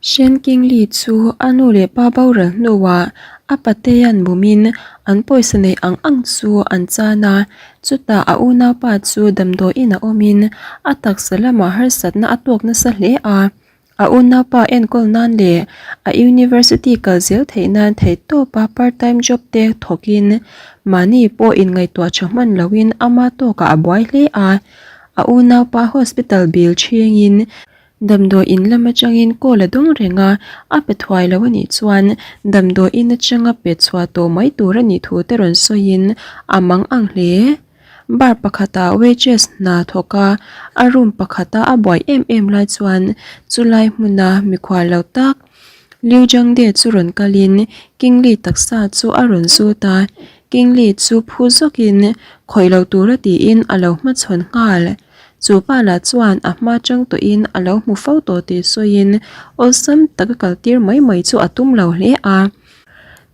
Shen Qingli chu a nu leh pa boral hnuah a patea'n bumin an pawisa neih ang ang chu an chan a, chutah a unaupa chu damdawiin a awmin a taksa lamah harsatna a tawk nasa hle a. A unaupa enkawl nan leh a university kal zel theih nan theihtawpa part time job te thawkin mahni pawh inngaihtuah tha hman loin ama tawkah a buai hle a. A unaupa hospital bill chhingin damdawi in lam atangin call a dawng reng a, a pe thuai lo anih chuan damdawi in atanga pe chhuah tawh mai tur anih thu te rawn sawiin a mang ang hle. Bar pakhatah waitress hna thawk a, a room pakhata a buai em em lai chuan chulai hmuna mikhual lo tak Liu Zhangde chu rawn kalin Kingli taksa chu a rawn zut a, Kingli chu phu zawkin khawih lo tura tiin a lo hmachhawn nghal. Chu pa lah chuan a hma chang tawhin a lo hmu fo tawh tih sawiin awlsam taka kaltir mai mai chu a tum lo hle a.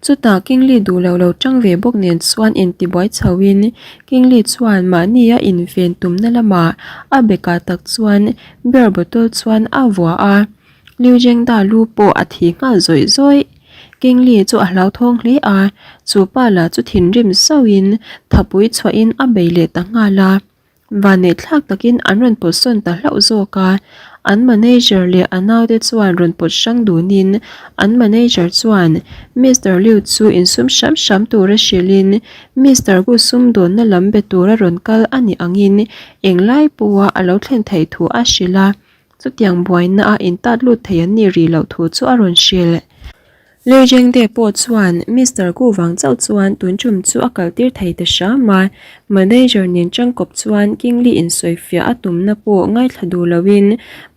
Chutah Kingli duh lo lo tang ve bawk nen chuan intibuai chhoin Kingli chuan mahnia inven tumna lamah a bekah tak chuan beer bottle chuan a vuah a, Liu Zhengda lu pawh a thi nghal zawih zawih. Kingli chu a hlauthawng hle a, chu pa lah chu thinrim sauhin thapui chhuahin a bei leh ta nghal a. Vanneih thlak takin an rawn pawt sawn ta hlauh zawk a, an manager leh a naute chuan rawn pawt hrang dunin an manager chuan Mister Liu chu insum hram hram tura hrilhin Mister Gu sumdawnna lam be tura rawn kal a nih angin englai pawha a lo thlen theih thu a hrilh a, chutiang buaina a intat lut thei an nih rih loh thu chu a rawn hrilh. Leijengte pawh chuan Mister Gu vang chauh chuan tun tum chu a kaltir thei ta hram a, manager nen tangkawp chuan Kingli insawifiah a tumna pawh ngaithla duh loin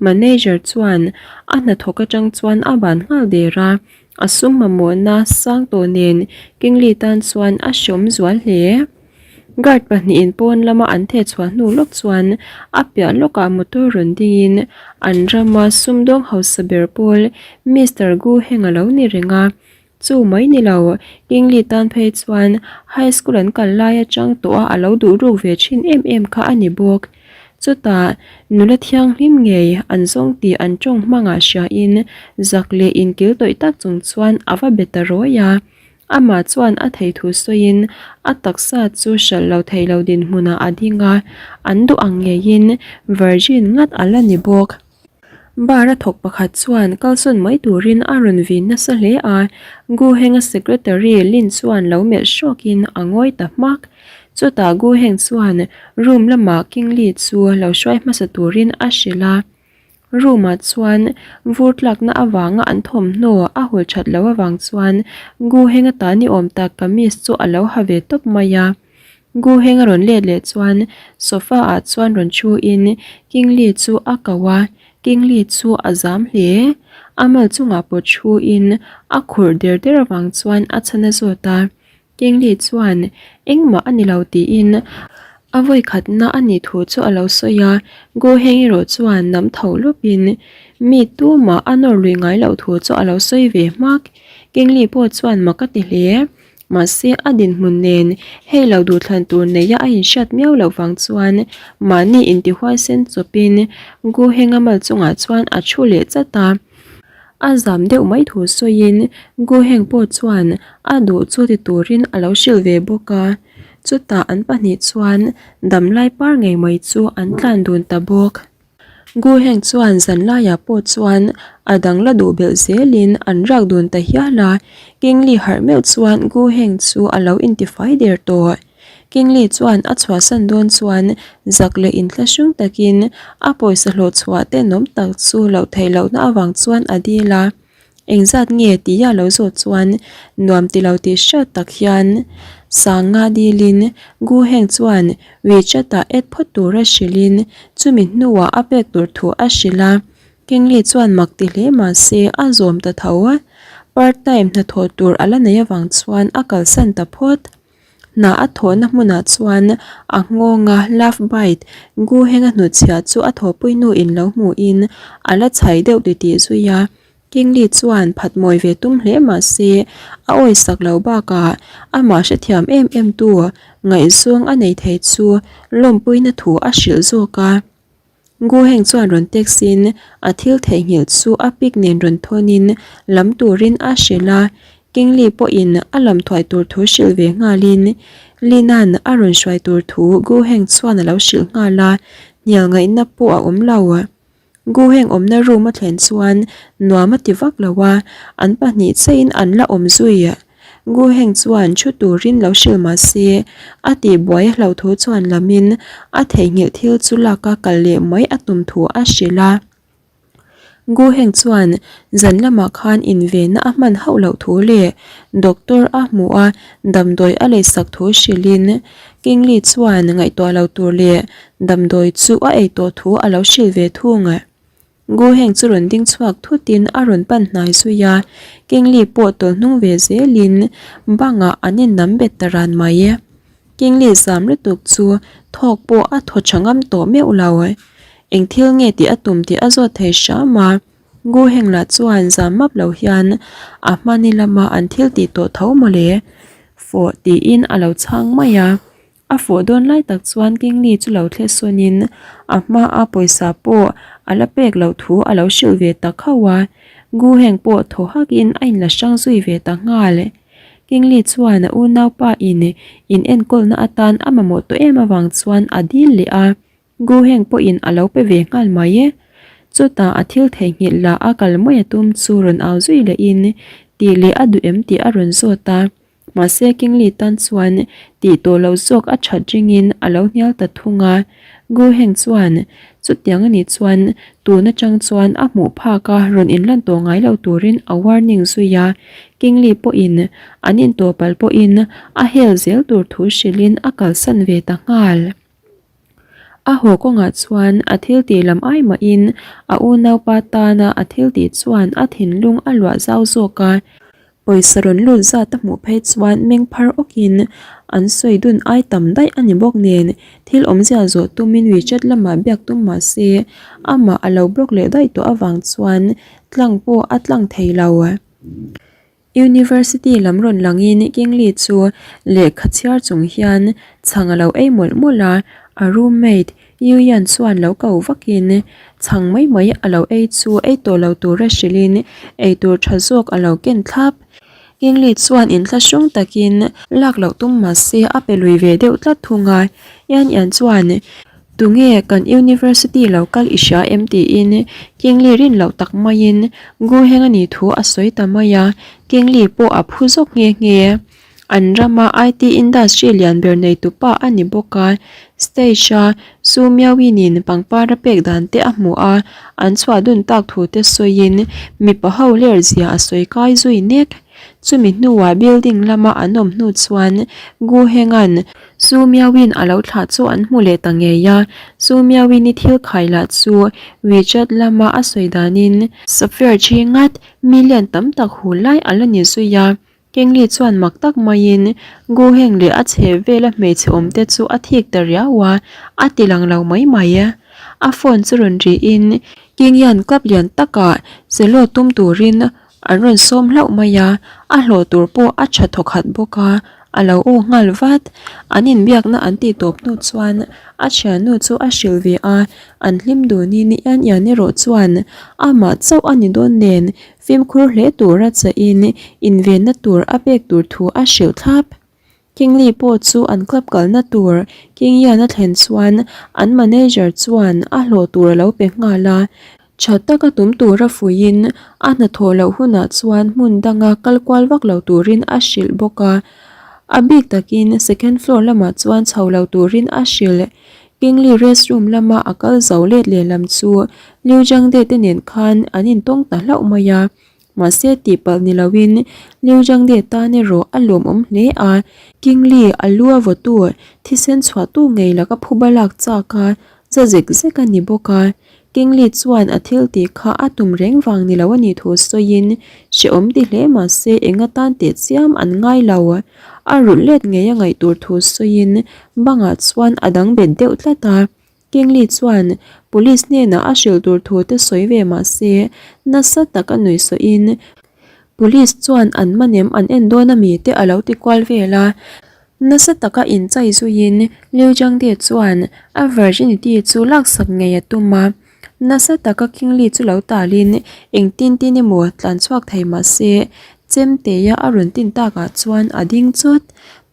manager chuan a hnathawk atang chuan a ban nghal der a, a sum mamawhna sang tawh nen Kingli tan chuan a hreawm zual hle. Guard pahnihin pawn lama an theh chhuah hnu lawk chuan a piah lawkah motor rawn dingin an rama sumdawng hausa ber pawl Mister Gu Heng a lo ni reng a. Chu mai ni lo, Kingli tan phei chuan high school an kal lai atang tawh a a lo duh ruk ve thin em em kha a ni bawk. Chutah nula thianghlim ngei an zawng tih an tawng hmangah hriain zak leh inkil tawih tak chung chuan a va be ta rawi a. Amah chuan a thei thu sawiin a taksa chu hralh lo thei lo dinhmunah a ding a, an duh ang ngeiin virgin ngat a la ni bawk. Bar a thawk pakhat chuan kalsawn mai turin a rawn vin nasa hle a, Gu Heng-a secretary Lin chuan lo melh hrawkin a ngawi ta hmak. Chutah Gu Heng chuan room lamah King Li chu lo hruai hmasa turin a hrilh a. Room ah chuan vur tlakna avanga an thawmhnaw a hul that loh avang chuan Gu Heng ata ni awm tak kamis chu a lo ha ve tawp mai a. Gu Heng a rawn let leh chuan sofa ah chuan rawn thu in King Li chu a ko a, King Li chu a zam hle. A mal chungah pawh thu in a khurh der der avang chuan a chhan a zawt a. Kingli chuan engmah a ni lo tiin a vawi khatna a nih thu chu a lo sawi a, Gu Heng erawh chuan nam tho lawpin mi tumah a nawr lui ngai loh thu chu a lo sawi ve hmak. Kingli pawh chuan mak a ti hle. Mahse a dinhmun nen hei lo duhthlan tur neia a inhriat miau loh vang chuan mahni intihuaisen chawpin Gu Henga mal chungah chuan a thu leh chat a. A zam deuh mai thu sawiin Gu Heng pawh chuan a duh chu ti turin a lo hrilh ve bawk a, chutah an pahnih chuan damlai par ngei mai chu an tlan dun ta bawk. Gu Heng chuan zanlaiah pawh chuan a dang la duh belh zelin an rak dun ta hial a, Kingli harh meuh chuan Gu Heng chu a lo intifai der tawh. Kingli chuan a chhuahsan dawn chuan zak leh inthlahrung takin a pawisa hlawh chhuah tenawm tak chu loh theih lohna avang chuan a dil a. Engzat nge tia lo zawt chuan nuam ti lo tih hriat tak hian Sanga dilin Gu Heng chuan WeChat-ah add phawt tura hrilhin chumi hnuah a pek tur thu a hrilh a. Kingli chuan mak ti hle mah se a zawm ta tho a. Part time hnathawh tur a la nei avang chuan a kalsan ta phawt. Hna a thawhna hmunah chuan a nghawnga love bite Gu Henga hnutchhiah chu a thawhpui nu in lo hmuhin a la chhai deuh titih zui a. Kingli chuan phat mawi ve tum hle mah se a awisak lo bakah amah hrethiam em em tu ngaihzawng a nei thei chu lawmpuina thu a hrilh zawk a. Guheng chuan rawn text in a thil theihnghilh chu a pic nen rawn thawn in lam turin a hrilh a, Kingli pawhin a lam thuai tur thu hrilh ve nghalin Lina'n a rawn hruai tur thu Guheng chuan a lo hrilh nghal a, hnial ngaihna pawh a awm lo. Guheng awmna room a thlen chuan nuam a ti vak lo a, an pahnih chiahin an la awm zui. Guheng chuan thu turin lo hrilh mah se, a tihbuai a hlauh thu chuan lamin a theihnghilh thil chu lak a kal leh mai a tum thu a hrilh a. Guheng chuan zan lamah khan invenna a hman hauh loh thu leh doctor a hmuh a damdawi a leisak thu hrilhin Kingli chuan ngaihtuah lo tur leh damdawi chu a ei tawh thu a lo hrilh ve thung. Guheng chu rawn ding chhuak thutin a rawn pan hnai zui a, Kingli pawh tawlh hnung ve zelin bangah an innam bet ta ran mai. Kingli zam lutuk chu thawk pawh a thaw tha ngam tawh meuh lo. Eng thil nge tih a tum tih a zawt thei hram a, Guheng lah chuan zam map lo hian a hmani lama an thil tih tawh tho mawle fawh tiin a lo chhang mai a. A fawh dawn lai tak chuan Kingli chu lo thle sawnin a hmaa pawisa pawh a la pek loh thu a lo hrilh ve ta khauh a, Guheng pawh thaw hakin a inla hrang zui ve ta nghal. Kingli chuan a unaupa in in enkawlna atan a mamawh tawh em avang chuan a dil leh a, Guheng pawhin a lo pe ve nghal mai. Chutah a thil theihnghilh lah a kal mai a tum chu rawn au zui lehin tih leh a duh em tih a rawn zawt a. Mahse Kingli tan chuan tih tawh loh zawk a that ringin a lo hnial ta thung a. Guheng chuan chutiang a nih chuan tun atang chuan a hmuh phak a rawn inlan tawh ngai lo turin a warning zui a. Kingli pawhin an intawhpalh pawhin a hel zel tur thu hrilhin a kalsan ve ta nghal. A haw kawngah chuan a thil tih lam ai mahin a unaupa tana a thil tih chuan a thinlung a luah zau zawk a. Pawisa rawn lut zat a hmuh phei chuan meng phar awkin an sawi dun ai tam daih a ni bawk nen thil awmzia zawh tumin WeChat lamah biak tum mah se amah a lo block leh daih tawh avang chuan tlang pawh a tlang thei lo. University lam rawn langin Kingli chu lehkha chhiar chung hian chhang a lo ei mawlh mawlh a, a roommate Yu Yan chuan lo ko vakin chhang mai mai a lo ei chu ei tawh lo tura hrilhin eitur tha zawk a lo ken thlap. Kingli chuan inthlahrung takin lak loh tum mah se a pe lui ve deuh tlat thung a, Yan Yan chuan Tunge kan university lo kal i hria em tiin Kingli rin loh tak maiin Guheng a nih thu a sawi ta mai a, Kingli pawh a phu zawk nghe nghe. An rama IT industry lian ber neitu pa a ni bawk a, stage a Su Miaoin-in pangpar a pek dan te a hmu a, an chhuah dun tak thu te sawiin mipa ho ler zia a sawi kai zui nek. Chumi hnuah building lama an awm hnu chuan Guheng-a'n Su Miaoin a lo thlah chu an hmu leh ta ngei a, Su Miaoin-i thil khai lah chu WeChat lama a sawi danin Sapphire thi ngat million tam tak hu lai a la ni zui a. Kengli chuan mak tak maiin Guheng leh a chheh vela hmeichhe awmte chu a thik ta riau a, a ti lang lo mai mai. A phone chu rawn rihin Kingyan club lian takah cello tum turin An rawn sawm hlauh mai a, a hlawh tur pawh a tha thawkhat bawk a, a lo aw nghal vat. An inbiakna an tih tawp hnu chuan a thiannu chu a hrilh ve a, an hlim dunin Ian Ian erawh chuan amah chauh a ni dawn nen fimkhur hle tura chahin invenna tur a pek tur thu a hrilh thlap. Kingli pawh chu an club kalna tur Kingian a thlen chuan an manager chuan a hlawh tur a lo pe nghal a, tha taka tum tura fuiin a hnathawh loh hunah chuan hmun danga kal kual vak lo turin a hrilh bawk a, a bik takin second floor lamah chuan chho lo turin a hrilh. Kingli restroom lama a kal zo let lehlam chu Liu Zhangde te nen khan an intawng ta hlauh mai a. Mahse tihpalh ni loin Liu Zhangde tan erawh a lawmawm hle a, Kingli a lu a vawtu thisen chhuahtu ngei laka phuba lak chak a za zek zek a ni bawk a. Kingli chuan a thil tih kha a tum reng vang ni lo a nih thu sawiin hrehawm ti hle mahse eng atan teh chiam an ngai lo. A rulh let ngei a ngaih tur thu sawiin bangah chuan a dang bet deuh tlat a. Kingli chuan police hnenah a hrilh tur thu te sawi ve mah se, nasa taka nuih sawiin police chuan an manem an en dawn ami te a lo ti kual vel a. Nasa taka inchai zuiin Liu Zhangde chuan a virginity chu laksak ngei a tum a. Nasa taka Kingli chu lo talin engtin tin emaw tlan chhuak thei mah se Chemteia a rawn tin takah chuan a ding chawt.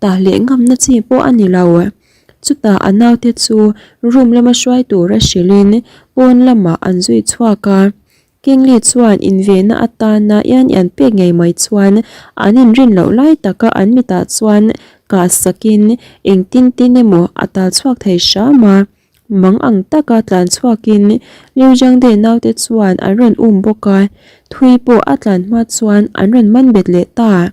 Tah leh ngamna chi pawh a ni lo. Chutah a naute chu room lama hruai tura hrilhin pawn lamah an zui chhuak a. Kingli chuan invenna atana ian ian pek ngei mai chuan an inrin loh lai taka an mitah chuan kah sakin engtin tin emaw a tal chhuak thei hram a. Mang ang taka tlan chhuakin Liu Zhangde naute chuan an rawn um bawk a, thui pawh a tlan hma chuan an rawn man bet leh ta.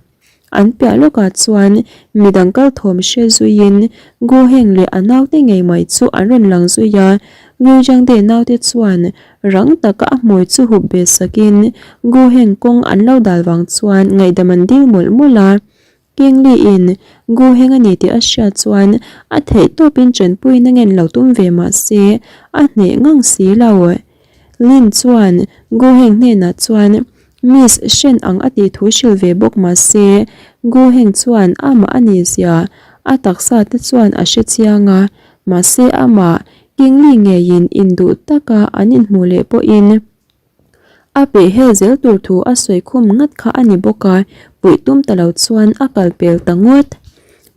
An piah lawkah chuan midang kal thawm hre zuiin Gu Heng leh a naute ngei mai chu an rawn lang zui a, Liu Zhangde naute chuan rang taka a hmui chu hup ve sakin Gu Heng kawng an lo dal vang chuan ngaihdam an dil mawlh mawlh a. Kingli in Gu Heng a ni tih a hriat chuan a theih tawpin tanpuina ngen lo tum ve mah se a hneh ngang si lo. Lin chuan Gu Heng hnenah chuan Miss Shen ang a tih thu hrilh ve bawk mah se Gu Heng chuan amah a nih zia a taksa te chuan a hre chiang a, mahse amah Kingli ngeiin induh taka an inhmuh leh pawhin A pehhel zel tur thu a sawi khum ngat kha a ni bawk a, puih tum ta lo chuan a kal pel ta ngawt.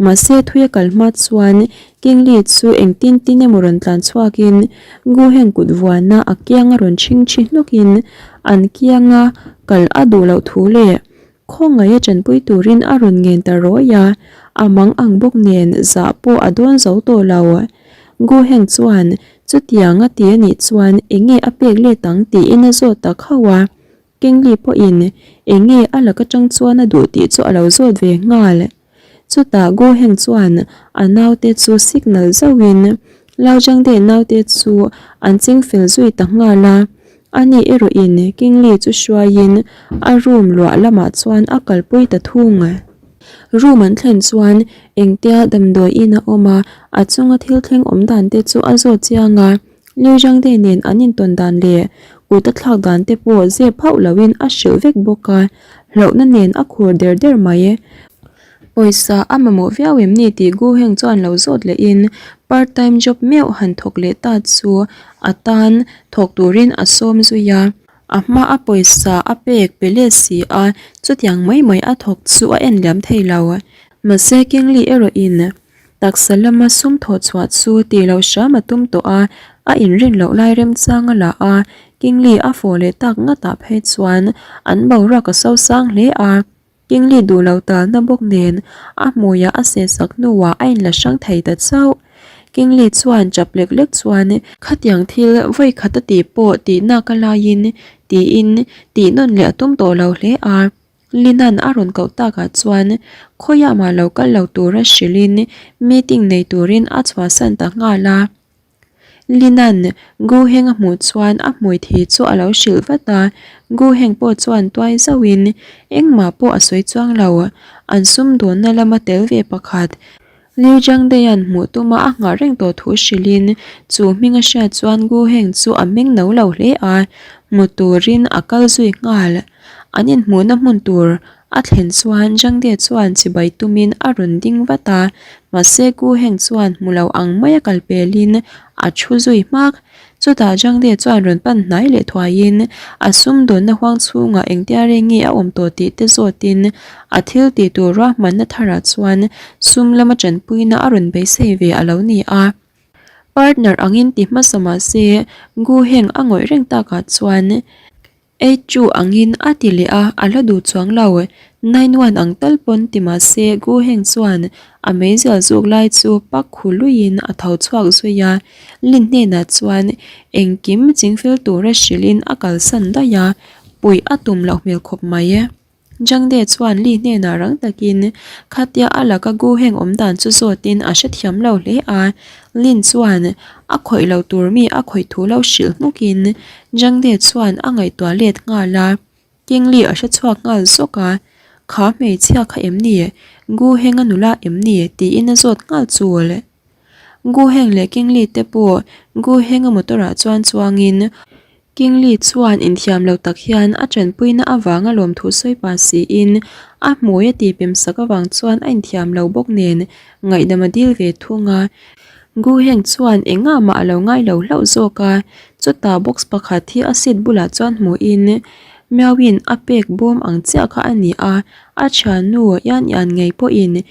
Mahse thui a kal hma chuan Kingli chu engtin tin emaw rawn tlan chhuakin Guhen kut vuana a kianga rawn chhing thi hnawkin an kianga kal a duh loh thu leh Khawngaih a tanpui turin a rawn ngen ta rawi a, a mang ang bawk nen zah pawh a dawn zo tawh lo. Gu Heng chuan chutiang a ti a nih chuan enge a pek let ang tiin a zawt ta khauh a, Kingli pawhin enge a lak atang chuan a duh tih chu a lo zawt ve nghal. Chutah Gu Heng chuan a naute chu signal zauhin Lao Zhangde naute chu an ching fel zui ta nghal a. Ani erawhin Kingli chu hruaiin a room luah lamah chuan a kalpui ta thung. Room an thlen chuan engtia damdawi in a awm a, a chunga thil thleng awm dan te chu a zawt chiang a. Liu Zhangde nen an intawn dan leh kut a thlak dan te pawh zep hauh loin a hrilh vek bawk a, hlauhna nen a khur der der mai. Pawisa a mamawh viau em ni tih Gu Heng chuan lo zawt lehin part time job meuh han thawk leh ta chu a tan thawk turin a sawm zui a. A hma a pawisa a pek pe let si a, chutiang mai mai a thawk chu a en liam thei lo. Mahse Kingli erawhin Taksa lama sum thawh chhuah chu tih loh hram a tum tawh a, a inrin loh lai remchang a la a, Kingli a fawh leh tak ngatah phei chuan an boruak a sosang hle a, Kingli duh lo talna bawk nen a hmuiah a sehsak hnuah a inla hrang thei ta chauh. Kingli chuan chap lek lek chuan, Khatiang thil vawi khat a tih pawh tihnak a laiin tiin tih nawn leh a tum tawh lo hle a. Linan a rawn koh takah chuan khawiah mah lo kal lo tura hrilhin meeting nei turin a chhuahsan ta nghal a. Linan Gu Heng a hmuh chuan a hmui thi chu a lo hrilh vat a, Gu Heng pawh chuan tuai zauhin engmah pawh a sawi chuang lo. An sumdawnna lama tel ve pakhat Liu Zhangdeia'n hmuh tuma a nghah reng tawh thu hrilhin chu hming a hriat chuan Gu Heng chu a meng no lo hle a, hmu turin a kal zui nghal. An inhmuhna hmun tur a thlen chuan Zhangdei chuan chibai tumin a rawn ding vat a, mahse Gu Heng chuan hmu lo ang maia kal pelin a thu zui hmak. Chutah Zhangde chuan rawn pan hnai leh thuaiin a sumdawnna huang chhungah engtia rei nge a awm tawh tih te zawtin a thil tih tur ruahmanna tharah chuan sum lama tanpuina a rawn beisei ve a lo ni a. Partner angin ti hmasa mah se Gu Heng a ngawih reng takah chuan Eight chu angin a ti leh a, a la duh chuang lo. Nine one ang tal pawn ti mah se Gu Heng chuan a meizial zuk lai chu pak khu luiin a tho chhuak zui a. Lin hnenah chuan engkim chingfel tura hrilhin a kalsan daih a, puih a tum loh hmel khawp mai. Zhangde chuan Li hnenah rang takin khatia a laka Gu Heng awm dan chu zawtin a hrethiam lo hle a. Lin chuan a khawih lo tur mi a khawih thu lo hrilh hmukin Zhangde chuan a ngaihtuah let nghal a. King Li a hre chhuak nghal zawk a, Kha hmeichhia kha em ni? Gu Heng a nula em ni? tiin a zawt nghal chul. Gu Heng leh King Li te pawh Gu Heng a motor ah chuan chuangin. Kingli chuan inthiam lo tak hian a tanpuina avanga lawmthu sawi pah siin a hmui a tihpem sak avang chuan a inthiam lo bawk nen ngaihdam a dil ve thung a. Gu Heng chuan engah mah a lo ngai lo hlauh zawk a, chutah box pakhat hi a seat bulah chuan hmuhin Miauin a pek bawm ang chiah kha a ni a, a thiannu Yan Yan ngei pawhin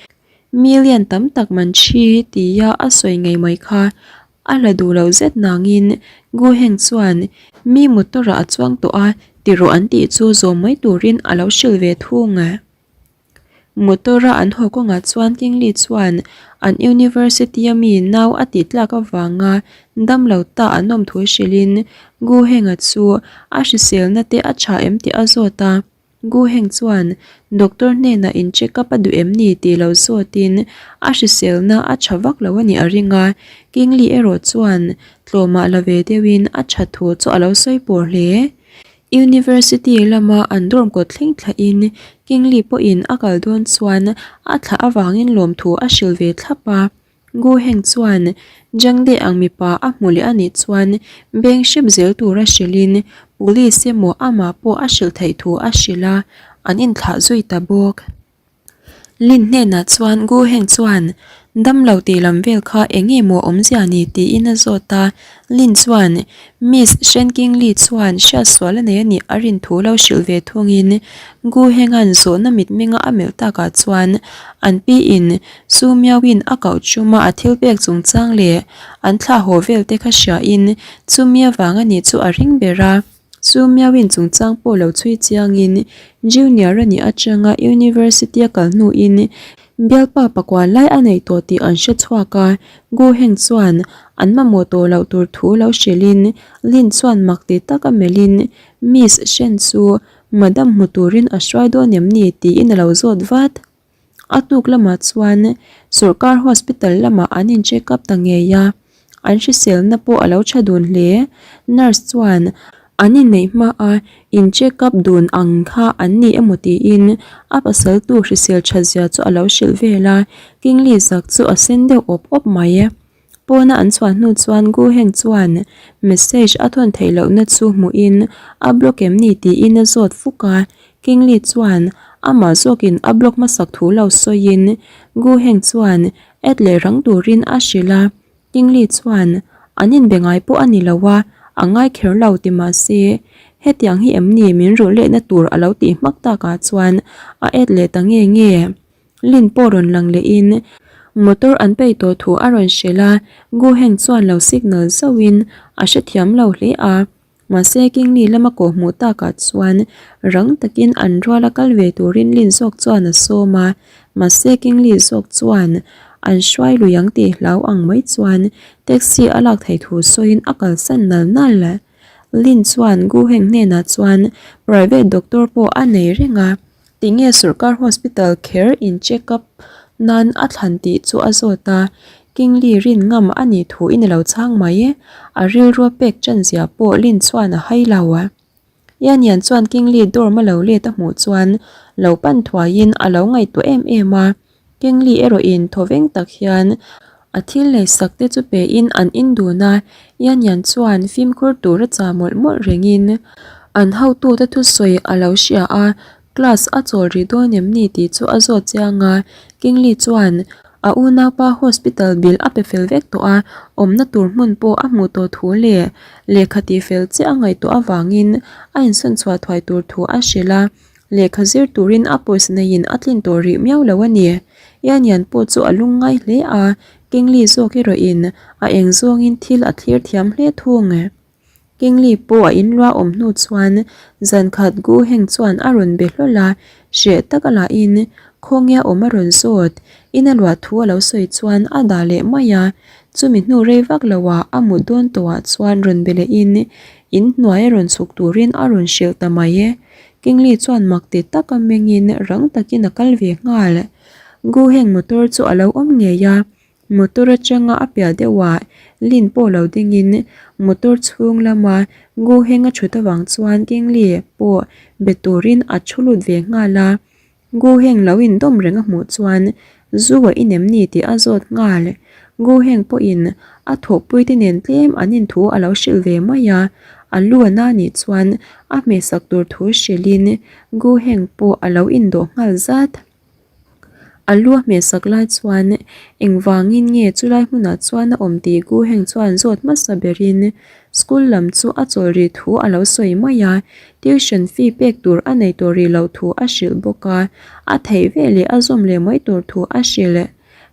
million tam tak man thi tia a sawi ngei mai kha A la duh loh zet nangin Gu Heng chuan mi motor ah a chuang tawh a ti rawh an tih chu zawm mai turin a lo hrilh ve thung. Motor a an haw kawngah chuan Kingli chuan an university a mi nau a tih tlak avanga dam lo ta an awm thu hrilhin Gu Heng-a chu a hriselna te a tha em tih a zawt a. Gu Heng chuan doctor hnenah in check up a duh em ni tih lo zawtin a hriselna a tha vak lo a nih a ring a, Kingli erawh chuan tlawmah la ve deuhin a tha thu chu a lo sawi pawr hle. University lama an dorm kawt thleng thlahin Kingli pawhin a kal dawn chuan a thlah avangin lawmthu a hrilh ve thlap a. Gu Heng chuan Jangde ang mipa a hmu leh a nih chuan beng hrep zel tura hrilhin police emaw amah pawh a hrilh theih thu a hrilh a, an inthlah zui ta bawk. Lin hnenah chuan Gu Heng chuan damlo tih lam vel kha eng nge maw awmzia ni tiin a zawt a, Lin chuan Miss Shen Qingli chuan hriatsual a nei a nih a rin thu lo hrilh ve thungin Gu Henga'n zawhna mitmenga a melh takah chuan an piin Su Miauin a koh chuma a thil pek chungchang leh an thlah haw vel te kha hriain chumi avang a nih chu a ring ber a. Su Miauin chungchang pawh lo chhui chiangin Junior a nih atanga University a kal hnuin bialpa pakua lai a nei tawh tih an hre chhuak a. Gu Heng chuan an mamawh tawh loh tur thu lo hrilhin Lin chuan mak ti taka melhin Miss Shen chu Madam hmu turin a hruai dawn em ni tiin a lo zawt vat. A tuk lamah chuan sawrkar hospital lamah an in check up ta ngei a, an hriselna pawh a lo tha dun hle. Nurse chuan an inneih hma a in check up dun ang kha an ni emaw tiin a pasal tu hrisel that zia chu a lo hrilh vel a, Kingli zak chu a sen deuh awp awp mai. Pawna an chhuah hnu chuan Gu Heng chuan message a thawn theih lohna chu hmuhin a block em ni tiin a zawt fuk a, Kingli chuan amah zawkin a block hmasak thu lo sawiin Gu Heng chuan add leh rang turin a hrilh a, Kingli chuan an inbe ngai pawh a ni lo a, a ngai kher lo ti mah se hetiang hi em ni min rulh lehna tur a lo tih hmak takah chuan a add leh ta nge nge. Lin pawh rawn lang lehin motor an peih tawh thu a rawn hrilh a, Gu Heng chuan lo signal zauhin a hrethiam lo hle a. Mahse Kingli lama kawh hmuh takah chuan rang takin an ruala kal ve turin Lin zawk chuan a sawm a, mahse Kingli zawk chuan an hruai lui ang tih hlau ang mai chuan taxi a lak theih thu sawiin a kalsan nal nal. Lin chuan Gu Heng hnenah chuan private doctor pawh a nei reng a. Tinge sawrkar hospital kher in check up nan a thlan tih chu a zawt a, Kingli rin ngam a nih thu in a lo chhang mai. A rilrua pek chan zia pawh Lin chuan a hai lo. Yanian chuan Kingli dorm a lo let a hmuh chuan lo pan thuaiin a lo ngaihtuah em em a. Kingli erawhin thawveng tak hian a thil lei sak te chu pein an in dun a, Yanian chuan fimkhur tur a chah mawlh mawlh rengin an hotute thusawi a lo hria a, class a chawl rih dawn em ni tih chu a zawt chiang a, Kingli chuan a unaupa hospital bill a pe fel vek tawh a, awmna tur hmun pawh a hmuh tawh thu leh lehkha tihfel chiah a ngaihtuah avangin a insawn chhuah thuai tur thu a hrilh a. Lehkha zir turin a pawisa neiin a tlin tawh rih miau lo a ni. Ianian pawh chu a lung ngai hle a, Kingli zawk erawhin a eng zawngin thil a thlir thiam hle thung. Kingli pawh a inluah awm hnu chuan zan khat Gu Heng chuan a rawn be hlawl a, hreh tak a lahin khawnge a awm a rawn zawt. In a luah thu a lo sawi chuan a dah leh mai a, chumi hnu rei vak loah a mut dawn tawhah chuan rawn be lehin inhnuai a rawn chhuk turin a rawn hrilh ta mai. Kingli chuan mak ti taka mengin rang takin a kal ve nghal. Gu Heng motor chu a lo awm ngei a, motor atanga a piah deuhah Lin pawh lo dingin motor chhung lama Gu Heng a thut avang chuan Kingli pawh be turin a thu lut ve nghal a. Gu Heng lo indawm reng a hmuh chuan zu a inem ni tih a zawt nghal. Gu Heng pawhin a thawhpuite nen tlem an inthu a lo hrilh ve mai a. A lu a na nih chuan a hmehsak tur thu hrilhin Gu Heng pawh a lo indawh nghal zat. A lu a hmehsak lai chuan engvangin nge chulai hmunah chuan a awm tih Gu Heng chuan zawt hmasa berin school lam chu a chawl rih thu a lo sawi mai a, tuition fee pek tur a nei tawh rih loh thu a hrilh bawk a, a theih veleh a zawm leh mai tur thu a hrilh.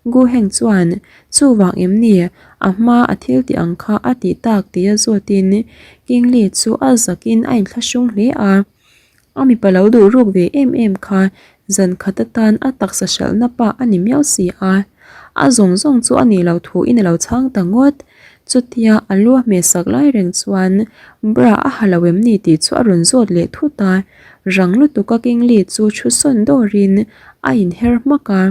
Gu Heng chuan, Chuvang em ni? A hma a thil tih ang kha a tih tak tih a zawtin Kingli chu a zakin a inthlahrung hle a. A mipa lo duh ruk ve em em kha zan khat atan a taksa hralhna pa a ni miau si a. A zawng zawng chu a nih loh thu in a lo chhang ta ngawt. Chutia a lu a hmehsak lai reng chuan bra a ha lo em ni tih chu a rawn zawt leh thut a. Rang lutuk a Kingli chu thu sawn dawrin a inher hmak a.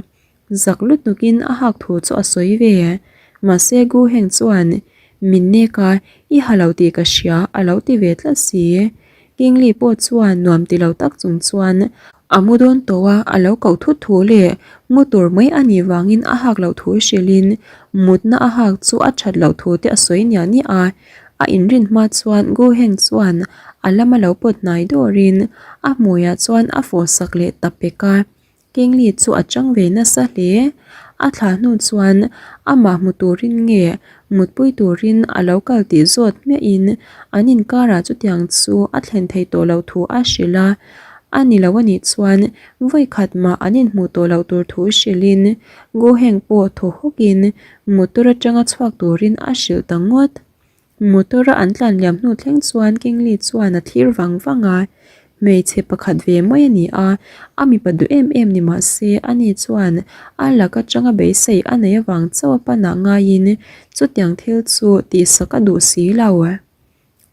Zak lutukin a hak thu chu a sawi ve. Mahse Gu Heng chuan, Min nek a, i ha lo tih ka hria, a lo ti ve tlat si. Kingli pawh chuan nuam ti lo tak chung chuan a mu dawn tawh a, a lo koh thut thu leh mu tur mai a nih vangin a hak loh thu hrilhin mutna a hak chu a that loh thu te a sawi niah niah a. A inrin hma chuan Gu Heng chuan a lama lo pawt hnai dawrin a hmuiah chuan a fawhsak leh ta pek a. Kingli chu a chang ve nasa hle. A thlah hnu chuan amah hmu turin nge mutpui turin a lo kal tih zawt hmiahin an inkarah chutiang chu a thlen thei tawh loh thu a hrilh a. A ni lo anih chuan vawi khat mah an inhmuh tawh loh tur thu hrilhin Guheng pawh thaw hawkin motor atanga chhuak turin a hrilh ta ngawt. Motor a an tlan liam hnu thleng chuan Kingli chuan a thlir vang vang a, hmeichhe pakhat ve mai a ni a, a mipa duh em em ni mah se ani chuan a lak atanga beisei a nei avang chauh a panah ngaiin chutiang thil chu tihsak a duh si lo.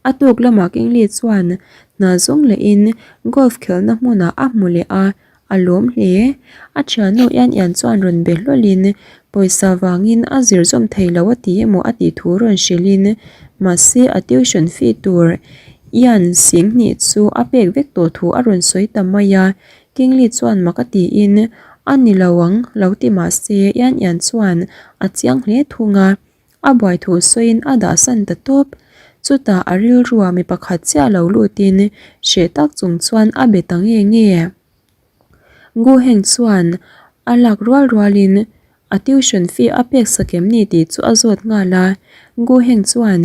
A tuk lamah Kingli chuan hna zawng lehin golf khelhna hmunah a hmu leh a, A lawm hle. A thiannu Ian Ian chuan rawn be hlawlhin pawisa vangin a zir zawm thei lo a ti emaw a tih thu rawn hrilhin mahse a tuition fee tur Ian Singhnih chu a pek vek tawh thu a rawn sawi ta mai a. Kingli chuan mak a tiin a ni lo ang lo ti mahse Ian Ian chuan a chiang hle thung a. A buai thu sawiin a dah san ta tawp. Chutah a rilruah mi pakhat chiah lo lutin hreh tak chung chuan a be ta nge nge. Gu Heng chuan a lak rual rualin a tuition fee a pek sak em ni tih chu a zawt nghal a. Gu Heng chuan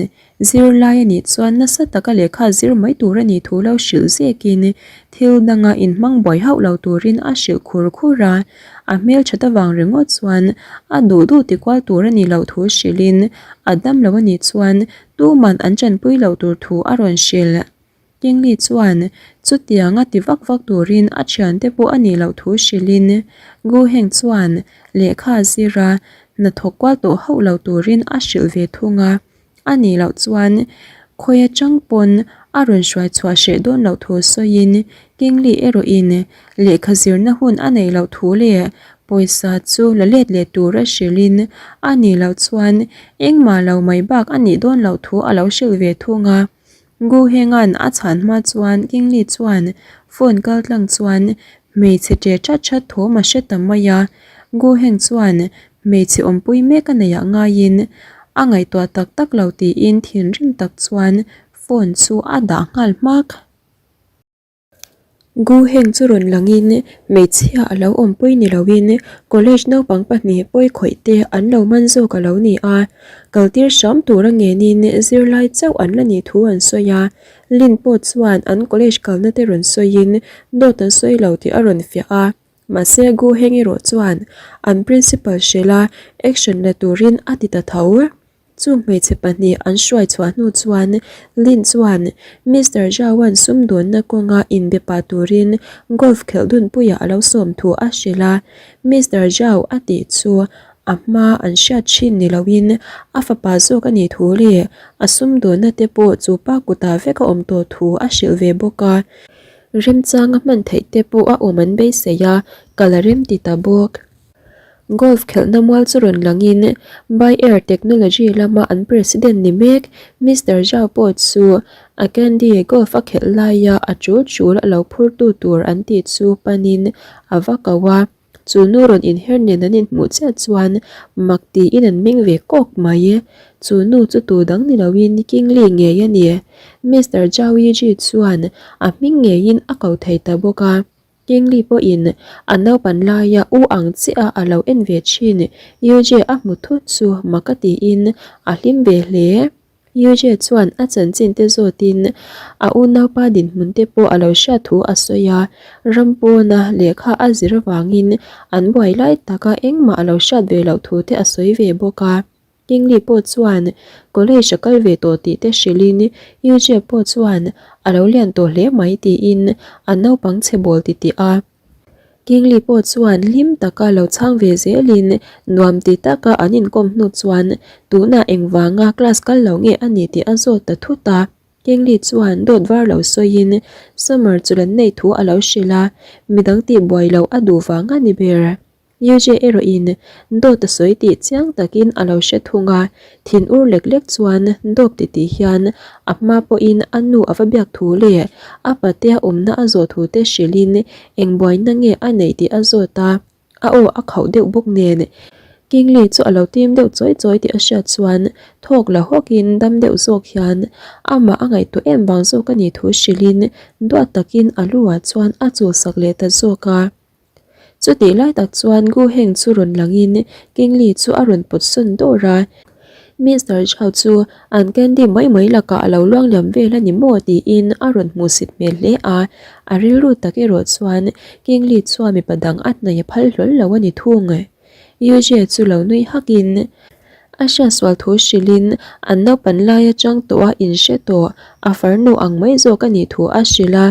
zirlai a nih chuan nasa taka lehkha zir mai tur a nih thu lo hrilh zekin thil danga inhmang buai hauh lo turin a hrilh khur khur a. A hmelthat avang ringawt chuan a duh duh ti kual tur a nih loh thu hrilhin a dam lo a nih chuan tuman an tanpui loh tur thu a rawn hrilh. Kingli chuan chutiang a ti vak vak turin a thiante pawh a nih loh thu hrilhin Gu Heng chuan lehkha a zir a, hnathawk kual tawh hauh lo turin a hrilh ve thung a. A nih loh chuan khawi atang pawn a rawn hruai chhuah hreh dawn loh thu sawiin Kingli erawhin lehkha zirna hun a neih loh thu leh pawisa chu la let leh tur a hrilhin a nih loh chuan engmah lo mai bak a nih dawn loh thu a lo hrilh ve thung a. Gu Henga'n a chhan hma chuan Kingli chuan phone kal tlang chuan hmeichhe ṭe ṭhat ṭhat thawm a hre ta mai a. Gu Heng chuan hmeichhe awmpui mek a neih ah ngaiin a ngaihtuah tak tak lo tiin thinrim tak chuan phone chu a dah nghal hmak. Gu Heng chu rawn langin hmeichhia a lo awmpui ni loin college naupang pahnih pawi khawih te an lo man zawk a lo ni a, kaltir hram tura ngenin zirlai chauh an la nih thu an sawi a, Lin pawh chuan an college kalna te rawn sawiin dawt an sawi lo tih a rawn fiah a, mahse Gu Heng erawh chuan an principal hrilh a action la turin a ti ta tho. Chung hmeichhe pahnih an hruai chhuah hnu chuan Lin chuan Mister Zhao-a'n sumdawnna kawnga inbe pah turin golf khelh dunpuiah a lo sawm thu a hrilh a. Mister Zhao a tih chu a hma an hriat thin ni loin a fapa zawk a nih thu leh a sumdawnna te pawh chu pa kutah vek a awm tawh thu a hrilh ve bawk a. Remchanga hman theih te pawh a awm an beisei a, kal a rem ti ta bawk. Golf khelhna mual chu rawn langin Bay Air Technology lama an president ni mek Mister Zhao pawh chu a candy golf a khelh laia a tul tul a lo phurtu tur an tih chu panin a va ko a. Chu nu rawn inher nen an inhmuh chiah chuan mak tiin an meng ve kawk mai. Chu nu chu tu dang ni loin King Lee ngei a ni. Mister Zhao Yiji chuan a hming ngeiin a ko thei ta bawk a. King Lee pawhin a naupan laia u ang chiah a lo en ve thin Yujie a hmu thut chu mak a tiin a hlim ve hle. Yujie chuan a chanchin te zawtin a unaupa dinhmun te pawh a lo hriat thu a sawi a, ram pawna lehkha a zir avangin an buai lai taka engmah a lo hriat ve loh thu te a sawi ve bawk a. Kingli pawh chuan college a kal ve tawh tih te hrilhin Yujie pawh chuan a lo lian tawh hle mai tiin a naupang chhe bawl titih a. Kingli pawh chuan hlim taka lo chhang ve zelin nuam ti taka an inkawm hnu chuan tunah engvanga class kal lo nge a ni tih a zawt ta thut a. Kingli chuan dawt var lo sawiin Summer chu lan neih thu a lo hrilh a, midang tihbuai loh a duh vang a ni ber. Yujie erawhin dawt a sawi tih chiang takin a lo hre thung a, thin ur lek lek chuan dawp titih hian a hma pawhin a nu a va biak thu leh a patea awmna a zawh thu te hrilhin eng buaina nge a neih tih a zawt a, a aw a khauh deuh bawk nen Kingli chu a lo tim deuh chawi chawi tih a hriat chuan thawk la hawkin dam deuh zawk hian amah a ngaihtuah em vang zawk a nih thu hrilhin duat takin a lu ah chuan a chulsak leh ta zawk a. Chutih lai tak chuan Gu Heng chu rawn langin King Li chu a rawn pawt sawn dawr a. Mister Zhao chu an candy mai mai lakah a lo luang liam vel a ni maw tiin a rawn hmuhsit hmel hle a. A rilru tak erawh chuan King Li chuan mipa dang a hnaih a phal hlawl lo a ni thung. Yujie chu lo nui hakin a hriatsual thu hrilhin an naupan lai atang tawh a inhre tawh a farnu ang mai zawk a nih thu a hrilh a,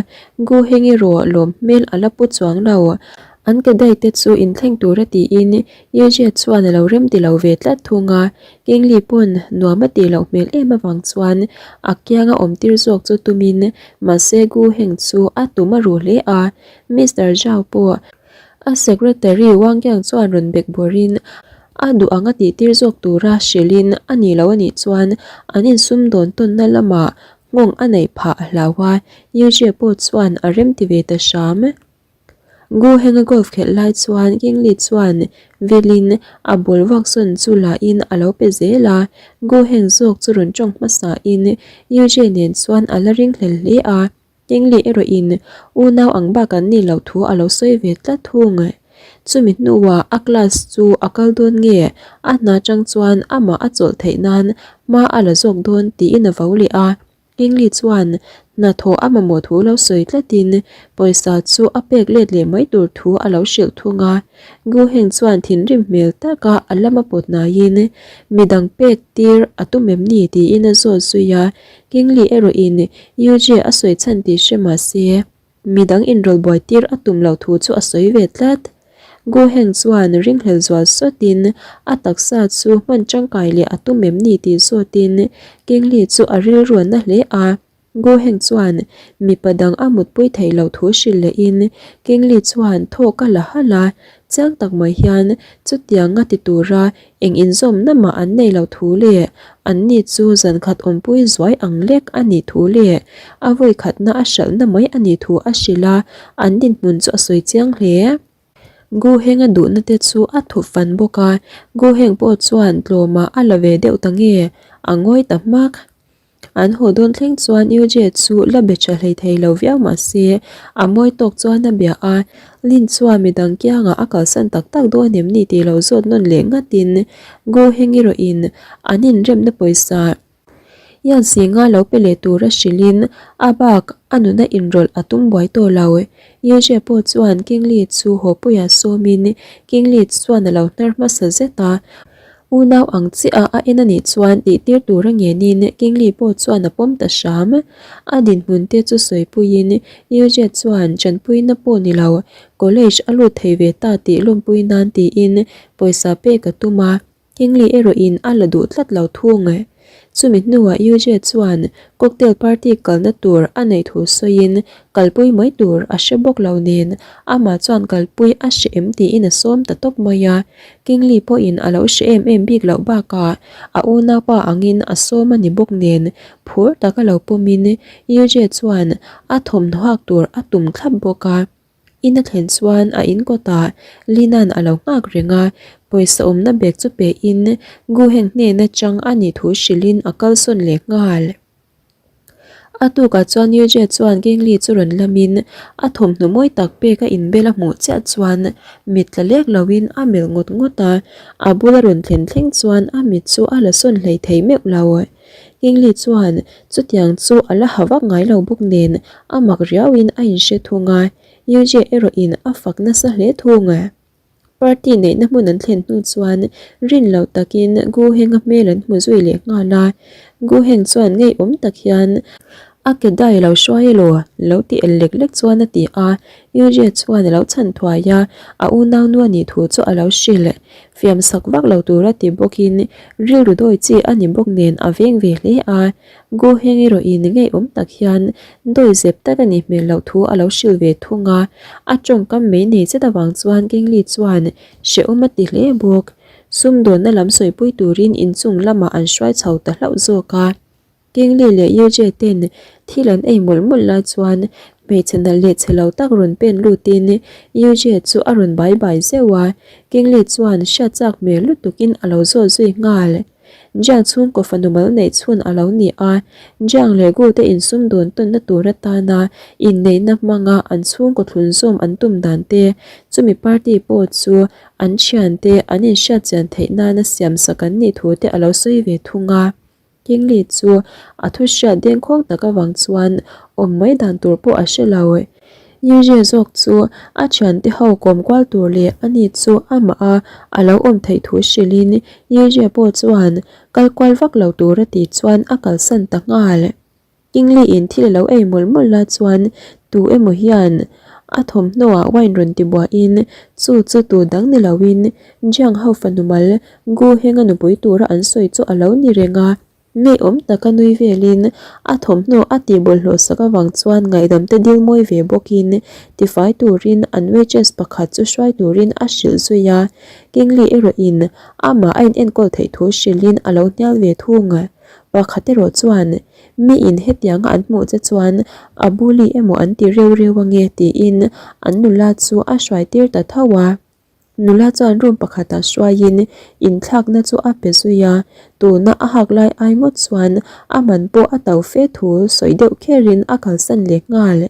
Gu Heng erawh lawm hmel a la pu chuang lo. An kedai te chu inthleng tura tiin Yujie chuan a lo rem ti lo ve tlat thung a, King Li pawn nuam a tih loh hmel em avang chuan a kianga awm tir zawk chu tumin mahse Gu Heng chu a tum a ruh hle a, Mister Zhao pawh A secretary Wang Yang chuan rawn bek bawrhin a duh ang a tihtir zawk tura hrilhin a ni lo a nih chuan an insum dawn tawnna lamah nghawng a neih phah a hlau a, Yu Jie pawh chuan a rem ti ve ta hram. Gu Heng-a golf khelh lai chuan King Li chuan vilin a ball vuak sawn chu lahin a lo pe zel a, Gu Heng zawk chu rawn tawng hmasain Yu Jie nen chuan a la ringhlel hle a. Kingli erawhin unau ang bak an nih loh thu a lo sawi ve tlat thung. Chumi hnuah a class chu a kal dawn nge a hna chang chuan amah a chawlh theih nan hma a la zawk dawn tiin a vo leh a. Kingli chuan hnathawh a mamawh thu lo sawi tlatin pawisa chu a pek let leh mai tur thu a lo hrilh thung a. Gu Heng chuan thinrim hmel taka a lama pawt hnaiin midang pek tir a tum em ni tiin a zawt zui a. Kingli erawhin Yujie a sawi chhan tih hre mah se, midang inrawlh buai tir a tum loh thu chu a sawi ve tlat. Gu Heng chuan ringhlel zual sawtin a taksa chu hman tangkai leh a tum em ni tih zawtin Kingli chu a rilruanna hle a. Gu Heng chuan mipa dang a mutpui theih loh thu hrilh lehin Kingli chuan thawk a la halh a, chiang tak mai hian chutianga ti tura Eng inzawmna mah an nei lo thu leh an ni chu zan khat awmpui zuai ang lek a nih thu leh a vawi khatna a hralhna mai a nih thu a hrilh a, an dinhmun chu a sawi chiang hle. Gu Heng a duhna te chu a thup fan bawk a, Gu Heng pawh chuan tlawmah a la ve deuh ta nge a ngawi ta hmak. An haw dawn thleng chuan Yujie chu la be tha hlei thei lo viau mah se, a mawi tawk chuan a bia a, Lin chuan midang kiangah a kalsan tak tak dawn em ni tih lo zawt nawn leh ngatin Gu Heng erawhin an inremna pawisa hian Singa lo pe leh tura hrilhin a bak a nuna inrawlh a tum buai tawh lo. Yujie pawh chuan King Li chu haw puiah sawmin King Li chuan a lo hnar hmasa zet a, Unau ang chiah a en a nih chuan tihtir tur a ngenin Kingli pawh chuan a pawm ta hram. A dinhmun te chu sawipuiin Yujie chuan tanpuina pawh ni lo, college a lut thei ve ta tih lawmpui nan tiin pawisa pek a tum a, Kingli erawhin a la duh tlat lo thung. Chumi hnuah Yujie chuan cocktail party kalna tur a neih thu sawiin kalpui mai tur a hre bawk lo nen amah chuan kalpui a hre em tiin a sawm ta tawp mai a. Kingli pawhin a lo hre em em bik loh bakah a unaupa angin a sawm a ni bawk nen phur taka lo pawmin Yujie chuan a thawmhnaw hak tur a tum thlap bawk a. In a thlen chuan a in kawtah Lina'n a lo nghak reng a, pawisa awmna bag chu pe in Guheng hnen atang a nih thu hrilhin a kalsawn leh nghal. A tukah chuan Yujie chuan Gengli chu rawn lamin a thawmhnaw mawi tak pek a inbel a hmuh chiah chuan mit tla lek loin a melh ngawt ngawt a, a bula rawn thlen thleng chuan a mit chu a la sawn hlei thei meuh lo. Gengli chuan chutiang chu a la ha vak ngai lo bawk nen a mak riauin a inhre thung a, Yujie erawhin a fak nasa hle thung. Party neihna hmun an thlen hnu chuan rin loh takin Gu Heng-a hmel an hmu zui leh nghal a. Gu Heng chuan ngeiawm tak hian a ke dai lo hruai elaw lo ti el lek lek chuan a ti a. Yu Jie chuan a lo chhan thuai a, a unaunu a nih thu chu a lo hrilh. Fiam sak vak lo tura ti bawkin rilru dawi chi a ni bawk nen a veng ve hle a. Gu Heng erawhin ngeiawm tak hian dawi zep tak a nih hmel loh thu a lo hrilh ve thung a, a tawngkam mai nei zet avang chuan Kingli chuan hrehawm a ti hle bawk. Sumdawnna lam sawipui turin inchung lamah an hruai chho ta hlauh zawk a. Kingli leh Yujie ten thil an ei mawlh mawlh lai chuan hmeichhe nalh leh chhe lo tak rawn pen lutin Yujie chu a rawn bai bai zeuh a, Kingli chuan hriat chak hmel lutukin a lo zawt zui nghal. Jiang chhungkaw fanu mal neih chhun a lo ni a, Jiang leh Gu te insum dun tawnna tur atana inneihna hmanga an chhungkaw thlun zawm an tum dan te, chumi party pawh chu an thiante an inhriat chian theih nana siam sak an nih thu te a lo sawi ve thung a. Kingli chu a thu hriat dengkhawng tak avang chuan awm mai dan tur pawh a hre lo. Yujie zawk chu a thiante ho kawm kual tur leh ani chu amah a a lo awm theih thu hrilhin Yujie pawh chuan kal kual vak lo tur a tih chuan a kalsan ta nghal. Kingli in thil a lo ei mawlh mawlh la chuan tu emaw hian a thawmhnaw ah wine rawn ti buahin chu chu tu dang ni loin Jiang ho fanu mal Gu Heng a nupui tura an sawi chu a lo ni reng a. Ngeiawm taka nui velin a thawmhnaw a tih bawlhhlawh sak avang chuan ngaihdam te dil mawi ve bawkin tifai turin an waitress pakhat chu hruai turin a hrilh zui a. Kingli erawhin amah a inenkawl theih thu hrilhin a lo hnial ve thung. Pakhat erawh chuan miin hetianga an hmuh che chuan a bully emaw an ti reu reu ange tiin an nula chu a hruai tir ta tho a. Nula chuan room pakhatah hruaiin inthlakna chu a pe zui a, tuna a hak lai ai ngawt chuan a man pawh a to fe thu sawi deuh kherin a kalsan leh nghal.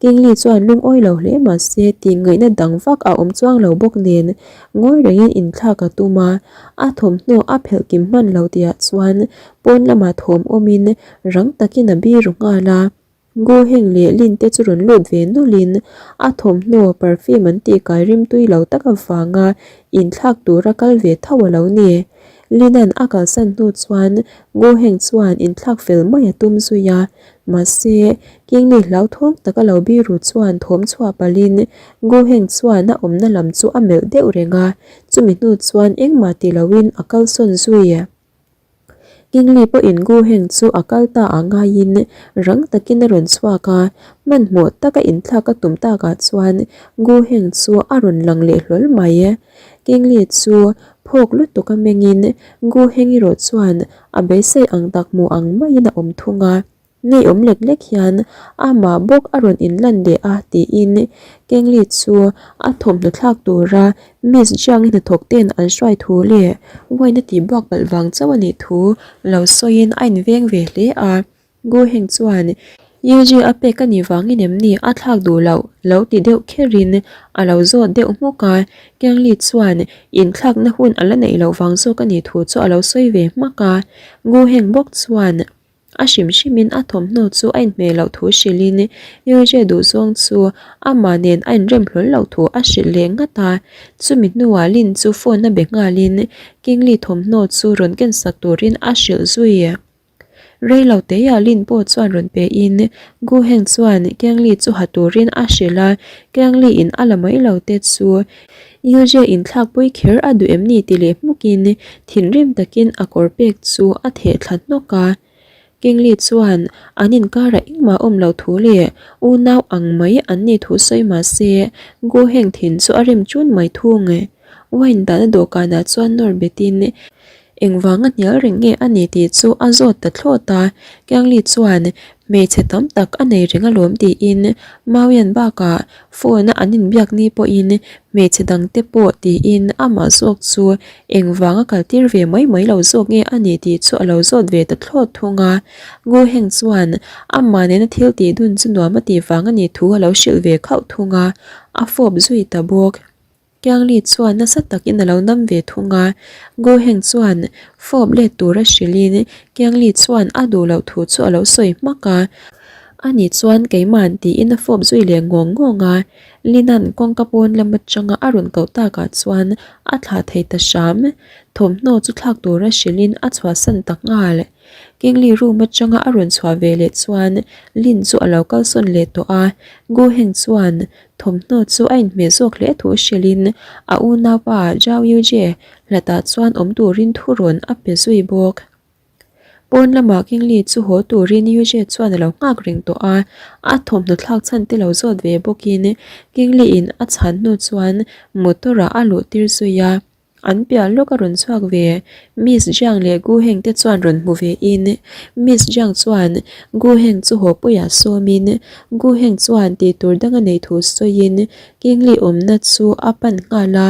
Kingli chuan lungawi lo hle mah se tih ngaihna dang vak a awm chuang lo bawk nen ngawi rengin inthlak a tum a, a thawmhnaw a phelh kim hman lo tihah chuan pawn lamah thawm awmin rang takin a biru nghal a. Gu Heng leh Lin te chu rawn lut ve nawlhin a thawmhnaw perfume an tih kai rimtui lo tak avanga inthlak tura kal ve tho a lo ni. Lin-a'n a kalsan hnu chuan Gu Heng chuan inthlak fel mai a tum zui a, mahse Kingli hlauthawng taka lo biru chuan thawm chhuah palhin Gu Heng chuan a awmna lam chu a melh deuh reng a, chumi hnu chuan engmah ti loin a kalsawn zui. Kingli pawhin Gu Heng chu a kal ta ah ngaiin rang takin a rawn chhuak a, hmanhmawh taka inthlak a tum takah chuan Gu Heng chu a rawn lang leh hlawl mai. Kingli chu phawk lutuk a mengin Gu Heng erawh chuan a beisei ang tak hmuh ang maiin a awm thung a. Ngeiawm lek lek hian amah bawk a rawn inlan leh a tiin Kengli chu a thawmhnaw thlak tura Miss Jiang-i hnathawk ten an hruai thu leh wine a tih buak palh vang chauh a nih thu lo sawiin a inveng ve hle a. Gu Heng chuan Yuji a pek a nih vangin em ni a thlak duh loh lo ti deuh kherin a lo zawt deuh hmuk a. Kengli chuan inthlakna hun a la neih loh vang zawk a nih thu chu a lo sawi ve hmak a. Gu Heng bawk chuan A hrim hrimin a thawmhnaw chu a inhmeh loh thu hrilhin Yujie duhzawng chu amah nen a inrem hlawl loh thu a hrilh leh ngat a. Chumi hnuah Lin chu phone a be nghalin Kingli thawmhnaw chu rawn kensak turin a hrilh zui. Rei lo teiah Lin pawh chuan rawn pein Gu Heng chuan Kingli chu ha turin a hrilh a, Kingli in a la mai lo te chu Yujie inthlakpui kher a duh em ni ti leh hmukin thinrim takin a kawr pek chu a theh thla hnawk a. Kingli chuan an inkarah engmah awm lo thu leh unau ang mai an nih thu sawi mah se Gu Heng thin chu a rim chun mai thung. Wine dahna dawhkanah chuan nawr betin engvanga hnial reng nge a ni tih chu a zawt ta thlawt a. Kingli chuan. Hmeichhe tam tak a nei reng alawm tiin Mauian bakah phone a an inbiak ni pawhin hmeichhe dangte pawh tiin amah zawk chu engvanga kaltir ve mai mai lo zawk nge a ni tih chu a lo zawt ve ta thlawt thung a. Guheng chuan amah nena thil tih dun chu nuam a tih vang a nih thu a lo hrilh ve khauh thung a, a fawp zui ta bawk. Kiangli chuan nasa takin a lo nam ve thung a, Guheng chuan fawp let tura hrilhin Kiangli chuan a duh loh thu chu a lo sawi hmak a, ani chuan keima'n tiin a fawp zui leh ngawng ngawng a, Linan kawngka pawn lam atanga a rawn koh takah chuan a thlah thei ta hram, thawmhnaw chu thlak tura hrilhin a chhuahsan ta nghal. Kingli room atanga a rawn chhuah ve leh chuan Lin chu a lo kalsawn leh tawh a, Guheng chuan thawmhnaw chu a inhmeh zawk hle thu hrilhin a unaupa Zhao Yujie hlatah chuan awm turin thu rawn a pe zui bawk. Pawn lamah Kingli chu haw turin Yujie chuan a lo nghak reng tawh a, a thawmhnaw thlak chhan te lo zawt ve bawkin Kingli in a chhan hnu chuan motor ah a luh tir zui a. An piah lawk a rawn chhuak ve. Miss Jiang leh Gu Heng te chuan rawn hmu ve in Miss Jiang chuan Gu Heng chu haw puiah sawm in Gu Heng chuan tih tur dang a neih thu sawiin Kingli awmna chu a pan nghal a.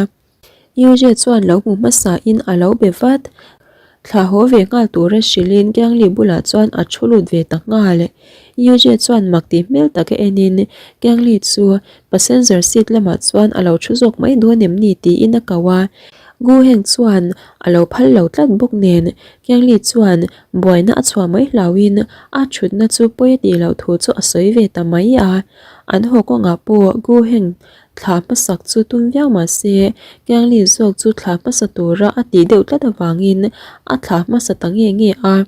Yujie chuan lo hmu hmasa in a lo be vat. Thla haw ve nghal tura hrilhin Kiangli bulah chuan a thu lut ve ta nghal. Yujie chuan mak tih hmel taka enin Kiangli chu passenger seat lamah chuan a lo thu zawk mai dawn em ni tiin a ko a. Gu Heng chuan a lo phal lo tlat bawk nen Kiangli chuan buaina a chhuah mai hlauhin a thutna chu pawi a tih loh thu chu a sawi ve ta mai a. An haw kawngah pawh Gu Heng Thla hmasak chu tum viau mah se, Kiangli zawk chu thla hmasa tura a tih deuh tlat avangin a thla hmasa ta nge nge a.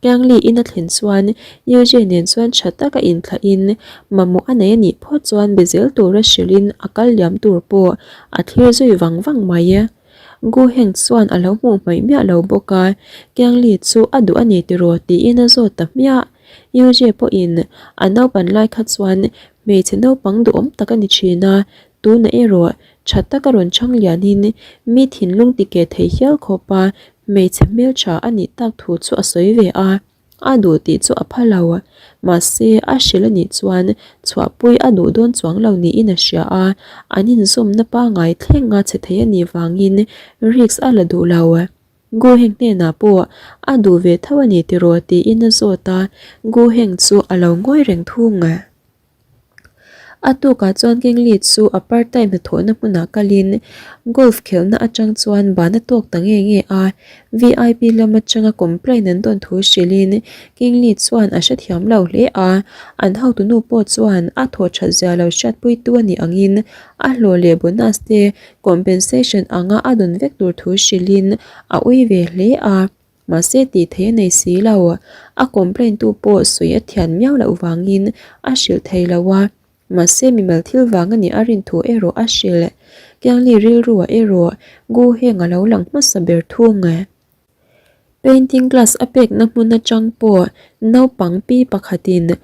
Kiangli in a thlen chuan Yujie nen chuan tha taka inthlahin mamawh a nei a nih phawt chuan be zel tura hrilhin a kal liam tur pawh a thlir zui vang vang mai. Gu Heng chuan a lo hmuh hmaih miah lo bawk a, Kiangli chu a duh a ni tiraw tiin a zawt ta hmiah. Yujie pawhin a naupan lai kha chuan Hmeichhe naupang duhawm tak a ni thin a, tunah erawh tha taka rawn chhang lianin mi thinlung ti keh thei hial khawpa hmeichhe hmeltha a nih tak thu chu a sawi ve a, a duh tih chu a pha lo. Mahse, a hrilh a nih chuan chhuahpui a duh dawn chuang lo niin a hria a, an inzawmna pangngai thleng a che thei a nih vangin risk a la duh lo. Guheng hnenah pawh a duh ve tho a ni tiraw tiin a zawt a, Guheng chu a lo ngawi reng thung. A tukah chuan Kingli chu a part time hnathawhna hmunah kalin golf khelhna atang chuan ban a tawk ta nge nge a, VIP lam atanga complaint an dawn thu hrilhin Kingli chuan a hrethiam lo hle a, an hotunu pawh chuan a thawh that zia lo hriatpuitu a nih angin a hlawh leh bonus te Compensation anga a dawn vek tur thu hrilhin a ui ve hle a, mahse tih theih a nei si lo. A complaint tu pawh sawi a thian miau loh vangin a hrilh thei lo a, mahse mimal thil vang a nih a rin thu erawh a hrilh. Kiangli rilruah erawh Gu Heng a lo lang hmasa ber thung. Painting class a pekna hmun atang pawh naupang pi pakhatin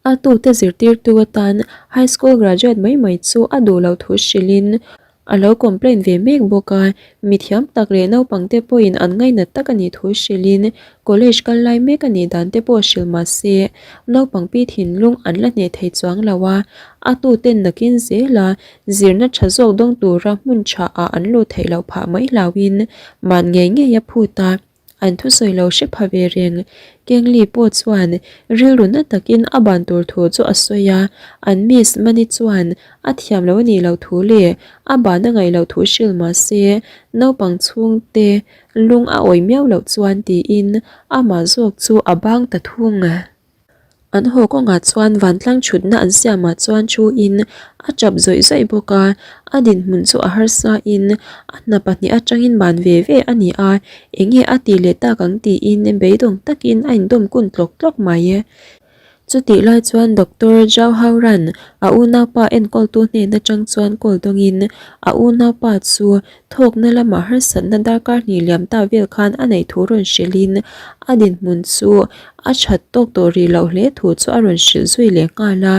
a tute zirtirtu atan high school graduate mai mai chu a duh loh thu hrilhin a lo complain ve mek bawk a, mithiam tak leh naupangte pawhin an ngainat tak a nih thu hrilhin college kal lai mek a nih dan te pawh hrilh mah se naupang pi thinlung an la hneh thei chuang lo a, a tuten nakin zel a Zirna tha zawk dawng tura hmun tha ah an lut theih loh phah mai hlauhin man ngei ngei a phut a, an thusawi lo hre pha ve reng. Kengli pawh chuan rilru na takin a ban tur thu chu a sawi a, an Miss Mani chuan a thiam lo a nih loh thu leh a ban a ngaih loh thu hrilh mah se naupang chhungte lung a awih miau loh chuan tiin amah zawk chu a bang ta thung. An haw kawngah chuan vantlang thutna an siamah chuan thu in a tap zawih zawih bawk a, a dinhmun chu a harsa in a hna pahnih atangin ban ve ve a ni a, enge a tih leh tak ang tiin beidawng takin a indawm kun tlawk tlawk mai. Chutih lai chuan Doctor Zhao Haoran a unaupa enkawltu hnen atang chuan call dawngin a unaupa chu Thawkna lamah harsatna darkar hnih liam ta vel khan a neih thu rawn hrilhin a dinhmun chu a that tawk tawh rih loh hle thu chu a rawn hrilh zui leh nghal a,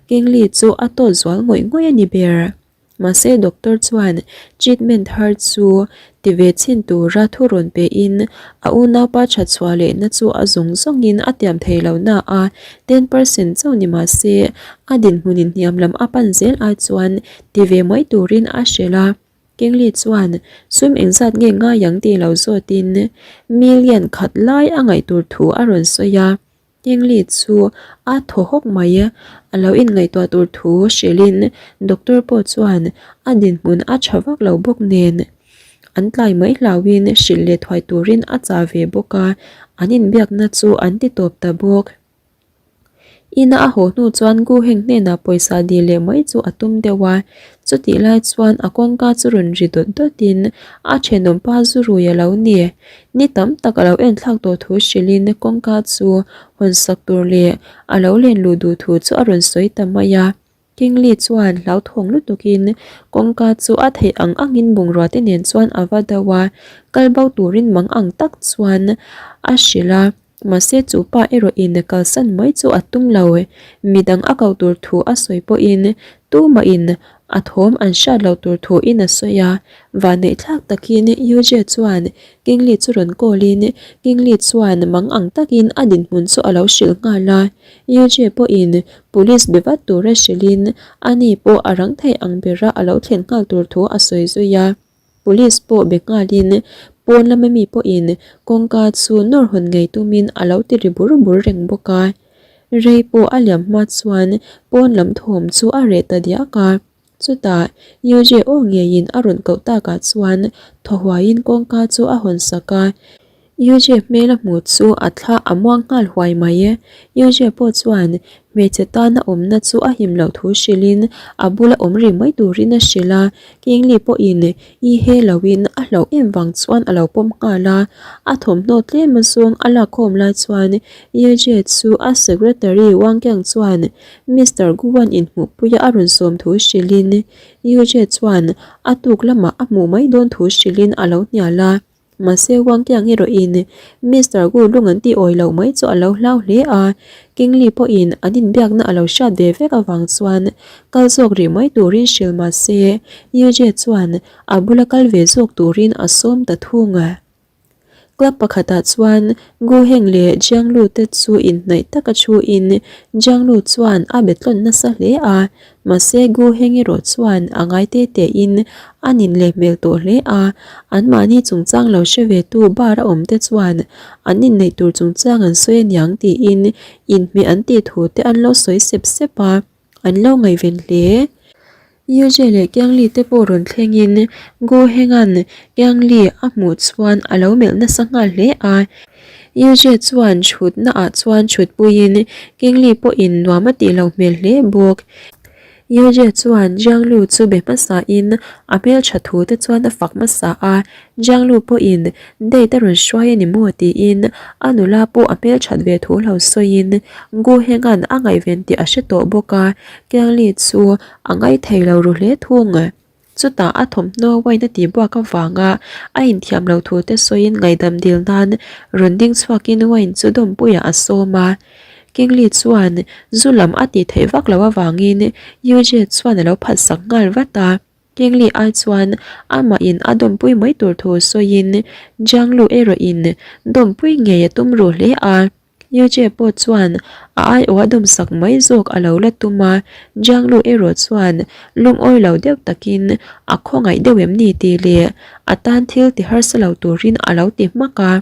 Kingli chu a tawt zual ngawih ngawih a ni ber. Mahse doctor chuan treatment har chu ti ve chhin tura thu rawn pein a unaupa that chhuah lehna chu a zawng zawngin a tiam thei lo na a, 10% chauh ni mah se a dinhmunin hniam lam a pan zel ai chuan ti ve mai turin a hrilh a. Kingli chuan sum engzat nge ngai ang tih lo zawtin million khat lai a ngaih tur thu a rawn sawi a. Kingli chu a thaw hawk mai. A lo inngaihtuah tur thu hrilhin doctor pawh chuan a dinhmun a tha vak lo bawk nen an tlai mai hlauhin hrilh leh thuai turin a chah ve bawk a, an inbiakna chu an ti tawp ta bawk. Ina a haw hnu chuan Gu Heng hnenah pawisa dil leh mai chu a tum deuh a, chutih lai chuan a kawngka chu rawn ri dawt dawtin a thenawm pa zu rui a lo ni. Ni tam tak a lo enthlak tawh thu hrilhin kawngka chu hawn sak tur leh a lo len luh duh thu chu a rawn sawi ta mai a. Kingli chuan hlauthawng lutukin kawngka chu a theih ang angin bungrua te nen chuan a va deuh a, kal bo turin mang ang tak chuan a hrilh a, mahse chu pa erawhin kalsan mai chu a tum lo. Midang a ko tur thu a sawi pawhin tumahin a thawm an hriat loh tur thuin a sawi a, vanneihthlak takin Yujie chuan Kingli chu rawn call in Kingli chuan mang ang takin a dinhmun chu a lo hrilh nghal a. Yujie pawhin police be vat tura hrilhin ani pawh a rang thei ang bera a lo thlen nghal tur thu a sawi zui a. Police pawh be nghalin pawn lama mi pawhin kawngka chu nawr hawn ngei tumin a lo ti ri bur bur reng bawk a. Rei pawh a liam hma chuan pawn lam thawm chu a reh ta diak a. Chutah Yujie aw ngeiin a rawn koh takah chuan thaw huaiin kawngka chu a hawn sak a. Yujie hmel a hmuh chu a thla a muang nghal huai mai. Yujie pawh chuan hmeichhe tana awmna chu a him loh thu hrilhin a bula awm rih mai turin a hrilh a. Kingli pawhin i he loin a hlauh em vang chuan a lo pawm nghal a. A thawmhnaw tlem azawng a lakkhawm lai chuan Yujie chu a secretary Wang Keng chuan Mister Guan inhmuhpuia a rawn sawm thu hrilhin Yujie chuan a tuk lamah a hmuh mai dawn thu hrilhin a lo hnial a. Mahse Wang Kiang erawhin Mister Gu lung an tih awi loh mai chu a lo hlau hle a, Kingli pawhin an inbiakna a lo hriat ve vek avang chuan kal zawk rih mai turin hrilh mahse Yujie chuan a bula kal ve zawk turin a sawm ta thung a. Club pakhatah chuan Gu Heng leh Jiang Lu te chu inhnaih taka thuin Jiang Lu chuan a be tlawn nasa hle a, mahse Gu Heng erawh chuan a ngai te tein a nin leh hmel tawh hle a, anmahni chungchang lo hre ve tu bar a awm te chuan an inneih tur chungchang an sawi aniang tiin inhmeh an tih thu te an lo sawi sep sep a. An lo ngaihven hle. Yujie leh Kiangli te pawh rawn thlengin Gu Henga'n Kiangli a hmuh chuan a lo melh nasa nghal hle a. Yujie chuan chhutna ah chuan chhutpuiin Kiangli pawhin nuam a tih lo hmel hle bawk. Yujie chuan Jianglu chu be hmasain a hmeltha thu te chuan a fak hmasa a. Jianglu pawhin date a rawn hruai a ni maw tiin a nula pawh a hmelthat ve thu lo sawiin Gu Henga'n a ngaihven tih a hre tawh bawk a, Kiangli chu a ngaithei lo ru hle thung. Chutah a thawmhnaw wine a tihbuak avanga a inthiam lo thu te sawiin ngaihdam dil nan rawn ding chhuakin wine chu dawmpuiah a sawm a. Kingli chuan zu lam a tih theih vak loh avangin Yujie chuan a lo phatsak nghal vat a. Kingli ai chuan amah in a dawmpui mai tur thu sawiin Jianglu erawh in dawmpui ngei a tum ru hle a. Yujie pawh chuan a aiawh a dawmsak mai zawk a lo la tum a, Jianglu erawh chuan lungawi lo deuh takin a khawngaih deuh em ni tih leh a tan thil ti harsa lo turin a lo ti hmak a.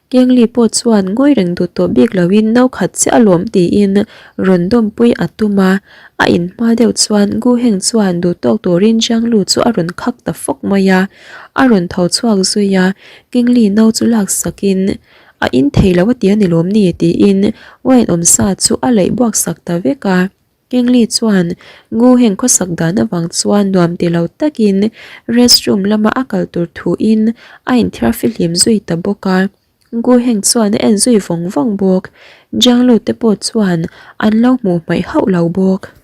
Kengli pawh chuan ngawi reng duh tawh bik loin no khat chiah a lawm tiin rawn dawmpui a tum a, a inhma deuh chuan Gu Heng chuan duh tawk turin Jianglu chu a rawn khak ta fawk mai a, a rawn tho chhuak zui a, Kengli no chu lak sakin a in thei lo a ti a ni lawm ni tiin wine awmsa chu a leih buak sak ta vek a. Kingli chuan Gu Heng khawsak dan avang chuan nuam ti lo takin restroom lama a kal tur thuin a inthiar fihlim zui ta bawk a. Gu Heng chuan a en zui vawng vawng bawk. Jiang Lu te pawh chuan an lo hmuh hmaih hauh lo bawk.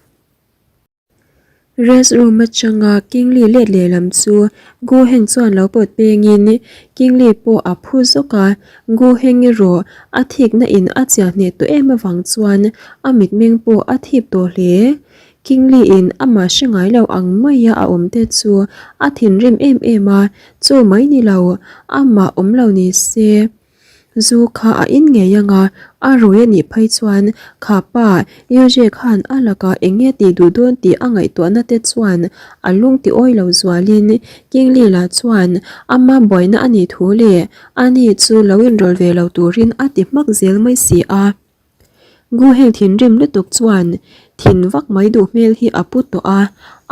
Restroom atanga Kingli let lehlam chu Gu Heng chuan lo pawt pengin Kingli pawh a phu zawk a, Gu Heng erawh a thikna in a chiah hneh tawh em avang chuan a mitmeng pawh a thip tawh hle. Kingli-in amah hre ngai lo ang maia a awm te chu a thinrim em em a, chu mai ni lo, amah awm lo ni se. Zu kha a in ngei ang a, a rui a nih phei chuan kha pa Yuje khan a lakah eng nge tih duh dawn tih a ngaihtuahna te chuan a lung ti awi lo zualin Kingli lah chuan ama buaina a nih thu leh ani chu lo inrawlh ve lo turin a ti hmak zel mai si a. Gu heng thinrim lutuk chuan thin vak mai duh hmel hi a pu tawh a,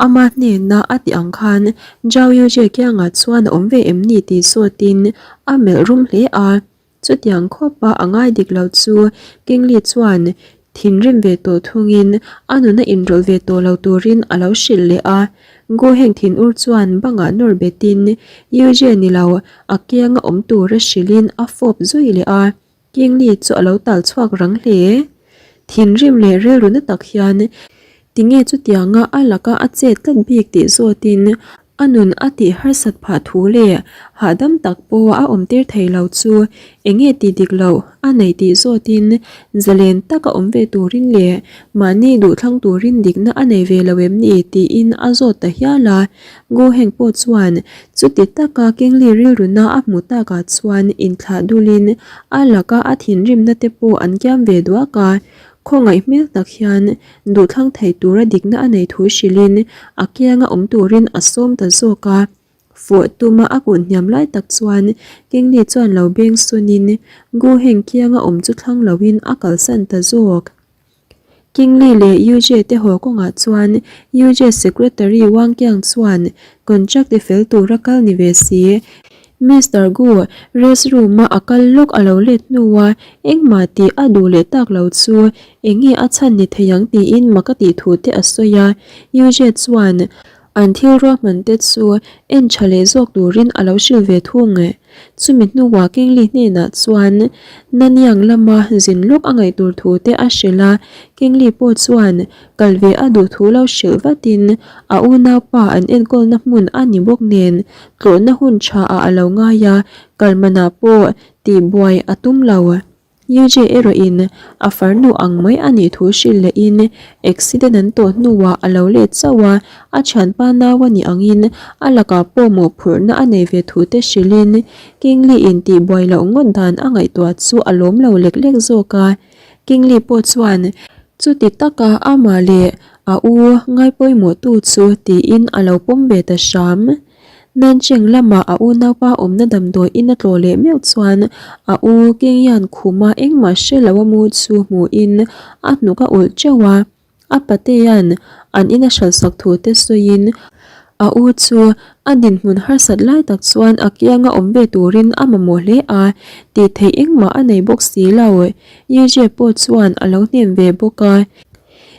ama hnena a tih ang khan Zhao Yujie kiangah chuan a awm ve em ni tih zawtin a melh rum hle a. Chutiang khawpa a ngai dik lo chu Kingli chuan thinrim ve tawh thungin a nuna inrawlh ve tawh lo turin a lo hrilh leh a. Gu heng thinur chuan bangah nawr betin Yujie ni lo a kianga awm tura hrilhin a fawp zui leh a. Kingli chu a lo tal chhuak rang hle. Thinrim leh rilru na tak hian tinge chutianga a laka a chet tlat bik tih zawtin a nun a tih harsat phah thu leh hahdam tak pawh a awm tir thei lo chu enge tih dik loh a nei tih zawtin zalen taka awm ve turin leh mahni duhthlang turin dikna a nei ve lo em ni tiin a zawt ta hial a. Goheng pawh chuan chuti taka Kingli rilruna a hmuh takah chuan inthlah dulin a laka a thinrimna te pawh an kiam ve duak a, khawngaih hmel tak hian duhthlang thei tura dikna a nei thu hrilhin a kianga awm turin a sawm ta zawk a. Fawh tuma a kun hniam lai tak chuan Kingli chuan lo beng sunin Goheng kianga awm chu thlang loin a kalsan ta zawk. Kingli leh Yujie te haw kawngah chuan Yujie Secretary Wang Qiang chuan contract ti fel tura kal ni ve si. Mister Gu rest room a a kal lawk a lo let hnua engmah tih a duh leh tak lo chu eng nge a chhan ni thei ang tiin mak a tih thu te a sawi a. Yujie chuan An thil ruahman te chu en tha leh zawk turin a lo hrilh ve thung. Chumi hnuah Kingli hnenah chuan Nanyang lama zin lawk a ngaih tur thu te a hrilh a, Kingli pawh chuan kal ve a duh thu lo hrilh vatin a unaupa an enkawlna hmun a ni bawk nen tlawhna hun tha ah a lo ngai a, kal manah pawh tihbuai a tum lo. Yujie erawhin a farnu ang mai a nih thu hrilh lehin accident an tawh hnuah a lo let chauh a, a thianpa nau a nih angin a lakah pawh mawhphurhna a nei ve thu te hrilhin Kingli in tihbuai loh ngawt dan a ngaihtuah chu a lawm lo lek lek zawk a. Kingli pawh chuan chuti taka amah leh a u ngaipawimawhtu chu tiin a lo pawm ve ta hram. Nancheng lama a unaupa awmna damdawi in a tlawh leh meuh chuan a u Kingyan khuma engmah hre lo a mu chu hmuhin a hnuk a ulh teuh a. A patea'n an in a hralhsak thu te sawiin a u chu a dinhmun harsat lai tak chuan a kianga awm ve turin a mamawh hle a, tih theih engmah a nei bawk si lo. Yujie pawh chuan a lo hnem ve bawk a.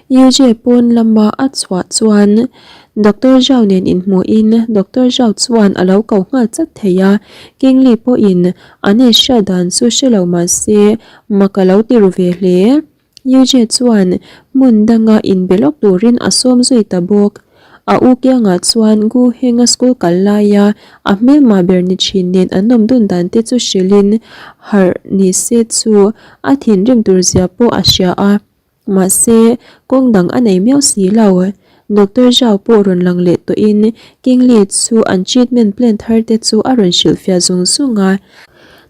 Yujie pawn lama a chhuah chuan Doctor Zhao nen inhmuhin Doctor Zhao chuan a lo ko nghal chat thei a, Kingli pawhin an inhriat dan chu hre lo mah se mak a lo ti ru ve hle. Yujie chuan hmun danga inbe lawk turin a sawm zui ta bawk. A u kiangah chuan Gu Henga school kal laia a hmelmah ber ni thin nen an awm dun dan te chu hrilhin harh ni se chu a thinrim tur zia pawh a hria a. Mahse, kawng dang a nei miau si lo. Doctor Zhao pawh rawn lang leh tawhin Kingli chu an treatment plan thar te chu a rawn hrilhfiah zung zung a.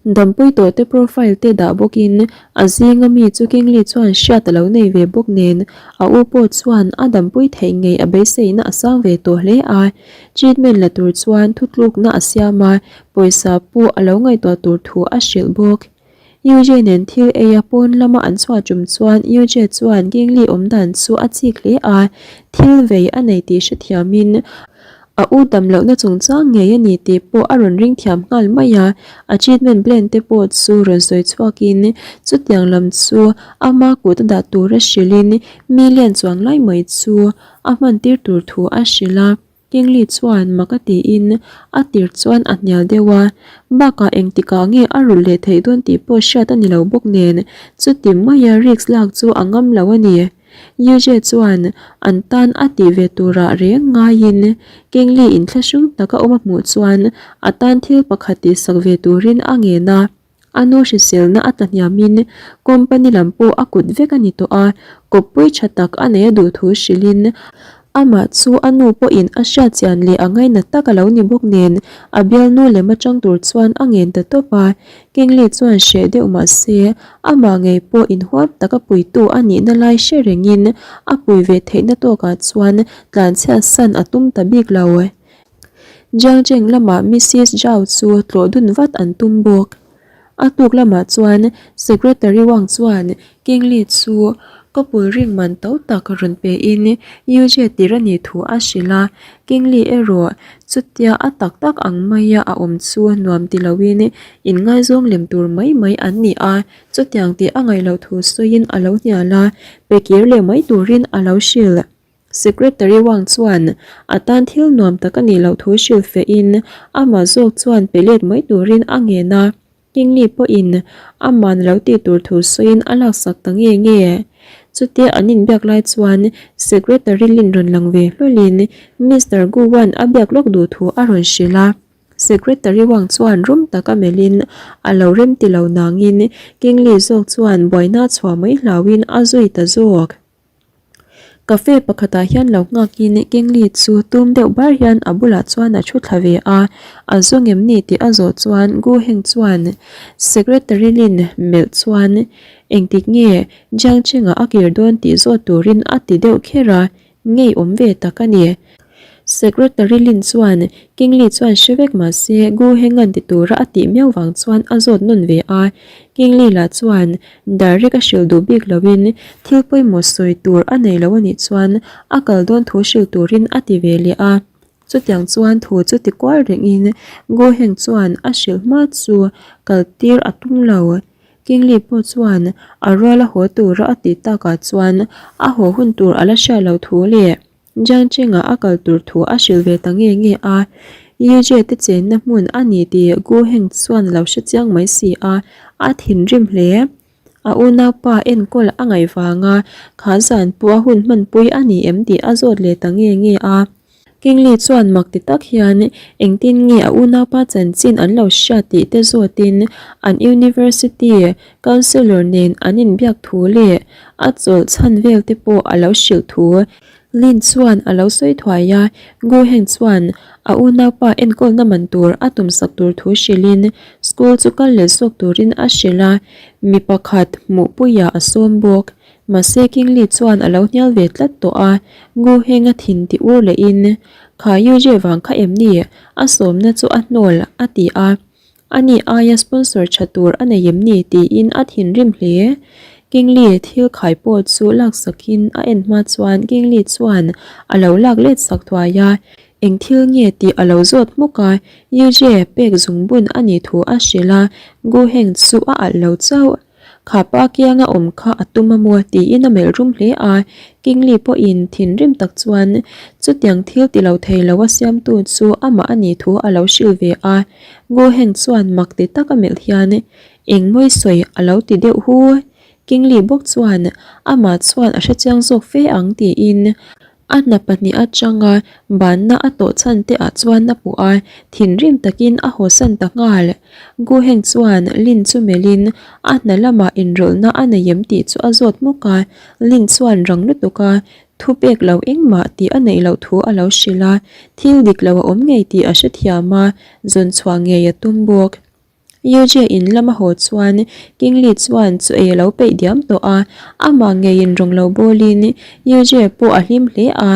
Dampui tawh te profile te dah bawkin a zinga mi chu Kingli chuan hriat a lo nei ve bawk nen a u pawh chuan a dampui theih ngei a beiseina a sang ve tawh hle a. Treatment la tur chuan thutlukna a siam a, pawisa pawh a lo ngaihtuah tur thu a hrilh bawk. Yujie nen thil ei a pawn lama an chhuah tum chuan Yujie chuan Gingli awm dan chu a chik hle a, thil vei a nei tih hrethiamin a u dam lohna chungchang ngei a ni tih pawh a rawn ring thiam nghal mai a, a treatment plan te pawh chu rawn sawi chhuakin chutiang lam chu ama kut a dah tura hrilhin mi lian chuang lai mai chu a hman tir tur thu a hrilh a. Kingli chuan mak a tiin a tir chuan a hnial deuh a, bakah engtikah nge a rulh leh theih dawn tih pawh hriat a ni lo bawk nen chuti maia risk lak chu a ngam lo a ni. Yujie chuan an tan a tih ve turah reng ngaiin Kingli inthlahrung taka awm a hmuh chuan a tan thil pakhat tihsak ve turin a ngen a. A nu hriselna a tlahniamin company lam pawh a kut vek a ni tawh a, Kawppui tha tak a nei a duh thu hrilhin amah chu a nu pawhin a hriat chian leh a ngainat tak a lo ni bawk nen a bialnu lem atang tur chuan a ngen ta tawp a. Kingli chuan hreh deuh mah se amah ngei pawh inhuam taka puitu a nihna lai hre rengin a pui ve theihna tawkah chuan tlanchhiat san a tum ta bik lo. Jiangcheng lamah Missis Zhao chu tlawh dun vat an tum bawk. A tuk lamah chuan Secretary Wang chuan Kingli chu couple ring man to tak rawn pe in UJ tir a nih thu a hrilh a, Kingli erawh chutia a tak tak ang maia a awm chu nuam ti loin inngaizawng lem tur mai mai an ni a, chutiang tih a ngaih loh thu sawiin a lo hnial a, pe kir leh mai turin a lo hrilh. Secretary Wang chuan a tan thil nuam tak a nih loh thu hrilh fehin amah zawk chuan pe let mai turin a ngen a, Kingli pawhin aman lo tih tur thu sawiin a laksak ta nge nge. Chutia an inbiak lai chuan Secretary Lin rawn lang ve hlawlin Mister Gu Wan a biak lawk duh thu a rawn hrilh a. Secretary Wang chuan rum taka melhin a lo rem ti lo nangin Kingli zawk chuan buaina chhuah mai hlauhin a zui ta zawk. Cafe pakhatah hian lo nghakin Kingli chu tum deuh bar hian a bulah chuan a thu thla ve a, a zawng em ni tih a zawh chuan Gu Heng chuan Secretary Lin melh chuan engtik nge Jiang Cheng-ah a kir dawn tih zawt turin a ti deuh kher a, ngeiawm ve tak a ni. Secretary Lin chuan Kingli chuan hre vek mah se Gu Hengan ti tura a tih miau vang chuan a zawt nawn ve a. Kingli lah chuan direct a hrilh duh bik loin thil pawimawh sawi tur a nei lo a nih chuan a kal dawn thu hrilh turin a ti ve leh a. Chutiang chuan thu chu ti kual rengin Gu Heng chuan a hrilh hma chu kal tir a tum lo. Kingli pawh chuan a ruala haw tura a tih takah chuan a haw hun tur a la hriat loh thu leh Jiang Cheng-ah a kal tur thu a hrilh ve ta nge nge a, Yu Jie te chenna hmun a ni tih Gu Heng chuan a lo hre chiang mai si a, a thinrim hle. A unaupa enkawl a ngaih vanga kha zan pawh a hun hmanpui a ni em tih a zawt leh ta nge nge a. Kingli chuan mak ti tak hian engtin nge a unaupa chanchin an lo hriat tih te zawtin an university counsellor nen an inbiak thu leh a chawlh chhan vel te pawh a lo hrilh thu Lin chuan a lo sawi thuai a, Gu Heng chuan a unaupa enkawlna man tur a tumsak tur thu hrilhin school chu kal leh zawk turin a hrilh a, mi pakhat hmuhpuiah a sawm bawk. Mahse Kingli chuan a lo hnial ve tlat tawh a, Gu Heng a thin ti ur lehin, Kha Yujie vang kha em ni? A sawmna chu a hnawl, a ti a. Ani aia sponsor tha tur a nei em ni tiin a thinrim hle. Kingli thil khai pawh chu laksakin a en hma chuan Kingli chuan a lo lak let sak thuai a, eng thil nge tih a lo zawt hmuk a, Yujie pek zungbun a nih thu a hrilh a, Gu Heng chu a alh lo chauh. Kha pa kianga awm kha a tum a maw tiin a melh rum hle a, Kingli pawhin thinrim tak chuan chutiang thil ti lo thei lo a siamtu chu amah a nih thu a lo hrilh ve a, Gu Heng chuan mak ti tak a melh hian eng mawi sawi a lo ti deuh hu. Kingli bawk chuan amah chuan a hrechiang zawk fe ang tiin A hna pahnih atanga banna a tawh chhan te ah chuan a puh a, thinrim takin a hawsan ta nghal. Gu Heng chuan Lin chu melhin a hna lamah inrawlhna a nei em tih chu a zawt hmuk a, Lin chuan rang lutuk a thu pek lo engmah tih a neih loh thu a lo hrilh a, thil dik lo a awm ngei tih a hrethiam a, zawn chhuah ngei a tum bawk. Yujie in lama haw chuan Kingli chuan chu ei a lo peih diam tawh a, amah ngeiin rawn lo bawlin Yujie pawh a hlim hle a.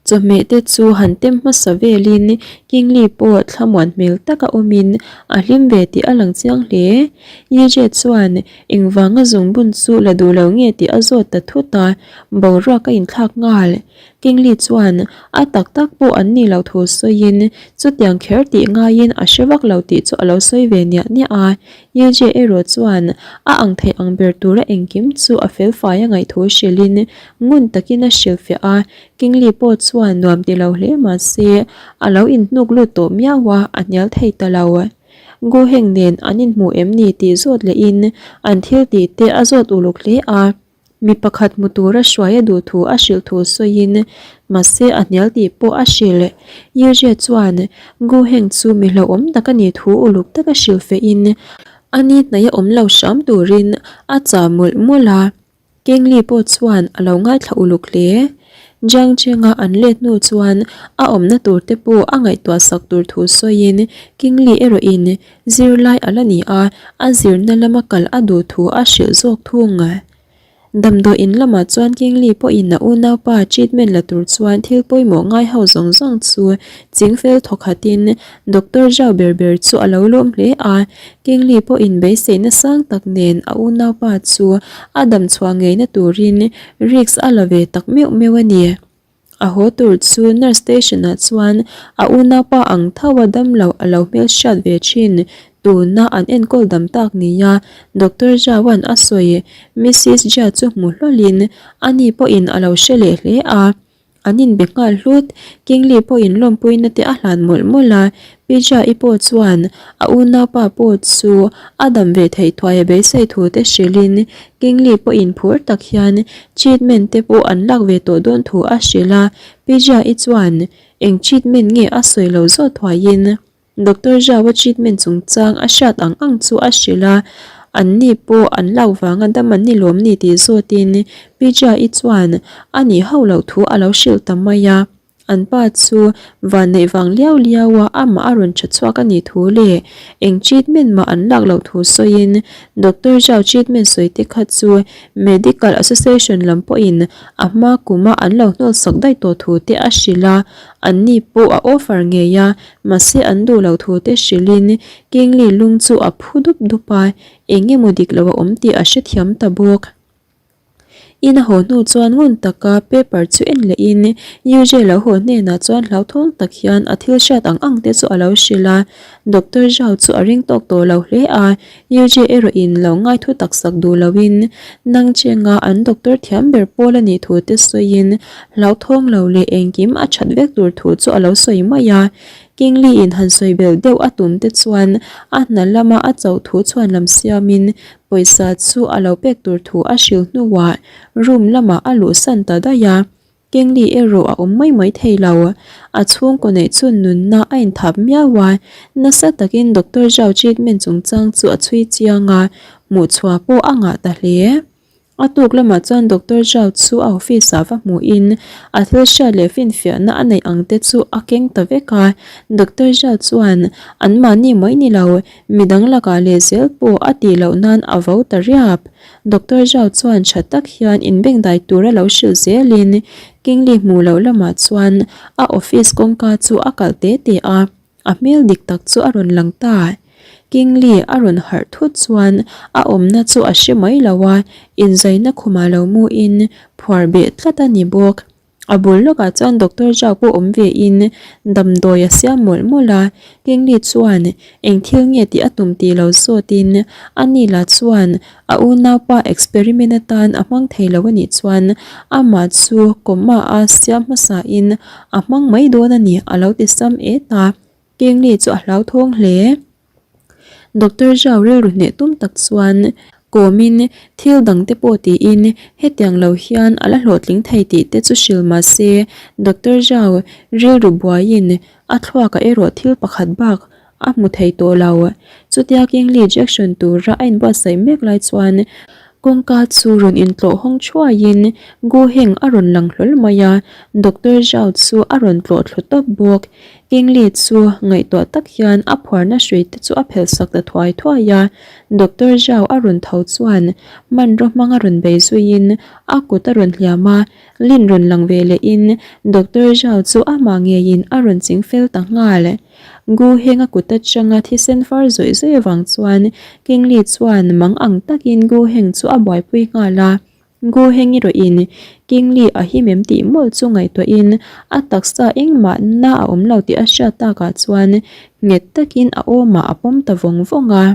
Chawhmeh te chu han tem hmasa velin Kingli pawh thlamuan hmel taka awmin a hlim ve tih a lang chiang hle. Yujie chuan engvanga zungbun chu la duh lo nge tih a zawt ta thut a, boruak a inthlak nghal. Kingli chuan a tak tak pawh an nih loh thu sawiin chutiang kher tih ngaiin a hre vak lo tih chu a lo sawi ve niah niah a. Yujie erawh chuan a ang theih ang ber tura engkim chu a fel fai a ngaih thu hrilhin ngun takin a hrilhfiah a. Kingli pawh chuan nuam ti lo hle mah se a lo inhnuk lut tawh miau a, a hnial thei ta lo. Gu Heng nen an inhmu em ni tih zawt lehin an thil tih te a zawt uluk hle a. Mi pakhat hmu tura hruai a duh thu a hrilh thu sawiin mahse a hnial tih pawh a hrilh. Yujie chuan Gu Heng chu mi hlauhawm tak a nih thu uluk taka hrilh fehin a ni hnaih a awm lo hram turin a chah mawlh mawlh a. Kengli pawh chuan a lo ngaithla uluk hle. Jiang Cheng-a an let hnu chuan a awmna tur te pawh a ngaihtuah sak tur thu sawiin Kingli erawhin zirlai a la ni a, a zirna lama kal a duh thu a hrilh zawk thung. Damdawi in lamah chuan Kingli pawhin a unaupa treatment la tur chuan thil pawimawh ngai ho zawng zawng chu chingfel thawkhatin Doctor Zhao ber ber chu a lo lawm hle a, Kingli pawhin beiseina sang tak nen a unaupa chu a damchhuah ngeina turin risk a la ve tak meuh meuh a ni. A haw tur chu nurse station ah chuan a unaupa ang tho a damlo a lo hmelhriat ve thin tuna an enkawl dam tak nia Doctor Zhao-a'n a sawi Missus Jia chu hmu hlawlin ani pawhin a lo hre leh hle a, an inbe nghal hlut. Kingli pawhin lawmpuina te a hlan mawlh mawlh a, Pi Jia-i pawh chuan a unaupa pawh chu a dam ve theih thuai a beisei thu te hrilhin Kingli pawhin phur tak hian treatment te pawh an lak ve tawh dawn thu a hrilh a, Pi Jia-i chuan eng treatment nge a sawi lo zawt thuaiin Doctor Zhao-a treatment chungchang a hriat ang ang chu a hrilh a, an ni pawh an lak vanga dam an ni lawm ni tih zawtin Pi Jia-i chuan a nih hauh loh thu a lo hrilh ta mai a. An pa chu vanneih vang liau liau a amah a rawn tha chhuak a nih thu leh eng treatment mah an lak loh thu sawiin Doctor Zhao treatment sawi te kha chu Medical Association lam pawhin a hma kuma an lo hnawl sak daih tawh thu te a hrilh a, an ni pawh a offer ngei a, mahse an duh loh thu te hrilhin Kingli lung chu a phu dup dup a, eng emaw dik lo a awm tih a hrethiam ta bawk. In a haw hnu chuan ngun taka paper chu en lehin UJ lo haw hnenah chuan hlauthawng tak hian a thil hriat ang ang te chu a lo hrilh a. Doctor Zhao chu a ring tawk tawh lo hle a, UJ erawhin lo ngaithu tak sak duh loin nang chenga an doctor thiam ber pawl a nih thu te sawiin hlauthawng lo leh engkim a that vek tur thu chu a lo sawi mai a. Kingli in han sawi belh deuh a tum te chuan a hna lama a chauh thu chhuan lam siamin Pawisa chu a lo pek tur thu a hrilh hnuah room lamah a luhsan ta daih a, Kengli erawh a awm mai mai thei lo. A chhungkaw neih chun nunna a inthap miau a, nasa takin Doctor Zhao treatment chungchang chu a chhui chiang a, hmuhchhuah pawh a ngah ta hle. A tuk lamah chuan Doctor Zhao chu a office ah va hmuhin a thil hriat leh finfiahna a neih ang te chu a keng ta vek a, Doctor Zhao chuan anmahni mai ni lo Midang lakah leh zel pawh a tih loh nan a vo ta riap. Doctor Zhao chuan tha tak hian inbengdai tura lo hrilh zelin Kingli hmuh loh lamah chuan a office kawngka chu a kalh te te a, a hmel dik tak chu a rawn lang ta. Kingli a rawn harh thut chuan a awmna chu a hre mai lo a, inzaina khumah lo muin phuar beh tlat a ni bawk. A bul lawkah chuan Doctor Zhao pawh awm ve in damdawi a siam mawlh mawlh a, Kingli chuan eng thil nge tih a tum tih lo zawt in a ni lah chuan a unaupa experiment atan a hmang thei lo a nih chuan amah chu coma a siam hmasa in a hmang mai dawn a ni a lo ti sam et a, Kingli chu a hlauthawng hle. Doctor Zhao rilru hneh tum tak chuan kawmin thil dang te pawh tiin hetiang lo hian a la hlawhtling thei tih te chu hrilh mah se Doctor Zhao rilru buaiin a thluakah erawh thil pakhat bak a hmu thei tawh lo. Chutia Kingli Jackson tura a inbuatsaih mek lai chuan kawngka chu rawn intlawh hawng thuaiin Gu Heng a rawn lang hlawl mai a, Doctor Zhao chu a rawn tlawh thlu tawp bawk. Kingli chu ngaihtuah tak hian a phuarna hrui te chu a phelh sak ta thuai thuai a, Doctor Zhao a rawn tho chuan hmanraw hmang a rawn bei zuiin a kut a rawn hliam a, Lin rawn lang ve lehin Doctor Zhao chu amah ngeiin a rawn ching fel ta nghal. Gu Heng a kut atanga thisen far zawih zawih avang chuan Kingli chuan mang ang takin Gu Heng chu a buaipui nghal a. Gu Hengi rawhin Kingli a him em tih mawlh chu ngaihtuahin a taksa engmah na a awm lo tih a hriat takah chuan nghet takin a awmah a pawm ta vawng vawng a.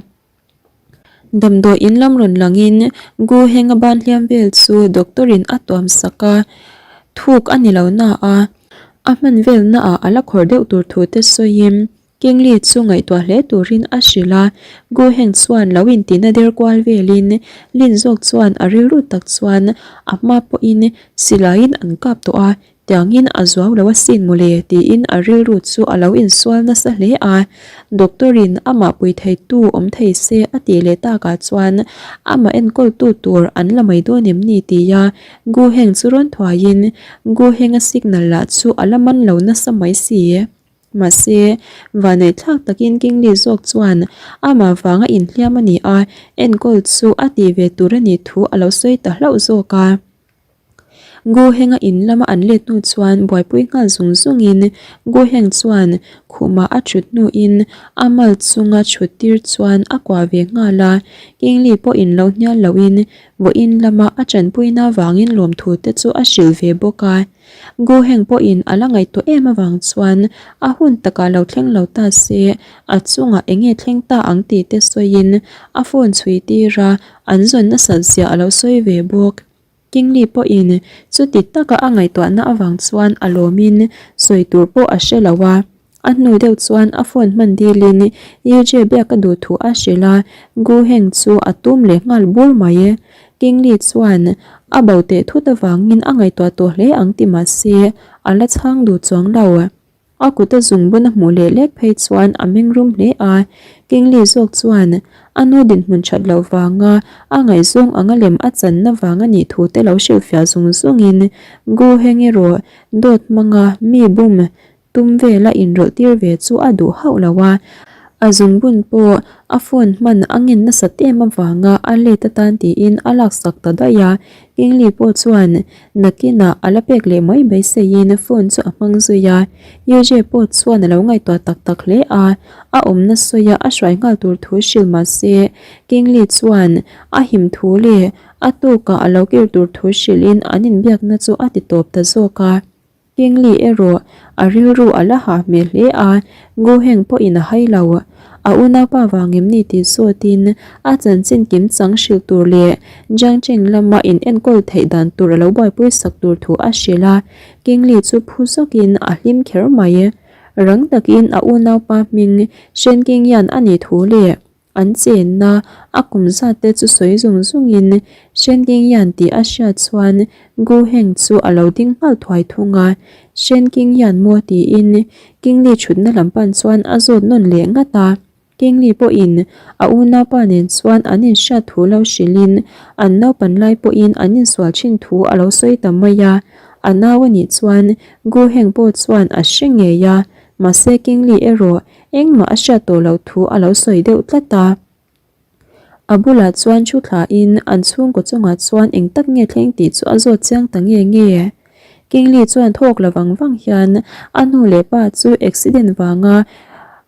Damdawi in lam rawn langin Gu Henga ban hliam vel chu doctor in a tuam sak a, thuk a ni lo na a, a hman vel naah a la khawr deuh tur thu te sawiin Kingli chu ngaihtuah hle turin a hrilh a, Gu Heng chuan lo intina der kual velin Lin zawk chuan a rilru tak chuan a hma pawhin silaiin an kap tawh a. Tiangin a zuau lo asin mawle tiin a rilru chu a lo insual nasa hle a. Doctor-in amah pui theitu awm thei se a tih leh takah chuan amah enkawltu tur an la mai dawn em ni tia Gu Heng chu rawn thuaiin Gu Heng-a signal lah chu a la man lo nasa mai si. Mahse, vaneihthlak takin Kingli zawk chuan amah vanga inhliam a ni a, enkawl chu a tih ve tur a nih thu a lo sawi ta hlauh zawk a. Gu Henga in lama an let hnu chuan buaipui nghal zung zungin Gu Heng chuan khumah a thut hnuin a mal chunga thut tir chuan a kuah ve nghal a, Kingli pawhin lo hnial lohin vawiin lama a tanpuina avangin lawmthu te chu a hrilh ve bawk a. Gu Heng pawhin a la ngaihtuah em avang chuan a hun takah lo thleng lo ta se a chungah eng nge thleng ta ang tih te sawiin a phone chhui tir a, an zawn nasat zia a lo sawi ve bawk. Kingli pawhin chuti taka a ngaihtuahna avang chuan a lawmin sawi tur pawh a hre lo a. A hnu deuh chuan a phone hman dilin UJ biak a duh thu a hrilh a, Gu Heng chu a tum leh nghal bur mai. Kingli chuan a bo teh thut avangin a ngaihtuah tawh hle ang ti mah se a la chhang duh chuang lo. A kut a zungbun a hmuh leh lek phei chuan a meng rum hle a, Kingli zawk chuan a nu dinhmun that loh vanga a ngaihzawng anga lem a channa vang a nih thu te lo hrilhfiah zung zungin Gu Heng erawh dawt hmanga mi bum Tum vela inrawlh tir ve chu a duh hauh lo a, a zungbun pawh a phone hman a ngen nasat em avanga a let atan tiin a laksak ta daih a, Kingli pawh chuan nakinah a la pek leh mai beiseiin phone chu a hmang zui a, Yujie pawh chuan a lo ngaihtuah tak tak hle a, a awmna sawia a hruai nghal tur thu hrilh mah se Kingli chuan a him thu leh a tukah a lo kir tur thu hrilhin an inbiakna chu a ti tawp ta zawk a. Kingli erawh a rilru a la hah hmel hle a, Guheng pawhin a hai lo. A unaupa vang em ni tih zawtin a chanchin kim chang hrilh tur leh Jiangcheng lama in enkawl theih dan tur a lo buaipui sak tur thu a hrilh a, Kingli chu phu zawkin a hlim kher mai. Rang takin a unaupa hming Shen Qingyan a nih thu leh An chenna a kum zat te chu sawi zung zungin Shen Qingyan tih a hriat chuan Gu Heng chu a lo ding nghal thuai thung a, Shen Qingyan maw tiin Qingli thutna lam pan chuan a zawt nawn leh ngat a. Qingli pawhin a unaupa nen chuan an inhriat thu lo hrilhin an naupan lai pawhin an insual thin thu a lo sawi ta mai a, a nau a nih chuan Gu Heng pawh chuan a hre ngei a, mahse Qingli erawh Engmah a hriat tawh loh thu a lo sawi deuh tlat a. A bulah chuan thu thlain an chhungkaw chungah chuan eng tak nge thleng tih chu a zawt chiang ta nge nge. Kingli chuan thawk la vang vang hian a nu leh pa chu accident vanga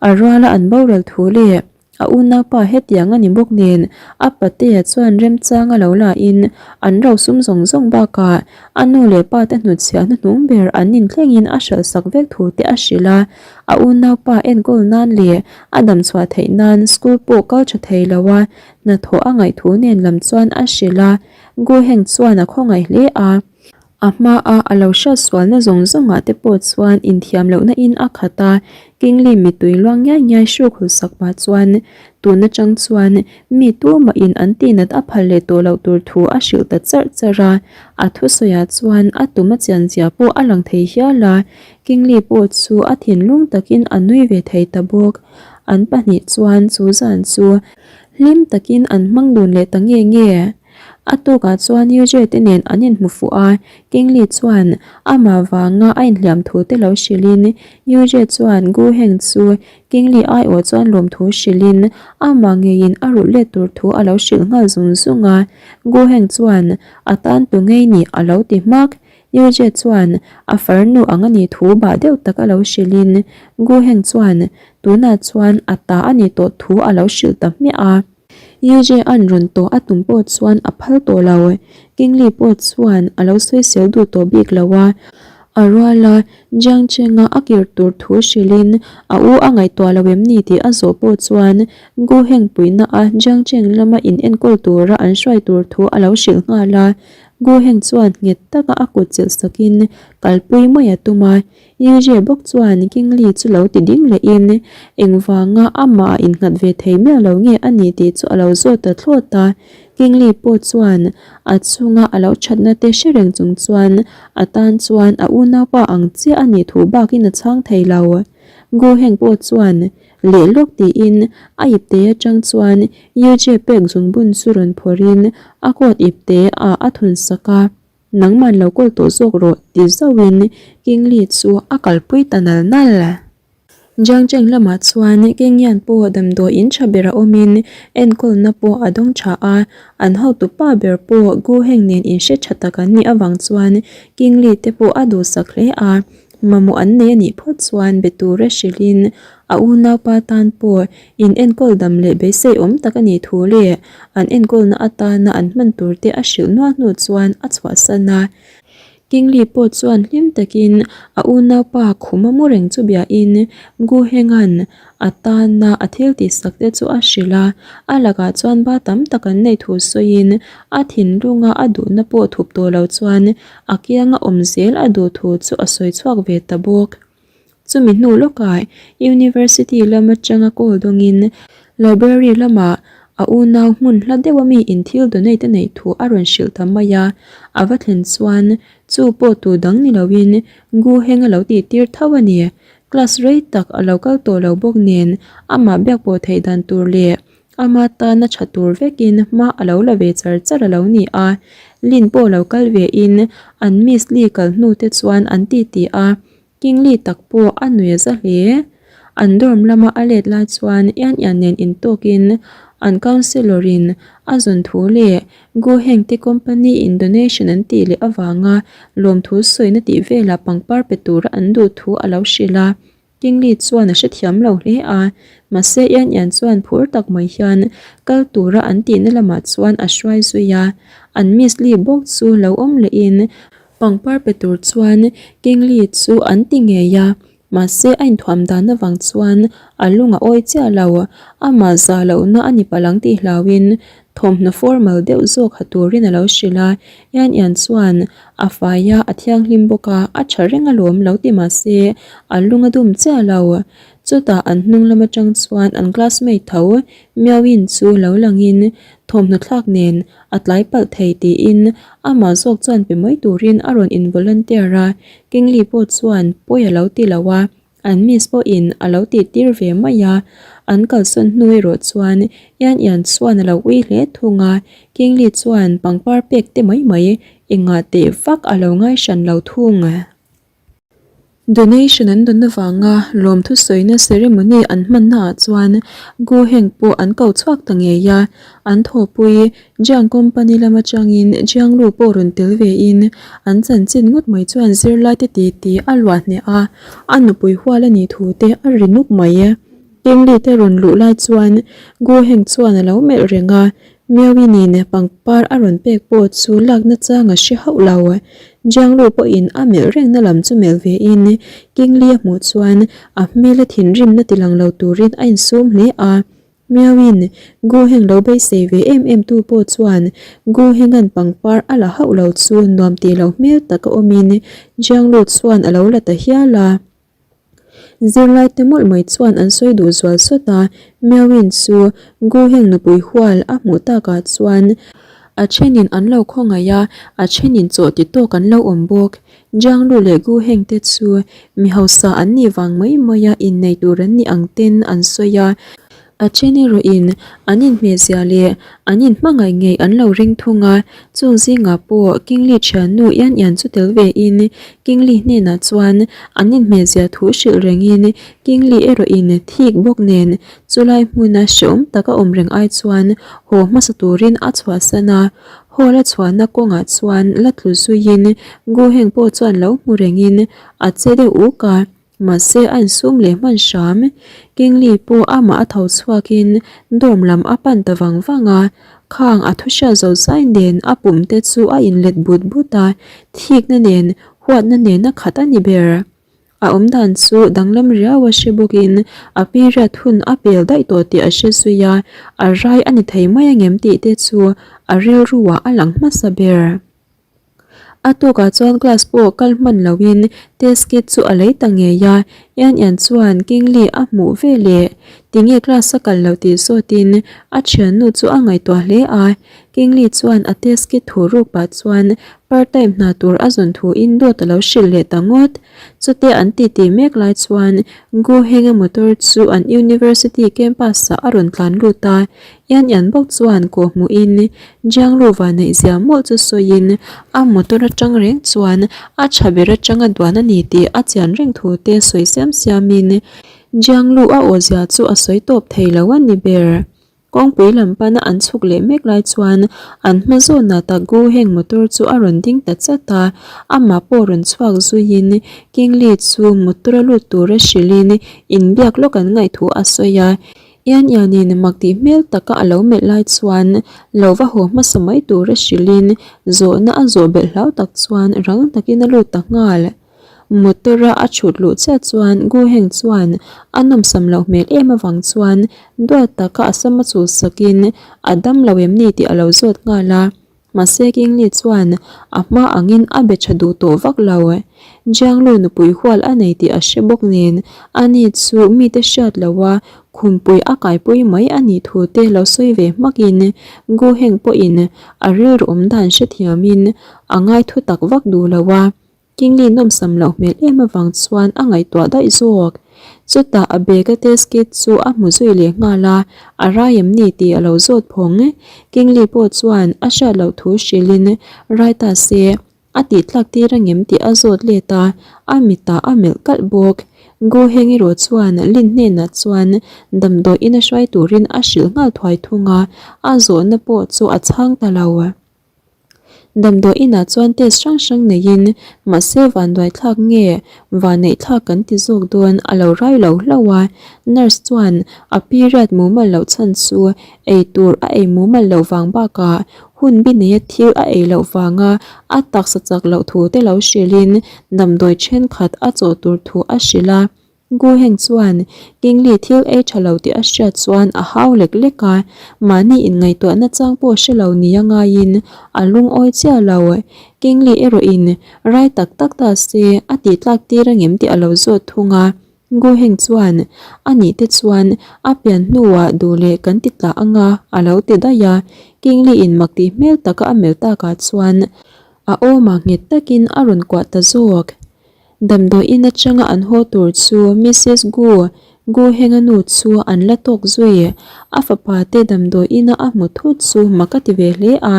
a ruala an boral thu leh A unaupa hetiang a ni bawk nen a patea chuan remchang a lo la in an rosum zawng zawng bakah a nu leh pa te hnutchhiah hnuhnung ber an inthleng in a hralh sak vek thu te a hrilh a, a unaupa enkawl nan leh a damchhuah theih nan school pawh kal tha thei lo a hnathawh a ngaih thu nen lam chuan a hrilh a, Guheng chuan a khawngaih hle a. A hmaa a lo hriat sualna zawng zawngah te pawh chuan inthiam lohna in a khat a, Kingli mittui luang ngiai ngiai hruk hul sak pah chuan tun atang chuan mi tumahin an tihnat a phal leh tawh loh tur thu a hrilh ta charh charh a, a thusawiah chuan a tum a chian zia pawh a lang thei hial a, Kingli pawh chu a thinlung takin a nui ve thei ta bawk. An pahnih chuan chu zan chu hlim takin an hmang dun leh ta nge nge. A tukah chuan Yujie te nen an inhmu fuh a, Kingli chuan amah vanga a inhliam thu te lo hrilhin Yujie chuan Gu Heng chu Kingli aiawh chuan lawmthu hrilhin amah ngeiin a rulh let tur thu a lo hrilh nghal zung zung a, Gu Heng chuan a tan tu ngei nih a lo ti hmak. Yujie chuan a farnu ang a nih thu bah deuh tak a lo hrilhin Gu Heng chuan tunah chuan a ta a nih tawh thu a lo hrilh ta hmiah a. UJ-a'n rawn tawh a tum pawh chuan a phal tawh lo. Kingli pawh chuan a lo sawisel duh tawh bik lo a, a ruala Jiang Cheng-a a kir tur thu hrilhin a u a ngaihtuah lo em ni tih a zawh pawh chuan Gu Heng puihna a Jiang Cheng lama in enkawl tura an hruai tur thu a lo hrilh nghal a. Guheng chuan nghet taka a kut chelh sakin kalpui mai a tum a. Yujie bawk chuan Kingli chu lo ti ding lehin engvanga amah a innghat ve thei miah lo nge a ni tih chu a lo zawt ta thlawt a. Kingli pawh chuan a chunga a lo thatna te hre reng chung chuan a tan chuan a unaupa ang chiah a nih thu bakin a chhang thei lo. Guheng pawh chuan Leh lawk tiin a ipte atang chuan Yujie pek zungbun chu rawn phawrhin a coat ipte ah a thun sak a, Nangman lo kawl tawh zawk rawh ti zauhin Kingli chu a kalpui ta nal nal. Jiangcheng lamah chuan Kingyan pawh damdawi in tha ber a awmin enkawlna pawh a dawng tha a, an hotu pa ber pawh Gu Heng nen inhre tha tak an nih avang chuan Kingli te pawh a duhsak hle a. Mamawh an nei a nih phawt chuan be tura hrilhin a unaupa tan pawh in enkawl dam leh beisei awm tak a nih thu leh an enkawlna atana an hman tur te a hrilh nual hnu chuan a chhuahsan a. Kingli pawh chuan hlim takin a unaupa khuma mu reng chu biain Guhenga'n A tana a thil tihsak te chu a hrilh a, a lakah chuan ba tam tak an neih thu sawiin a thinlunga a duhna pawh thup tawh lo chuan a kianga awm zel a duh thu chu a sawi chhuak ve ta bawk. Chumi hnu lawkah University lam atanga call dawngin Library lamah a unau hmun hla deuha mi in thil donate a neih thu a rawn hrilh ta mai a, a va thlen chuan chu pawh tu dang ni loin Guheng a lo tihtir tho a ni. Class rei tak a lo kal tawh lo bawk nen amah biak pawh theih dan tur leh ama tana tha tur vekin hma a lo la ve char char a lo ni a. Lin pawh lo kal ve in an Miss Lee kal hnu te chuan an ti ti a, King Lee tak pawh a nui a za hle. An dorm lama a let lai chuan Ian Ian nen intawkin an counsellor in a zawn thu leh Gu Heng te company in donation an tih leh avanga lawmthu sawina tih velah pangpar pe tura an duh thu a lo hrilh a. Kingli chuan a hrethiam lo hle a, mahse Ian Ian chuan phur tak mai hian kal tura an tihna lamah chuan a hruai zui a. An Miss Lee bawk chu lo awm lehin pangpar pe tur chuan Kingli chu an ti ngei a. Mahse a inthuam dan avang chuan a lung a awi chiah lo, amah zah lohna a ni palh ang tih hlauhin thawmhnaw formal deuh zawk ha turin a lo hrilh a, Ian Ian chuan a fai a, a thianghlim bawk a, a tha reng alawm lo ti mahse a lung a dum chiah lo. Chutah an hnung lam atang chuan an classmate tho Miao Yin chu lo langin thawmhnaw thlak nen a tlai palh thei tiin amah zawk chuan pe mai turin a rawn in volunteer a, Kingli pawh chuan pawi a lo ti lo a, an miss pawhin a lo tih tir ve mai a, an kalsawn hnu erawh chuan Ian Ian chuan a lo ui hle thung a, Kingli chuan pangpar pek te mai mai engah teh vak a lo ngai hran lo thung. Donation an dawn avanga lawmthu sawina ceremony an hmanna ah chuan Gu Heng pawh an ko chhuak ta ngei a, an thawhpui Jiang Company lam atangin Jiang Lu pawh rawn tel ve in an chanchin ngawt mai chuan zirlai te titi a luah hneh a, a nupui hual a nih thu te a ri nuk mai. Kingli te rawn luh lai chuan Gu Heng chuan a lo melh reng a, Miawinin pangpar a rawn pek pawh chu lakna chang a hre hauh lo. Jianglu pawhin a melh rengna lam chu melh vein Kingli a hmuh chuan a hmel a thinrimna tilang lo turin a insum hle a. Miawin Gu Heng lo beisei ve em em tu pawh chuan Gu Henga'n pangpar a la hauh lo chu nuam tih loh hmel taka awmin Jianglu chuan a lo la ta hial a. Zirlai te mawlh mai chuan an sawi duh zual sawt a, Miawin chu Gu Heng nupui hual a hmuh takah chuan a thenin an lo khawngaih a, a thenin chaw ti tawk an lo awm bawk. Jiang Lu leh Gu Heng te chu mi hausa an nih vang mai mai a innei tur an nih ang ten an sawi a, A then erawhin an inhmehzia leh an inhmangaih ngei an lo ring thung a, chung zingah pawh Kingli thiannu Ian Ian chu tel vein Kingli hnenah chuan an inhmehzia thu hrilh rengin Kingli erawhin thik bawk nen chulai hmuna hreawm taka awm reng ai chuan haw hmasa turin a chhuahsan a, hall a chhuahna kawngah chuan la tlu zuiin Gu Heng pawh chuan lo hmu rengin a che deuh uk a. Mahse a insum leh hman hram. Kingli pawh amah a tho chhuakin dorm lam a pan ta vang vang a, khang a thu hriat zo zai nen a pum te chu a inlet but but a, thikna nen huatna nen a khat a ni ber. A awmdan chu danglam riau a hre bawkin a period hun a pel daih tawh tih a hre zui a, a rai a ni thei mai angem tih te chu a rilru ah a lang hmasa ber. A tukah chuan class pawh kal hman loin test kit chu a lei ta ngei a, Ian Ian chuan Kingli a hmuh ve leh tinge class a kal loh tih zawtin a thiannu chu a ngaihtuah hle a. Kingli chuan a test kit thu ruk pah chuan part time hna tur a zawn thuin dawt a lo hrilh leh ta ngawt. Chute an titi mek lai chuan Gu Henga motor chu an university campus ah a rawn tlan lut a, Ian Ian bawk chuan kawh hmuhin Jianglu vanneih zia mawlh chu sawiin a motor atang reng chuan a tha ber atanga duan a ni tih a chian reng thu te sawi siam siamin Jianglu a aw zia chu a sawi tawp thei lo a ni ber. Kawngpui lam pana an chhuk leh mek lai chuan an hma zawnah tak Gu Heng motor chu a rawn ding ta chat a, amah pawh rawn chhuak zuiin Kingli chu motor a lut tura hrilhin inbiak lawk an ngaih thu a sawi a. Ian Ianin mak tih hmel taka a lo melh lai chuan lo va haw hmasa mai tura hrilhin zawhna a zawh belh hlau tak chuan rang takin a lut ta nghal. Motor-a a chhut luh chiah chuan Gu Heng chuan a nawmsam loh hmel em avang chuan duat taka a sama chul sakin a dam lo em ni tih a lo zawt nghal a. Mahse Kingli chuan a hma angin a be tha duh tawh vak lo. Jianglu nupui hual a nei tih a hre bawk nen ani chu mite hriat loha khumpui a kaipui mai a nih thu te lo sawi ve hmakin Gu Heng pawhin a rilru awm dan hrethiamin a ngai thu tak vak duh lo a. Kingli nawmsam loh hmel em avang chuan a ngaihtuah daih zawk. Chutah a bag a test kit chu a hmu zui leh nghal a, a rai em ni tih a lo zawt phawng. Kingli pawh chuan a hriat loh thu hrilhin rai ta se, a tih tlak tir angem tih a zawt let a, a mitah a melh kalh bawk. Gu Heng erawh chuan Lin hnenah chuan damdawi ina hruai turin a hrilh nghal thuai thung a, a zawhna pawh chu a chhang ta lo. Damdawi inah chuan test hrang hrang neiin mahse vanduai thlak nge vanneih thlak kan ti zawk dawn a lo rai lo hlauh a, nurse chuan a period mumal loh chhan chu ei tur a ei mumal loh vang bakah hun bi neia thil a ei loh vanga a taksa chak loh thu te lo hrilhin damdawi thenkhat a chawh tur thu a hrilh a. Gu Heng chuan Kingli thil ei tha lo tih a hriat chuan a hau lek lek a, mahni inngaihtuahna chang pawh hre lo nia ngaiin a lungawi chiah lo. Kingli erawhin rai tak tak ta se a tih tlak tir angem tih a lo zawt thung a. Gu Heng chuan a nih te chuan a pian hnuah duh leh kan ti tla anga a lo ti daih a. Kingli in mak tih hmel taka a melh takah chuan a awmah nghet takin a rawn kuah ta zawk. Damdawi in atanga an haw tur chu Missus Gu, Gu Henga nu chu an la tawk zui. A fapa te damdawi ina a hmu thut chu mak a ti ve hle a,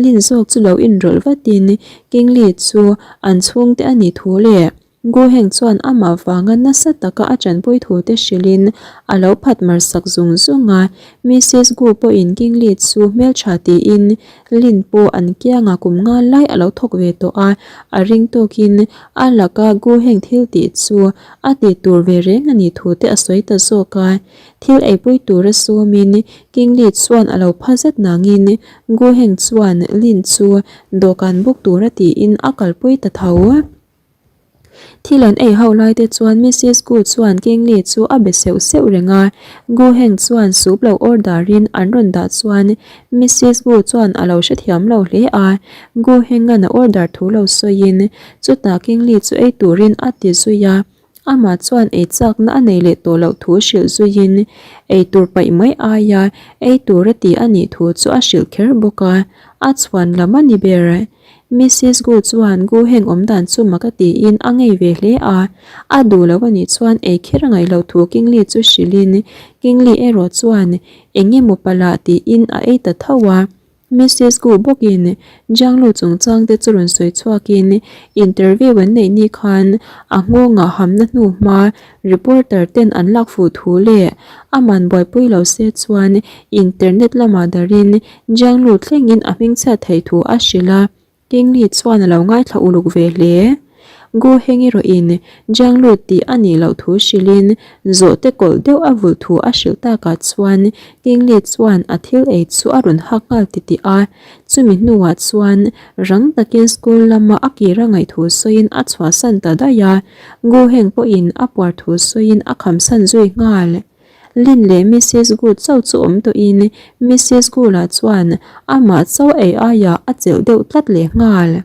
Lin zawk chu lo inrawlh vatin Kingli chu an chhungte a nih thu leh Gu Heng chuan amah vanga nasa taka a tanpui thu te hrilhin a lo phat mar sak zung zung a. Missus Gu pawhin Kingli chu hmeltha tiin Lin pawh an kiangah kum nga lai a lo thawk ve tawh a, a ring tawkin a laka Gu Heng thil tih chu a tih tur ve reng a nih thu te a sawi ta zawk a. Thil eipui tura sawmin King Li chuan a lo pha zet nangin Gu Heng chuan Lin chu dawhkan bawk tura tiin a kalpui ta tho. Thil an ei ho lai te chuan Missus Gu chuan Kingli chu a be seuh seuh reng a, Gu Heng chuan soup lo order in an rawn dah chuan Missus Gu chuan a lo hrethiam lo hle a, Gu Heng-a'n a order thu lo sawiin chutah Kingli chu ei turin a ti zui a, amah chuan ei chakna a nei leh tawh loh thu hrilh zuiin ei tur paih mai aia ei tur a ti a nih thu chu a hrilh kher bawk a, a chhuan lam a ni ber. Missus Gu chuan Gu Heng awm dan chu mak a tiin a ngei ve hle a, a duh lo a nih chuan ei kher a ngaih loh thu Kingli chu hrilhin Kingli erawh chuan eng emaw palah tiin a ei ta tho a. Missus Gu bawkin Jianglu chungchang te chu rawn sawi chhuakin interview an neih ni khan a nghawngah hamna hnu hma reporter ten an lak fuh thu leh aman buaipui lo se chuan internet lamah darin Jianglu thlengin a hmingchhiat theih thu a hrilh a, Kingli chuan a lo ngaithla uluk ve hle. Gu Heng erawhin Jianglu tih a nih loh thu hrilhin zawhte kawlh deuh a vulh thu a hrilh takah chuan Kingli chuan a thil ei chu a rawn hak nghal titih a, chumi hnuah chuan rang takin school lama a kir a ngaih thu sawiin a chhuahsan ta daih a, Gu Heng pawhin a puar thu sawiin a khamsan zui nghal. Lin leh Missus Gu chauh chu awm tawhin Missus Gu lah chuan amah chauh ei aiah a chelh deuh tlat leh nghal.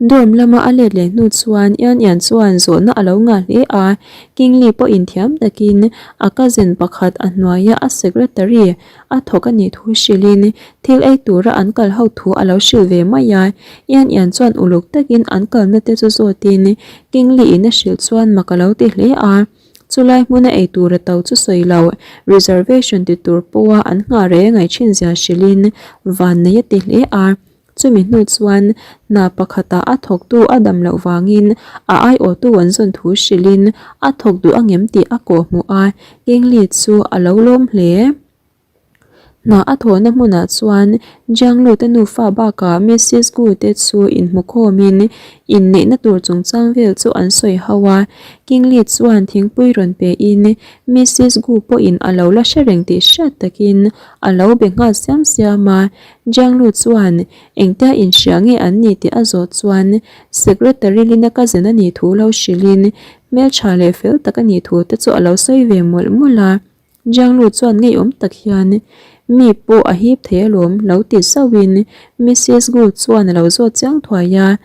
Dorm lama a let leh hnu chuan Ian Ian chuan zawhna a lo ngah hle a, Kingli pawhin thiam takin a cousin pakhat a hnuaia a secretary a thawk a nih thu hrilhin thil ei tura an kal ho thu a lo hrilh ve mai a. Ian Ian chuan uluk takin an kalna te chu zawtin Kingli in a hrilh chuan mak a lo ti hle a. Chulai hmuna ei tura to chu sawi lo, reservation ti tur pawha an nghah rei a ngaih thin zia hrilhin vannei a ti hle a. Chumi hnu chuan hna pakhatah a thawktu a dam loh vangin a aiawhtu an zawn thu hrilhin a thawk duh angem tih a kawhhmuh a, Kingli chu a lo lawm hle. Hna a thawhna hmunah chuan Jianglu-te nufa bakah Missis Gu-te chu inhmukhawmin inneihna tur chungchang vel chu an sawi ho a. Kingli chuan thingpui rawn pein Missis Gu pawhin a lo la hre reng tih hriat takin a lo be nghal siam siam a. Jianglu chuan engtia inhria nge an ni tih a zawh chuan Secretary Lina cousin a nih thu lo hrilhin hmeltha leh fel tak a nih thu te chu a lo sawi ve mawlh mawlh a. Jianglu chuan ngeiawm tak hian, Mi pawh a hip thei alawm, lo ti zauhin Missis Gu chuan a lo zawt chiang thuai a.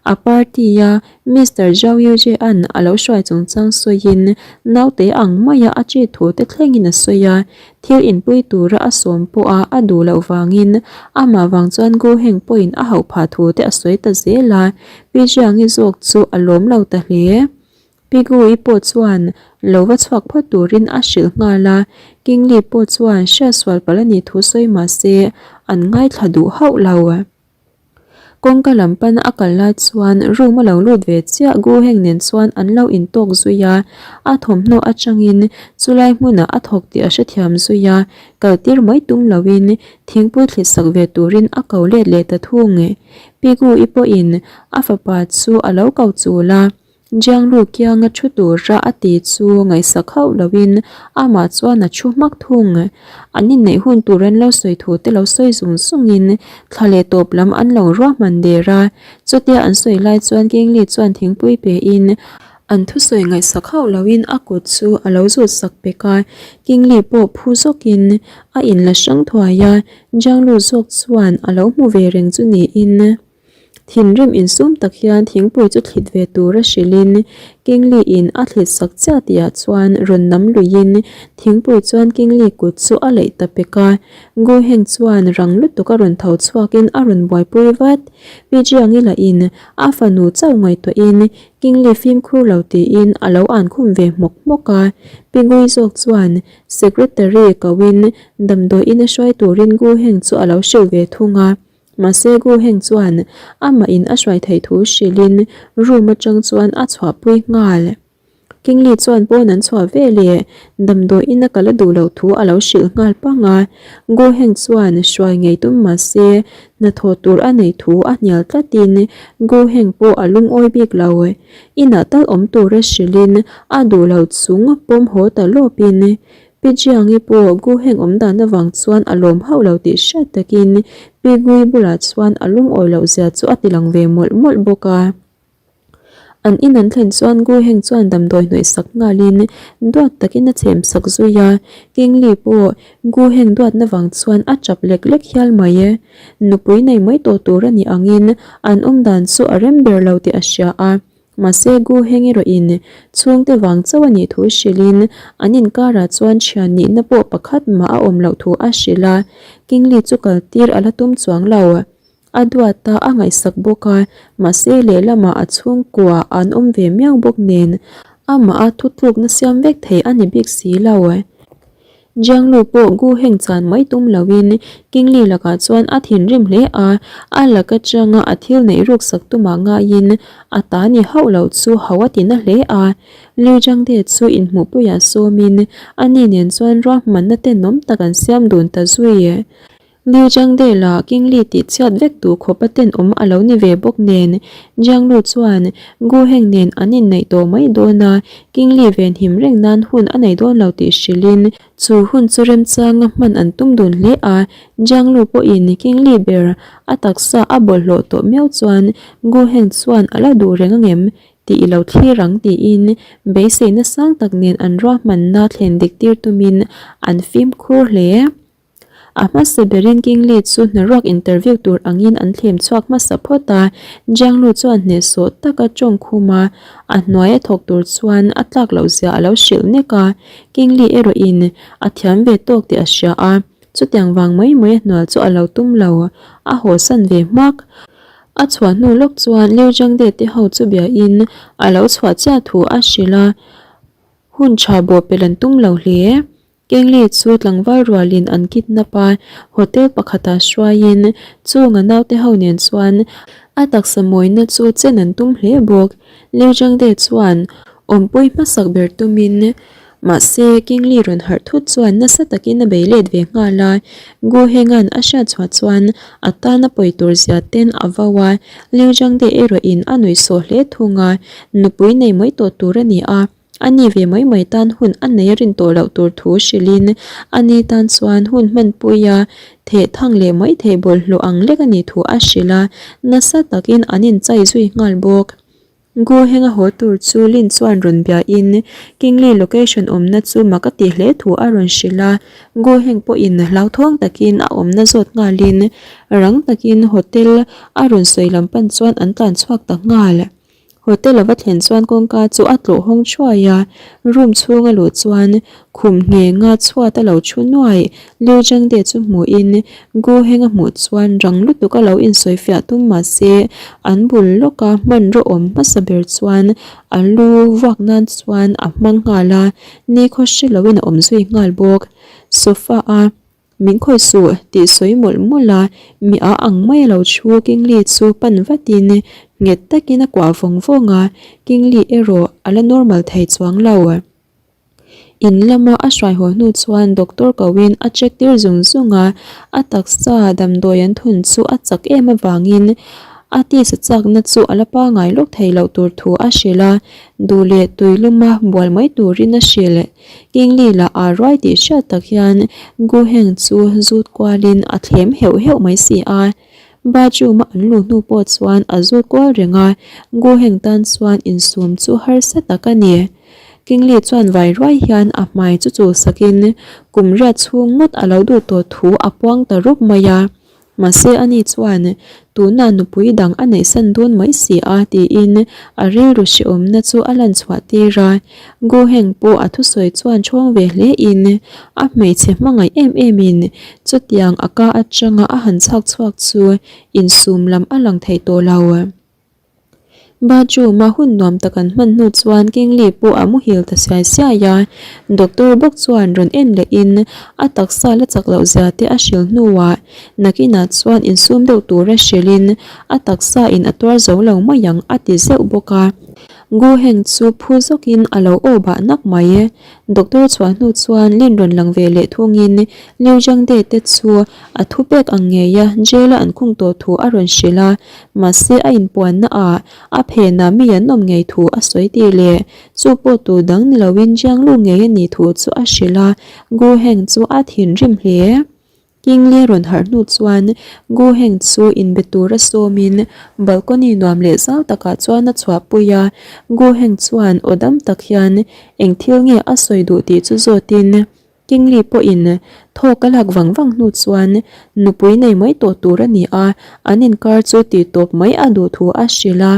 A party-a Mister Zhao Yujie-a'n a lo hruai chungchang sawiin naute ang maia a ṭi thu te thlengin a sawi a. Thil inpui tura a sawm pawha a duh loh vangin amah vang chuan Gu Heng pawhin a hauh phah thu te a sawi ta zel a. Pi Jiang-i zawk chu a lawm lo ta hle. Pi Gui pawh chuan lo va chhuak phawt turin a hrilh nghal a, Kingli pawh chuan hriatsual palh a nih thu sawi mah se an ngaithla duh hauh lo. Kawngka lam pana a kal lai chuan room a lo lut ve chiah Gu Heng nen chuan an lo intawk zui a, a thawmhnaw atangin chulai hmunah a thawk tih a hrethiam zui a, kaltir mai tum loin thingpui thlit sak ve turin a ko let leh ta thung. Pi Gui pawhin a fapa chu a lo ko chul a. Jianglu kianga thu tura a ti chu ngaihsak hauh loin amah chuan a thu hmak thung. An inneih hun tur an lo sawi thu te lo sawi zung zungin thla leh tawp lam an lo ruahman der a. Chutia an sawi lai chuan Kingli chuan thingpui pein an thusawi ngaihsak hauh loin a kut chu a lo zut sak pek a. Kingli pawh phu zawkin a inla hrang thuai a, Jianglu zawk chuan a lo hmu ve reng chu niin. Thinrim insum tak hian thingpui chu thlit ve tur a hrilhin Kingli in a thlit sak chiah tihah chuan rawn nam luihin thingpui chuan Kingli kut chu a leih ta pek a. Gu Heng chuan rang lutuk a rawn tho chhuakin a rawn buaipui vat. Pi Jiangi lahin a fanu chauh ngaihtuahin Kingli fimkhur lo tiin a lo an khum ve hmawk hmawk a. Pi Gui zawk chuan Secretary koin damdawiin a hruai turin Gu Heng chu a lo hrilh ve thung a. Mahse Gu Heng chuan amah in a hruai theih thu hrilhin room atang chuan a chhuahpui nghal. Kingli chuan pawn an chhuah ve leh damdawi in a kal a duh loh thu a lo hrilh nghal pang a. Gu Heng chuan hruai ngei tum mahse hnathawh tur a neih thu a hnial tlatin Gu Heng pawh a lungawi bik lo. Inah tal awm tura hrilhin a duh loh chung pawm haw ta lawpin Pi Jiangi pawh Gu Heng awm dan avang chuan a lawm hauh lo tih hriat takin Pi Gui bulah chuan a lungawi loh zia chu a ti lang ve mawlh mawlh bawk a. An in an thlen chuan Gu Heng chuan damdawi hnawih sak nghalin duat takin a chhem sak zui a, Kingli pawh Gu Heng duatna vang chuan a tap lek lek hial mai e. Nupui nei mai tawh tur a nih angin an awm dan chu a rem ber lo tih a hria a. Mahse Gu Heng erawhin chhungte vang chauh a nih thu hrilhin an inkarah chuan thian nihna pawh pakhat mah a awm loh thu a hrilh a, Kingli chu kaltir a la tum chuang lo. A duat a, a ngaihsak bawk a, mahse lehlamah a chhungkua an awm ve miau bawk nen amah a thutlukna siam vek thei a ni bik si lo. Jianglu pawh Gu Heng chan mai tum loin Kingli lakah chuan a thinrim hle a, a lak atanga a thil neih ruk sak tumah ngaiin a ta ni hauh loh chu ho a ti na hle a. Liu Zhangde chu inhmuhpuiah sawmin ani nen chuan ruahmanna tenawm tak an siam dun ta zui. Liu Zhangde lah Kingli tih chhiat vek duh khawp a tenawm a lo ni ve bawk nen, Jianglu chuan Gu Heng nen an inneih tawh mai dawn a, Kingli venhim reng nan hun a nei dawn lo tih hrilhin chu hun chu remchanga hman an tum dun hle a, Jianglu pawhin Kingli ber a taksa a bawlhhlawh tawh miau chuan Gu Heng chuan a la duh reng angem tih i lo thlir ang tiin beiseina sang tak nen an ruahmanna thlen dik tir tumin an fimkhur hle. A hmasa berin Kingli chu hnaruak interview tur angin an thlem chhuak hmasa phawt a, Jianglu chuan hnehsawh taka tawng khum a, a hnuai a thawk tur chuan a tlak loh zia a lo hrilh nek a, Kingli erawhin a thiam ve tawk tih a hria a, chutiang vang mai mai a hnual chu a lo tum lo, a hawsan ve hmak. A chhuah hnu lawk chuan Liu Zhangde te ho chu biain a lo chhuah chiah thu a hrilh a, hun tha bawhpelh an tum lo hle. Kengli chu tlangval rualin an kidnap a, hotel pakhatah hruaiin chung a naute ho nen chuan a taksa mawina chu chen an tum hle bawk. Liu Zhangde chuan awmpui hmasak ber tumin mahse Kingli rawn harh thut chuan nasa takin a bei let ve nghal a, Gu Henga'n a hriat chhuah chuan a tan a pawi tur zia ten a vo a, Liu Zhangde erawhin a nuihsawh hle thung a, nupui nei mai tawh tur a ni a. A ni ve mai mai tan hun a nei a rin tawh loh tur thu hrilhin a ni tan chuan hun hmanpuia theh thang leh mai theih bawlhhlawh ang lek a nih thu a hrilh a, nasa takin an inchai zui nghal bawk. Gu Henga haw tur chu Lin chuan rawn biain Kingli location awmna chu mak a ti hle thu a rawn hrilh a, Gu Heng pawhin hlauthawng takin a awmna zawt nghalin rang takin hotel a rawn sawi lam pan chuan an tlan chhuak ta nghal. Hotel a va thlen chuan kawngka chu a tlawh hawng thuai a, room chhung a luh chuan khum nghenga chhuat a lo thu nuai. Liu Zhangde chu hmuhin Gu Heng a hmuh chuan rang lutuk a lo insawi fiah tum mah se an bul lawka hmanraw awm hmasa ber chuan a lu vuak nan chuan a hmang nghal a, nikhaw hre loin a awm zui nghal bawk. Sofa a. Min khawih suh tih sawi mawlh mawlh a, mi a ang mai a lo thu Kingli chu pan vatin nghet takin a kuah vawng vawng a, Kingli erawh a la normal thei chuang lo. In lama a hruai haw hnu chuan doctor koin a check tir zung zung a, a taksa damdawi an thun chu a chak em avangin a tisa chakna chu a la pangai lawk thei loh tur thu a hrilh a, duh leh tui luma bual mai turin a hrilh. Kingli lah aa ruai tih hriat tak hian Gu Heng chu zut kualin a thlem heuh heuh mai si a. Bathroom a an luh hnu pawh chuan a zut kual reng a, Gu Heng tan chuan insum chu harsa tak a ni. Kingli chuan vai ruai hian a hmai chu chulsakin kum riat chhung ngawt a lo duh tawh thu a puang ta rup mai a. Mahse ani chuan, Tunah nupui dang a neihsan dawn mai si a, tiin a rilru hrehawmna chu a lan chhuah tir a. Gu Heng pawh a thusawi chuan chhawng ve hle in, a hmeichhe hmangaih em em in chutiang a ka atanga a han chhak chhuak chu insum lam a lang thei tawh lo. Bathroom a hun nuam tak an hman hnu chuan Kingli pawh a muhil ta siai siai a, doctor bawk chuan rawn en leh in a taksa la chak loh zia te a hrilh hnuah nakinah chuan insum deuh tura hrilh in a taksa in a tuar zo lo mai ang a ti zeuh bawk a. Gu Heng chu phu zawk in a lo aw bah nak mai. Doctor chhuah hnu chuan Lin rawn lang ve leh thung in Liu Zhangde te chu a thupek ang ngei a jail a an khung tawh thu a rawn hrilh a. Mahse a inpuanna ah a phenah mi an awm ngei thu a sawi tih leh chu pawh tu dang ni loin Jianglu ngei a nih thu chu a hrilh a, Gu Heng chu a thinrim hle. Kingli rawn harh hnu chuan Gu Heng chu inbe tura sawmin balcony nuam leh zau takah chuan a chhuahpui a, Gu Heng chuan aw dam tak hian eng thil nge a sawi duh tih chu zawtin Kingli pawhin thawk a lak vang vang hnu chuan nupui nei mai tawh tur a ni a, an inkar chu tih tawp mai a duh thu a hrilh a.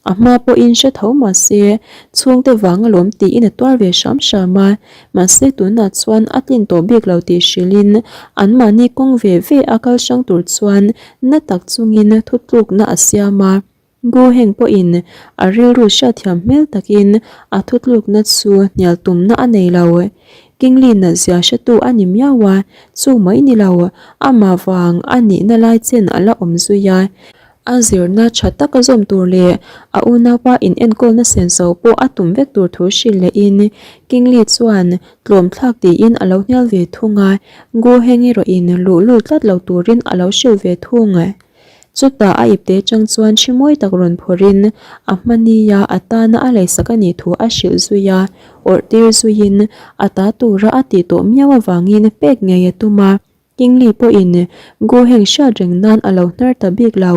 A hma pawhin hre tho mah se chhungte vang alawm tiin a tuar ve hram hram a, mahse tunah chuan a tlin tawh bik lo tih hrilhin anmahni kawng ve ve a kal hrang tur chuan na tak chungin thutlukna a siam a. Gu Heng pawhin a rilru hriatthiam hmel takin a thutlukna chu hnial tumna a nei lo. Kingli natzia hretu a ni miau a, chu mai ni lo, amah vang a nihna lai chen a la awm zui a. A zirna tha taka zawm tur leh a unaupa inenkawlna senso pawh a tum vek tur thu hrilh lehin Kingli chuan tlawmthlak tiin a lo hnial ve thung a, Gu Heng erawhin luhlul tlat lo turin a lo hrilh ve thung. Chutah a ipte chang chuan hri mawi tak rawn phawrhin a hmania a tana a leisak a nih thu a hrilh zui a, awrh tir zuiin a ta tura a tih tawh miau avangin pek ngei a tum a, Kingli pawhin Gu Heng hriat reng nan a lo hnar ta bik lo.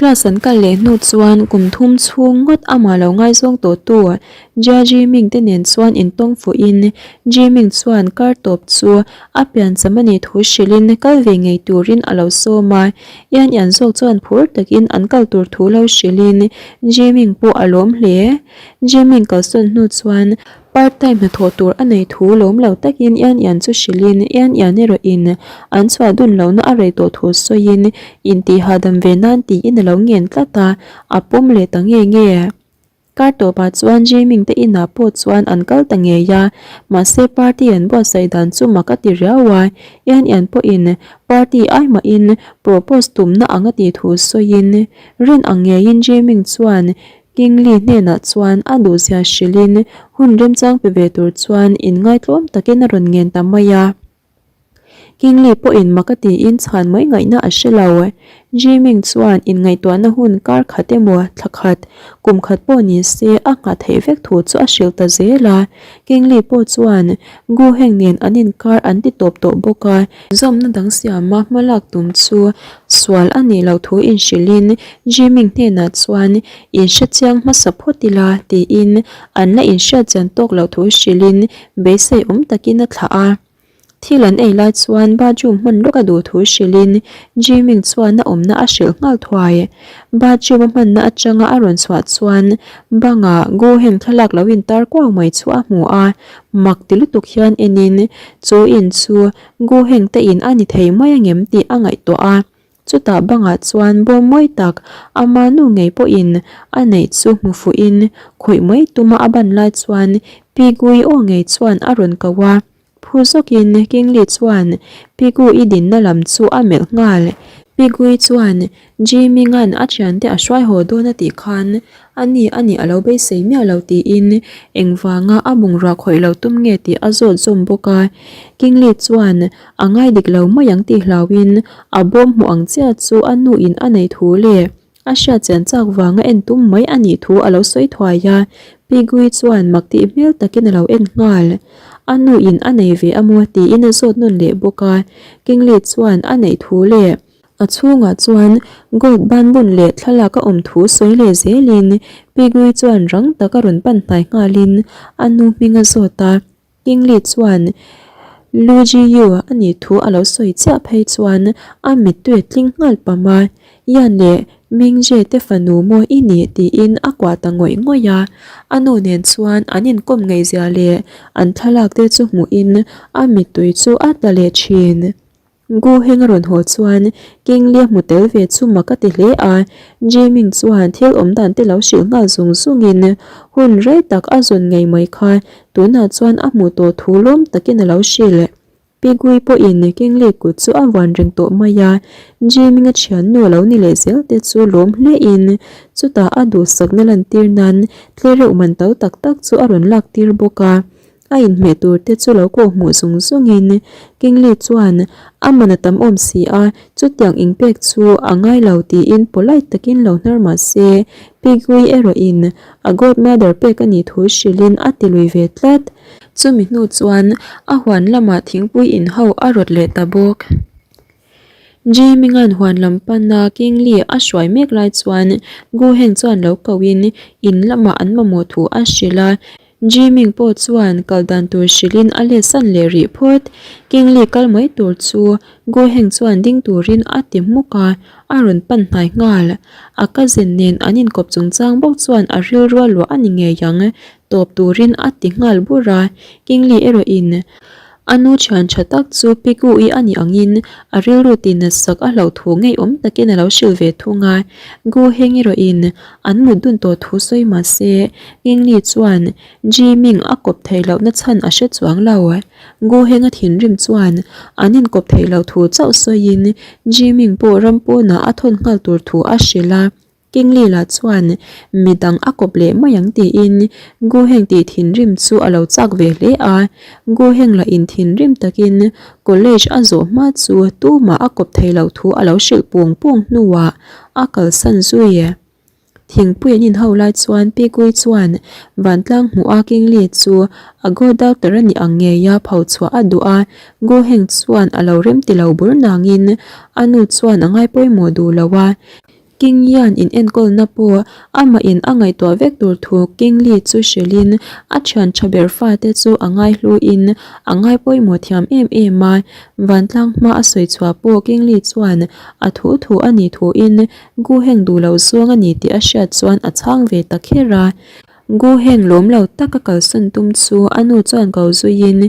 Class an kal leh hnu chuan kum thum chhung ngawt amah lo ngaizawng tawh tu Jia Jiming te nen chuan intawng fuhin Jiming chuan kar tawp chu a piancham a nih thu hrilhin kal ve ngei turin a lo sawm a, Ian Ian zawk chuan phur takin an kal tur thu lo hrilhin Jiming pawh a lawm hle. Jiming kalsawn hnu chuan Part time hnathawh tur a nei thu lawm lo takin Ian Ian chu hrilhin Ian Ian erawhin an chhuah dun lohna a rei tawh thu sawiin intih hahdam ve nan tiin a lo ngen tlat a, a pawm leh ta nge nge. Kar tawpah chuan Jiming te inah pawh chuan an kal ta ngei a, mahse party an buatsaih dan chu mak a ti riau a, Ian Ian pawhin party ai mahin propose tumna ang a tih thu sawiin rin ang ngeiin Jiming chuan Kingli hnenah chuan a duhzia hrilhin hun remchang pe ve tur chuan inngaihtlawm takin a rawn ngen ta mai a. Kingli pawhin mak a tiin chhan mai ngaihna a hre lo. Jiming chuan inngaihtuahna hun kar khat emaw thla khat, kum khat pawh ni se a nghah theih vek thu chu a hrilh ta zel a. Kingli pawh chuan Gu Heng nen an inkar an ti tawp tawh bawk a. Zawmna dang siama hma lak tum chu sual a nih loh thu inhrilhin Jiming hnenah chuan inhre chiang hmasa phawt ila tiin an la inhriat chian tawk loh thu hrilhin beisei awm takin a thlah a. Thil an ei lai chuan bathroom hman lawk a duh thu hrilhin Jiming chuan a awmna a hrilh nghal thuai. Bathroom a hmanna atanga a rawn chhuah chuan bangah Gu Heng thlalak lo intar kuau mai chu a hmu a. Mak ti lutuk hian enin chu in chu Gu Heng te in a ni thei mai angem tih a ngaihtuah a, chutah bangah chuan bawm mawi tak ama nu ngei pawhin a neih chu hmu fuhin khawih mai tuma a ban lai chuan Pi Gui aw ngei chuan a rawn ko a, phu zawkin Kingli chuan Pi Gui dinna lam chu a melh nghal. Pi Gui chuan Jiminga'n a thiante a hruai haw dawn a tih khan a ni a nih a lo beisei miah lo tiin engvanga a bungrua khawih lo tum nge tih a zawt zawm bawk a. Kingli chuan a ngai dik lo mai ang tih hlauhin a bawm hmuh ang chiah chu a nuin a nei thu leh a hriat chian chak vanga en tum mai a nih thu a lo sawi thuai a. Pigui chuan mak tih hmel takin a lo en nghal. A nuin a nei ve a maw tiin a zawt nawn leh bawk a. Kingli chuan a neih thu leh A chhungah chuan gold banbun leh thlalak a awm thu sawi leh zelin Pigui chuan rang taka rawn pan hnai nghalin a nu hming a zawt a. Kingli chuan Lu Ji Yu a nih thu a lo sawi chiah phei chuan a mittui a tling nghal pam a, Yan leh Mingje te fanu maw i nih tiin a kuah ta ngawih ngawih a. A nu nen chuan an inkawm ngaihzia leh an thlalak te chu hmuhin a mittui chu a tla leh thin. Gu Heng a rawn haw chuan King Lee a hmu tel ve chu mak a ti hle a, Jiming chuan thil awm dan te lo hrilh nghal zung zungin hun rei tak a zawn ngei mai kha tunah chuan a hmuh tawh thu lawm takin a lo hrilh. Pi Gui pawhin King Lee kut chu a vuan reng tawh mai a, Jiming a thiannu a lo ni leh zel te chu lawm hlein chutah a duhsakna lantir nan tlereuh man to tak tak chu a rawn lak tir bawk a. A inhmeh tur te chu lo kawh hmuh zung zungin Kingli chuan a man a tam awm si a, chutiang inpek chu a ngai lo tiin polite takin lo hnar mah se, Pigui erawhin a godmother pek a nih thu hrilhin a ti lui ve tlat. Chumi hnu chuan a huan lamah thingpui inho a rawt leh ta bawk. Jiminga'n huan lam pana Kingli a hruai mek lai chuan Gu Heng chuan lo kohin in lamah an mamawh thu a hrilh a. Jiming pawh chuan kal dan tur hrilhin a let san leh rih phawt. Kingli kal mai tur chu Gu Heng chuan ding turin a ti hmuk a, a rawn pan hnai nghal. A cousin nen an inkawp chungchang bawk chuan a rilru a luah a ni ngei ang, tawp turin a ti nghal bur a. Kingli erawhin a nu thian tha tak chu Piku-i a nih angin a rilru tinat sak a hlauh thu ngeiawm takin a lo hrilh ve thung a. Gu Heng erawhin An mut dun tawh thu sawi mah se, Ngengli chuan Ji Ming a kawp theih lohna chhan a hre chuang lo. Gu Heng-a thinrim chuan an inkawp theih loh thu chauh sawiin Ji Ming pawh ram pawnah a thawn nghal tur thu a hrilh a. Kingli lah chuan midang a kawp leh mai ang tiin Gu Heng tih thinrim chu a lo chak ve hle a. Gu Heng lah in thinrim takin college a zawh hma chu tumah a kawp theih loh thu a lo hrilh pung pung hnuah a kalsan zui. Thingpui an inho lai chuan Pi Gui chuan vantlang hmuh a Kingli chu a god doctor a nih ang ngei a pho chhuah a duh a, Gu Heng chuan a lo rem ti lo bur nangin a nu chuan a ngai pawimawh duh lo a. King Yan in enkawlna pawh amah in a ngaihtuah vek tur thu King Li chu hrilhin a thian tha ber fate chu a ngaihlu in a ngai pawimawh thiam em em a. Vantlang hma a sawi chhuah pawh King Li chuan a thu thu a nih thu in Gu Heng duh lo zawng a ni tih a hriat chuan a chhang ve ta kher a. Gu Heng lawm lo taka kalsan tum chu a nu chuan ko zuiin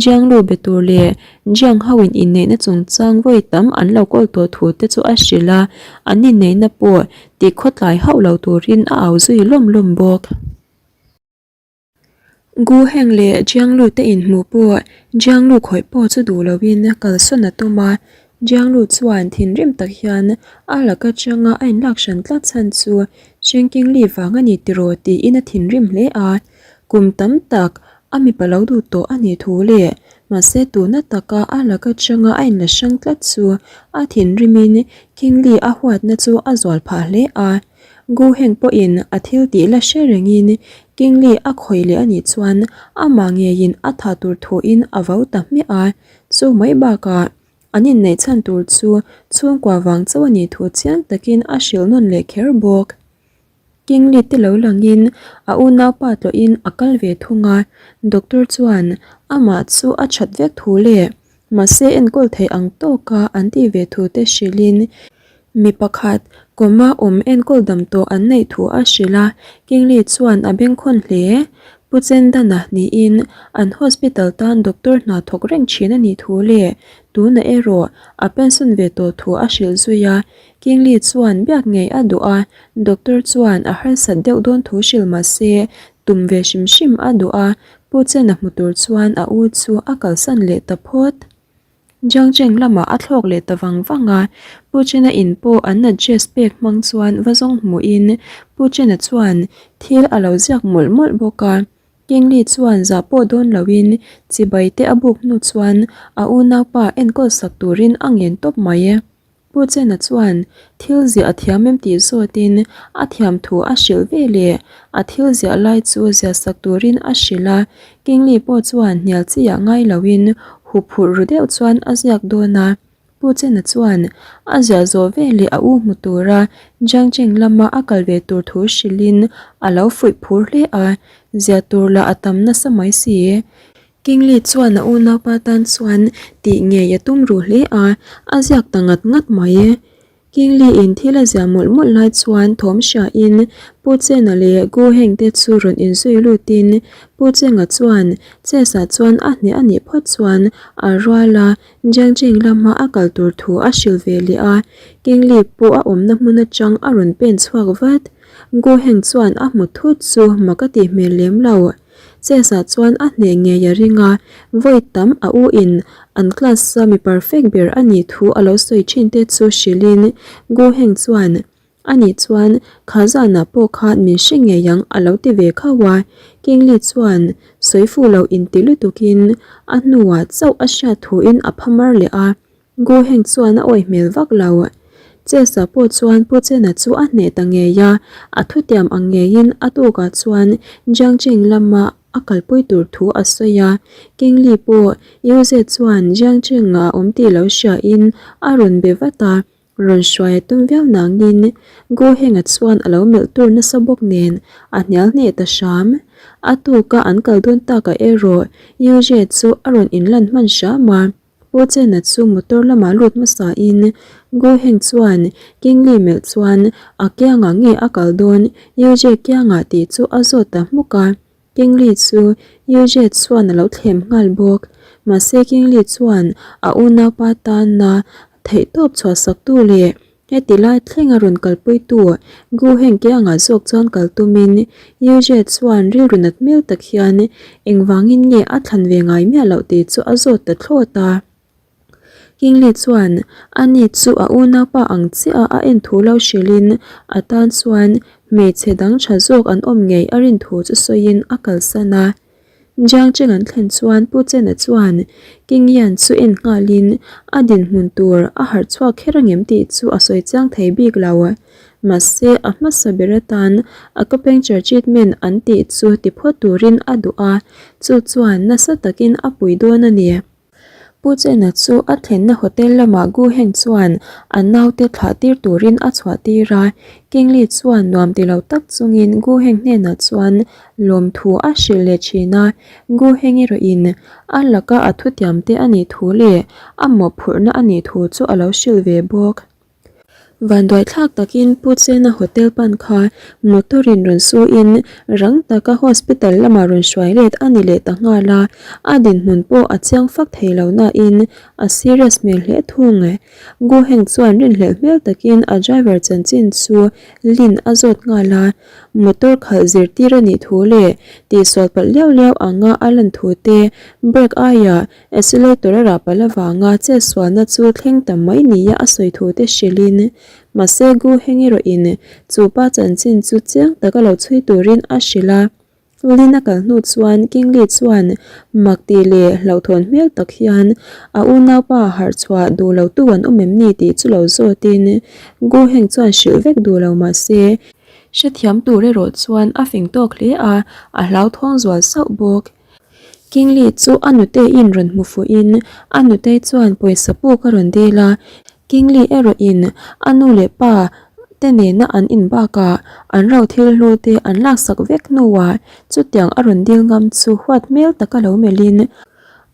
Jiang Lu be tur leh Jiang ho in inneihna chungchang vawi tam an lo kawl tawh thu te chu a hrilh a, an inneihna pawh tih khawtlai hauh lo turin a au zui lawm lawm bawk. Gu Heng leh Jiang Lu te inhmuh pawh Jiang Lu khawih pawh chu duh loin kalsawn a tum a, Jiang Lu chuan thinrim tak hian a laka changa a inlak hran tlat chhan chu Cheng King Li vang a ni tiraw tiin a thinrim hle a, kum tam tak a mipa lo duh tawh a nih thu leh mahse tuna taka a laka changa a inla hrang tlat chu a thinrimin King Li a huatna chu a zual phah hle a. Gu Heng pawhin a thil tih la hre rengin King Li a khawih leh a nih chuan amah ngeiin a tha tur thuin a vau ta hmiah a, chu mai bakah an inneih chhan tur chu chhungkua vang chauh a nih thu chiang takin a hrilh nawn leh kher bawk. King Li te lo langin a unaupa tlawhin a kal ve thung a, doctor chuan amah chu a that vek thu leh mahse enkawl theih ang tawka an tih ve thu te hrilhin Mi pakhat coma awm enkawl dam tawh an neih thu a hrilh a, Kingli chuan a bengkhawn hle. Pu Chendana niin an hospital tan doctor hna thawk reng thin a nih thu leh tunah erawh a pension ve tawh thu a hrilh zui a. Kingli chuan biak ngei a duh a, doctor chuan a harsat deuh dawn thu hrilh mah se tum ve hrim hrim a duh a, Pu Chena hmu tur chuan a u chu a kalsan leh ta phawt. Jiangcheng lamah a thlawk leh ta vang vang a, Pu Chena in pawh an address pek hmang chuan va zawng hmuhin Pu Chena chuan thil a lo ziak mawlh mawlh bawk a. Kingli chuan zah pawh dawn loin chibai te a buk hnu chuan a unaupa enkawl sak turin a ngen tawp mai. Pu Chena chuan thil ziah a thiam em tih zawtin a thiam thu a hrilh ve leh a thil ziah lai chu ziah sak turin a hrilh a, Kingli pawh chuan hnial chiah ngai loin huphurh ru deuh chuan a ziak dawn a. Pu Chena chuan a ziah zawh ve leh a u hmu tura Jiangcheng lama a kal ve tur thu hrilhin a lo fuih phur hle a, ziah tur lah a tam nasa mai si. Kingli chuan a unaupa tan chuan tih ngei a tum ruh hle a, a ziak ta ngat ngat mai. Kingli in thil a ziah mawlh mawlh lai chuan thawm hriain Pu Chena leh Gu Heng te chu rawn inzui lutin Pu Chenga chuan chess ah chuan a hneh a nih phawt chuan a rual a, Jiangcheng lama a kal tur thu a hrilh ve leh a, Kingli pawh a awmna hmun atang a rawn pen chhuak vat. Gu Heng chuan a hmu thut chu mak a tih hmel lem lo. Chess ah chuan a hneh ngei a ring a, vawi tam a u in an class a mi perfect ber a nih thu a lo sawi thin te chu hrilh in Gu Heng chuan a nih chuan kha zanah pawh khan min hre ngei ang a lo ti ve khauh a, King Li chuan sawi fuh loh inti lutuk in a hnuah chauh a hriat thu in a phamar leh a. Gu Heng chuan a awih hmel vak lo. Chess-a pawh chuan Pu Chena chu a hneh ta ngei a, a thutiam ang ngeiin a tukah chuan Jiangcheng lama a kalpui tur thu a sawi a. King Li pawh Yu Ze chuan Jiangcheng-a a awm tih lo hriain a rawn be vat a, rawn hruai a tum viau nangin Gu Heng-a chuan a lo melh tur nasa bawk nen a hnial hneh ta hram. A tuka an kal dawn takah erawh Yu Ze chu a rawn inlan hman hram a. Pu Chena chu motor lamah lut hmasa in Gu Heng chuan King Li melh chuan a kiangah nge a kal dawn Yu Jie kiangah tih chu a zawt ta hmuk a. King Li chu Yu Jie chuan a lo thlem nghal bawk. Mahse King Li chuan a unaupa tana theihtawp chhuahsaktu leh Heti lai thleng a rawn kalpuitu Gu Heng kiangah zawk chuan kal tumin Yu Jie chuan rilru nat hmel tak hian engvangin nge a thlan ve ngai miah loh tih chu a zawt ta thlawt a. King Li chuan ani chu a unaupa ang chiah a en thu lo hrilhin a tan chuan hmeichhe dang tha zawk an awm ngei a rin thu chu sawiin a kalsan a. Jiang Cheng an thlen chuan Pu Chena chuan King Yan chu en nghalin a dinhmun tur a harh chhuak kher angem tih chu a sawi chiang thei bik lo. Mahse a hmasa ber atan acupuncture treatment an tih chu ti phawt turin a duh a, chu chuan nasa takin a pui dawn a ni. Pu Chena chu a thlenna hotel lamah Gu Heng chuan a naute thlah tir turin a chhuah tir a, Kingli chuan nuam ti lo tak chungin Gu Heng hnenah chuan lawmthu a hrilh leh thin a, Gu Heng erawhin a laka a thutiam te a nih thu leh a mawhphurhna a nih thu chu a lo hrilh ve bawk. Vanduaithlak takin Pu Chena hotel pan kha motor in rawn su in rang taka hospital lamah rawn hruai let a ni leh ta nghal a, a dinhmun pawh a chiang fak thei lo nain a serious hmel hle thung. Gu Heng chuan rinhlelh hmel takin a driver chanchin chu Lin a zawt nghal a, motor khalh zirtir a nih thu leh tihsual palh liau liau anga a lan thu te brake aiah Accelerator a rah palh avanga chetsualna chu thleng ta mai nia a sawi thu te hrilhin, mahse Gu Heng erawhin chu pa chanchin chu chiang taka lo chhui turin a hrilh a. Lin a kal hnu chuan Kingli chuan mak tih leh hlauhthawn hmel tak hian a unaupa harh chhuah duh lo tu an awm em ni tih chu lo zawtin Gu Heng chuan hrilh vek duh lo mahse hrethiam tur erawh chuan a fing tawk hle a, a hlauthawng zual sauh bawk. Kingli chu a nuteiin rawn hmu fuhin a nutei chuan pawisa puk a rawn dil a, Kingli erawhin a nu leh pa te nena an in bakah an ro thil hlu te an laksak vek hnuah chutiang a rawn dil ngam chu huat hmel taka lo melhin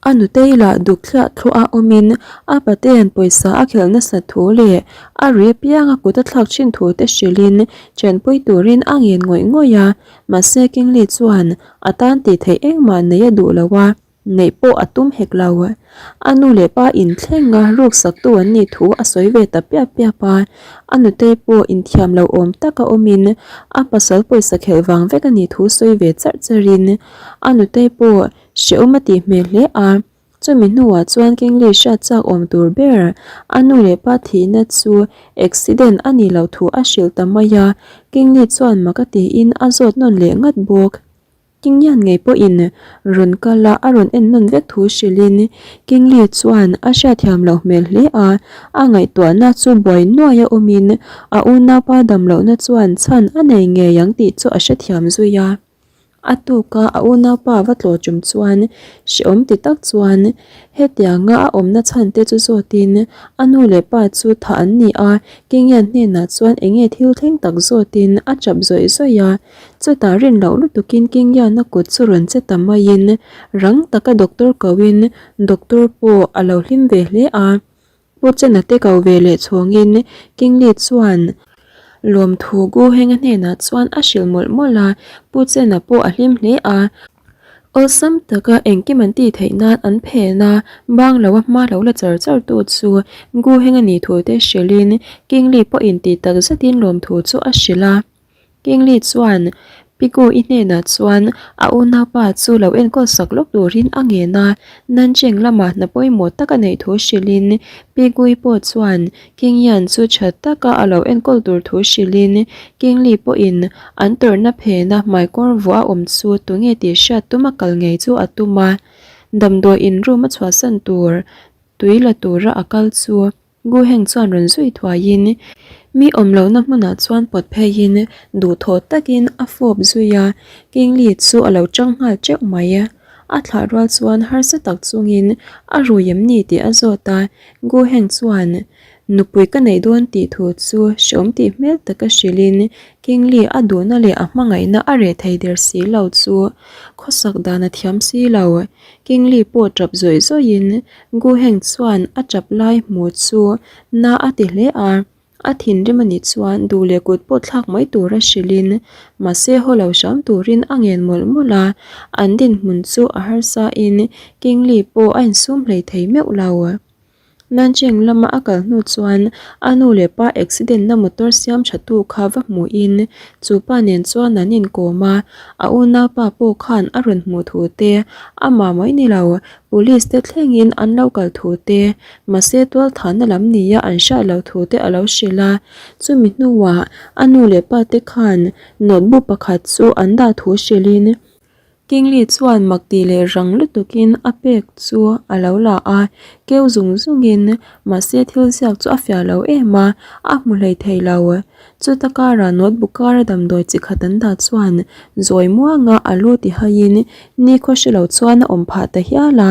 a nutei lah duk thliah thluah a awmin a pate'n pawisa a khelh nasat thu leh a ri apianga kut a thlak thin thu te hrilhin chenpui turin a ngen ngawih ngawih a, mahse Kingli chuan A tan tih theih engmah neih a duh lo a, neih pawh a tum hek lo. A nu leh pa inthleng a, ruksaktu an nih thu a sawi ve ta piap piap a. A nutei pawh inthiam lo awm taka awmin a pasal pawisa khelh vang vek a nih thu sawi ve charh charhin a nutei pawh hrehawm a tih hmel hle a. Chumi hnuah chuan Kingli hriat chak awm tur ber a nu leh pa thihna chu accident a nih loh thu a hrilh ta mai a, Kingli chuan mak a tiin a zawt nawn leh ngat bawk. Kingyan ngei pawhin rawn kal a, a rawn en nawn vek thu hrilhin Kingli chuan a hriatthiam loh hmel hle a, a ngaihtuahna chu buai nuaia awmin a unaupa damlohna chuan chhan a nei ngei ang tih chu a hrethiam zui a. A tuka a unaupa va tlawh tum chuan hrehawm ti tak chuan hetianga a awmna chhan te chu zawtin a nu leh pa chu thah an ni a, Kingyan hnenah chuan eng nge thil thleng tak zawtin a chap zawih zawih a. Chutah rin loh lutukin Kingyana kut chu rawn che ta maiin rang taka doctor koin doctor pawh a lo hlim ve hle a. Pu Chena te ko ve leh chhawngin Kingli chuan lawmthu Gu Henga hnenah chuan a hrilh mawlh mawlh a, Pu Chena pawh a hlim hle a. Awlsam taka engkim an tih theih nan an phen a, bang lo a hma lo la char char tu chu Gu Henga nih thu te hrilhin Kingli pawhin tih tak zetin lawmthu chu a hrilh a. Kingli chuan Piku-i hnenah chuan a unaupa chu lo enkawl sak lawk turin a ngen a, Nancheng lamah hna pawimawh tak a neih thu hrilhin Piku-i pawh chuan Kingyan chu tha taka a lo enkawl tur thu hrilhin Kingli pawhin an tawrhna phena hmaikawr vuah a awm chu tunge tih hriat tuma kal ngei chu a tum a, damdawi in room a chhuahsan tur tui la tura a kal chu Guheng chuan rawn zui thuaiin mi awm lohna hmunah chuan pawt pheiin duhthawh takin a fawp zui a, Kingli chu a lo chang nghal teuh mai. A thlah rual chuan harsa tak chungin a rui em ni tih a zawt a, Guheng chuan nupui ka neih dawn tih thu chu hreawm tih hmel taka hrilhin Kingli a duhna leh a hmangaihna a reh thei der si lo chu khawsak dan a thiam si lo. Kingli pawh tap zawih zawihin Guheng chuan a tap lai hmu chu na a ti hle a, a thinrim a nih chuan duh leh kut pawh thlak mai tura hrilhin mahse haw lo hram turin a ngen mawlh mawlh a, an dinhmun chu a harsa in Kingli pawh a insum hlei thei meuh lo. Nancheng lama a kal hnu chuan a nu leh pa accident na motor siam tha tu kha va hmuhin chu pa nen chuan an inkawm a, a unaupa pawh khan a rawn hmuh thu te, amah mai ni lo police te thlengin an lo kal thu te, mahse tualthahna lam nia an hriat loh thu te a lo hrilh a, chumi hnuah a nu leh pa te khan notebook pakhat chu an dah thu hrilhin Kingli chuan mak tih leh rang lutukin a pek chu a lo la a, keu zung zungin mahse thil ziak chu a fiah lo em a, a hmu hlei thei lo. Chuta karah notebook kara damdawi chi khat an dah chuan zawi muanga a lu ti haiin nikhaw hre lo chuan a awm phah ta hial a.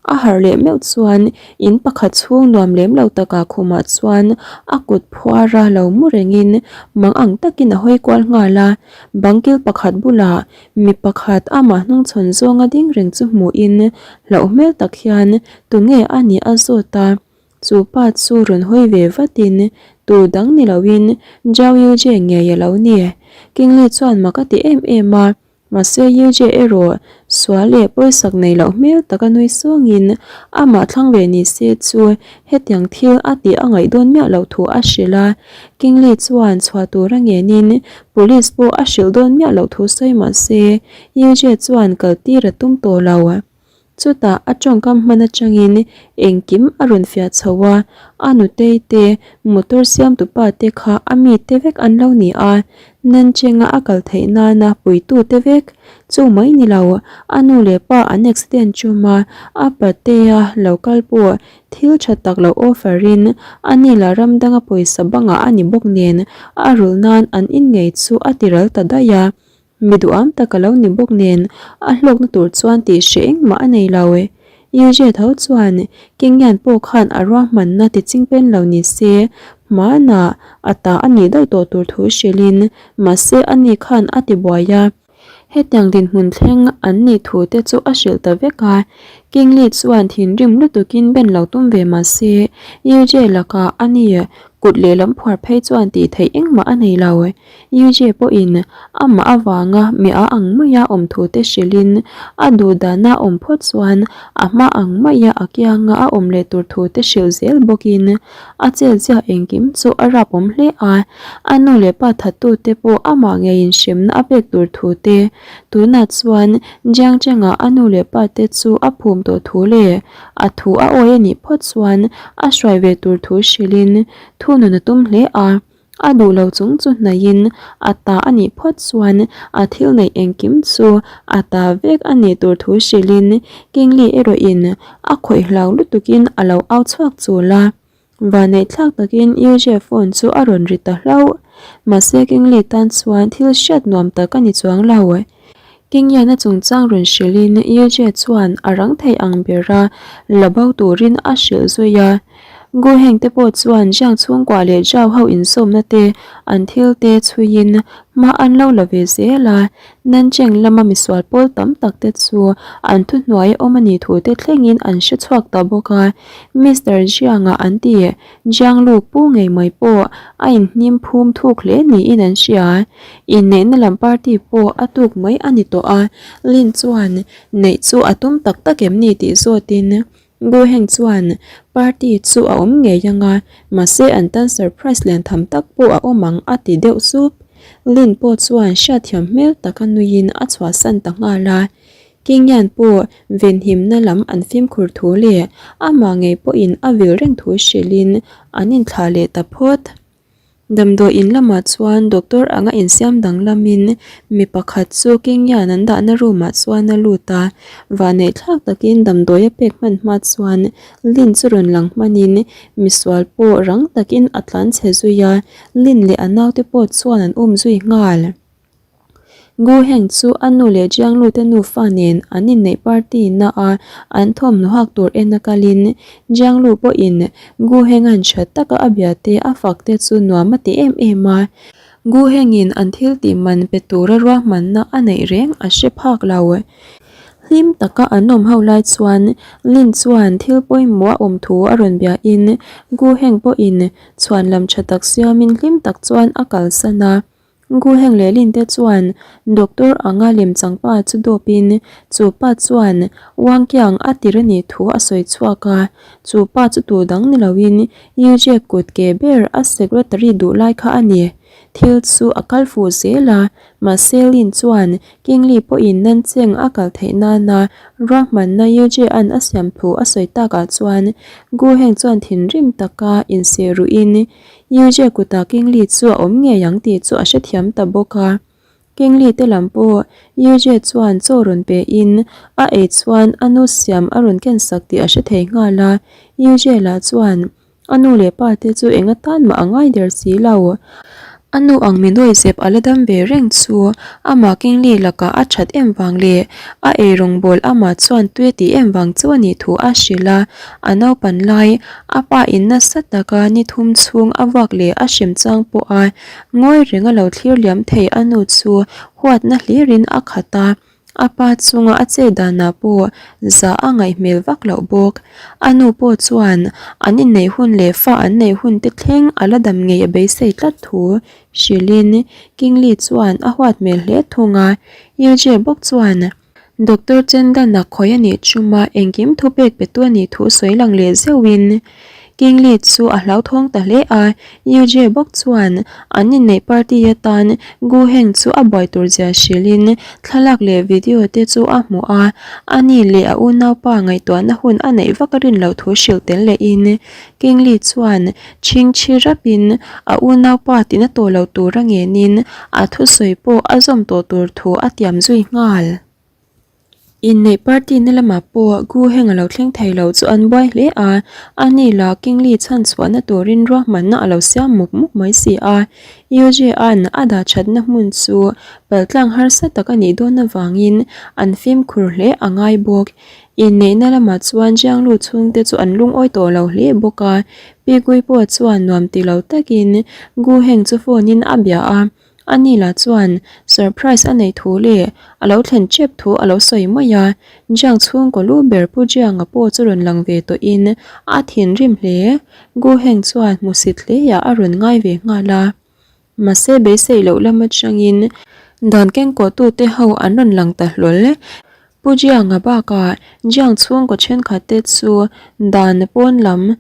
A harh leh meuh chuan in pakhat chhung nuam lem lo takah khumah chuan a kut phuara lo mu rengin mang ang takin a hawi kual nghal a. Bangkil pakhat bulah mi pakhat amah hnungchhawn zawnga ding reng chu hmuhin hlauh hmel tak hian tunge a nih a zawt a. Chu pa chu rawn hawi ve vatin tu dang ni loin Zhao Yujie ngei a lo ni. Kingli chuan mak a ti em em a. Mahse Yujie erawh sual leh pawisak nei loh hmel taka nui sawngin amah thlang ve ni se chu hetiang thil a tih a ngaih dawn miah loh thu a hrilh a. Kingli chuan chhuah tura ngenin police pawh a hrilh dawn miah loh thu sawi mahse Yujie chuan kal tir a tum tawh lo. Chutah a tawngkam hman atangin engkim a rawn fiah chho a, a nutei te, motor siamtu pa te kha a mite vek an lo ni a, Nancheng-a a kal theih nana puitu te vek. Chu mai ni lo, a nu leh pa an accident chum a, a patea lo kal pawh thil tha tak lo offer in a ni lah ram danga pawisa bangah a ni bawk nen a rulh nan an in ngei chu a ti ral ta daih a. Mi duham tak a lo ni bawk nen a hlawkna tur chuan tih hreh engmah a nei lo. Yujie tho chuan Kingyan pawh khan a ruahmanna ti chingpen lo ni se hmanah a ta a nih deuh tawh tur thu hrilhin mahse ani khan a ti buai a. Hetiang dinhmun thleng an nih thu te chu a hrilh ta vek a. Kingli chuan thinrim lutukin ben lo tum ve mahse Yujie lakah ani kut lehlam phuar phei chuan tih theih engmah a nei lo. Yujie pawhin amah avanga mi a ang maia awm thu te hrilhin a duh dana awm phawt chuan a hma ang maia a kianga a awm leh tur thu te hrilh zel bawkin a chelzia engkim chu a rap awm hle a. A nu leh pa thattute pawh amah ngeiin hremna a pek tur thu te tunah chuan Jiang Cheng-a a nu leh pa te chu a phum tawh thu leh a thu a awi a nih phawt chuan a hruai ve tur thu hrilhin thunun a tum hle a. A duh lo chung chu hnaihin a ta a nih phawt chuan a thil neih engkim chu a ta vek a nih tur thu hrilhin Kingli erawhin a khawih hlau lutukin a lo au chhuak chul a. Vanneih thlak takin Yujie phone chu a rawn ri ta hlauh. Mahse Kingli tan chuan thil hriat nuam tak a ni chuang lo. Kingiana chungchang rawn hrilhin Yujie chuan a rang thei ang bera la bo turin a hrilh zui a. Gu Heng te pawh chuan Jiang chhungkua leh Zhao ho insawmna te an thil te chhuiin hma an lo la ve zel a, Nancheng lama misual pawl tam tak te chu an thuhnuai a awm a nih thu te thlengin an hre chhuak ta bawk a. Mister Jiang-a an ti Jiang Lu pu ngei mai pawh a inhnim phum thuk hle niin an hria. Inneihna lam party pawh a tuk mai a ni tawh a, Lin chuan neih chu a tum tak tak em ni tih zawtin Gu Heng chuan party chu a awm ngei ang a, mahse an tan surprise lian tham tak pawh a awm ang a ti deuh sup. Lin pawh chuan hriatthiam hmel taka nuiin a chhuahsan ta nghal a. Kingyan pawh venhimna lam an fimkhur thu leh amah ngei pawhin a vil reng thu hrilhin an inthlah leh ta phawt. Damdawi in lamah chuan doctor anga insiam danglamin mi pakhat chu Kingyan an dahna room ah chuan a lut a, vahneih thlak takin damdawi a pek hman hma chuan Lin chu rawn lang hmanin misual pawh rang takin a tlan chhe zui a, Lin leh a naute pawh chuan an um zui nghal. Gu Heng chu a nu leh Jiang Lu te nufa nen an inneih party na a an thawmhnaw hak tur en a kalin Jiang Lu pawhin Gu Heng-a'n tha taka a bia te a fak te chu nuam a ti em em a. Gu Heng-in an thil tih man pe tura ruahmanna a neih reng a hre phak lo. Hlim taka an awm ho lai chuan Lin chuan thil pawimawh a awm thu a rawn biain Gu Heng pawhin chhuan lam tha tak siamin hlim tak chuan a kalsan a. Gu Heng leh Lin te chuan doctor anga lemchang pa chu dawpin chu pa chuan Wang Qiang a tir a nih thu a sawi chhuak a, chu pa chu tu dang ni loin Yu Jie kut ke ber a secretary duh lai kha a ni. Thil chu a kal fuh zel a, mahse Lin chuan King Li pawhin Nancheng a kal theih nana ruahmanna Yu Jie an a siam thu a sawi takah chuan Gu Heng chuan thinrim taka inseh ruhin Yujie kutah Kingli chu a awm ngei ang tih chu a hrethiam ta bawk a. Kingli te lam pawh Yujie chuan chaw rawn pe in a ei chuan a nu siam a rawn ken sak tih a hre thei nghal a. Yujie lah chuan a nu leh pa te chu eng atan mah a ngai der si lo. A nu ang mi nawi zep a la dam ve reng chu amah Kingli lakah a that em vang leh a eirawngbawl amah chuan tui a tih em vang chu a nih thu a hrilh a, a naupan lai a pa in nasa taka ni thum chhung a vuak leh a hrem chang pawh a ngawi reng a lo thlir liam thei a nu chu huatna hlirin a khat a. A pa chunga a che danah pawh zah a ngaih hmel vak loh bawk. A nu pawh chuan an inneih hun leh fa an neih hun te thleng a la dam ngei a beisei tlat thu hrilhin Kingli chuan a huat hmel hle thung a. Yujie bawk chuan Doctor Chendan-a khawi a nih chuma engkim thupek petu a nih thu sawi lang leh zeuhin Kingli chu a hlauthawng ta hle a, Yujie bawk chuan an inneih party atan Gu Heng chu a buai tur zia hrilhin thlalak leh video te chu a hmu a, ani leh a unaupa ngaihtuahna hun a neih vak a rin loh thu hrilh tel lehin Kingli chuan chhingchhi rapin a unaupa tina tawh lo tura ngenin a thusawi pawh a zawm tawh tur thu a tiam zui nghal. Inneih party na lamah pawh Gu Heng a lo thleng thei lo chu an buai hle a, ani lah Kingli chhan chhuahna turin ruahmanna a lo siam mup mup mai si a. Yuji-a'n a dah thatna hmun chu paltlang harsa tak a nih dawn avangin an fimkhur hle a ngai bawk. Inneihna lamah chuan Jianglu chhungte chu an lungawi tawh lo hle bawk a, Pi Gui pawh chuan nuam ti lo takin Gu Heng chu phone in a bia a. Ani lah chuan surprise a neih thu leh a lo thlen tep thu a lo sawi mai a, Jiang chhungkaw lu ber Pu Jianga pawh chu rawn lang ve tawhin a thinrim hle. Gu Heng chuan hmusit hleiah a rawn ngai ve nghal a. Mahse beisei loh lam atangin dan kengkawhtute ho an rawn lang ta hlawl. Pu Jianga bakah Jiang chhungkaw thenkhatte chu dan pawn lam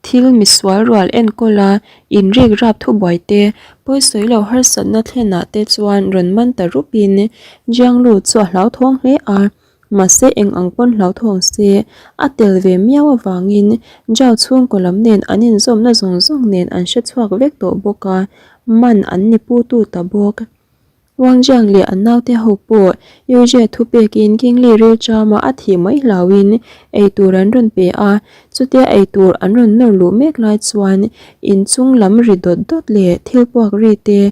Thil misual rual enkawl a, inrik rap thubuai te, pawisawi lo harsatna thlenah te chuan rawn man ta rupin Jianglu chu a hlauthawng hle a, mahse eng ang pawn hlauthawng se, a tel ve miau avangin Zhao chhungkaw lam nen an inzawmna zawng zawng nen an hre chhuak vek tawh bawk a, man an ni putu ta bawk. Wang Jiang leh an naute ho pawh Yujie thupekin Kingli rilṭama a thih mai hlauhin eitur an rawn pe a, chutia eitur an rawn nawr luh mek lai chuan inchung lam ri dawt dawt leh thil puak ri te,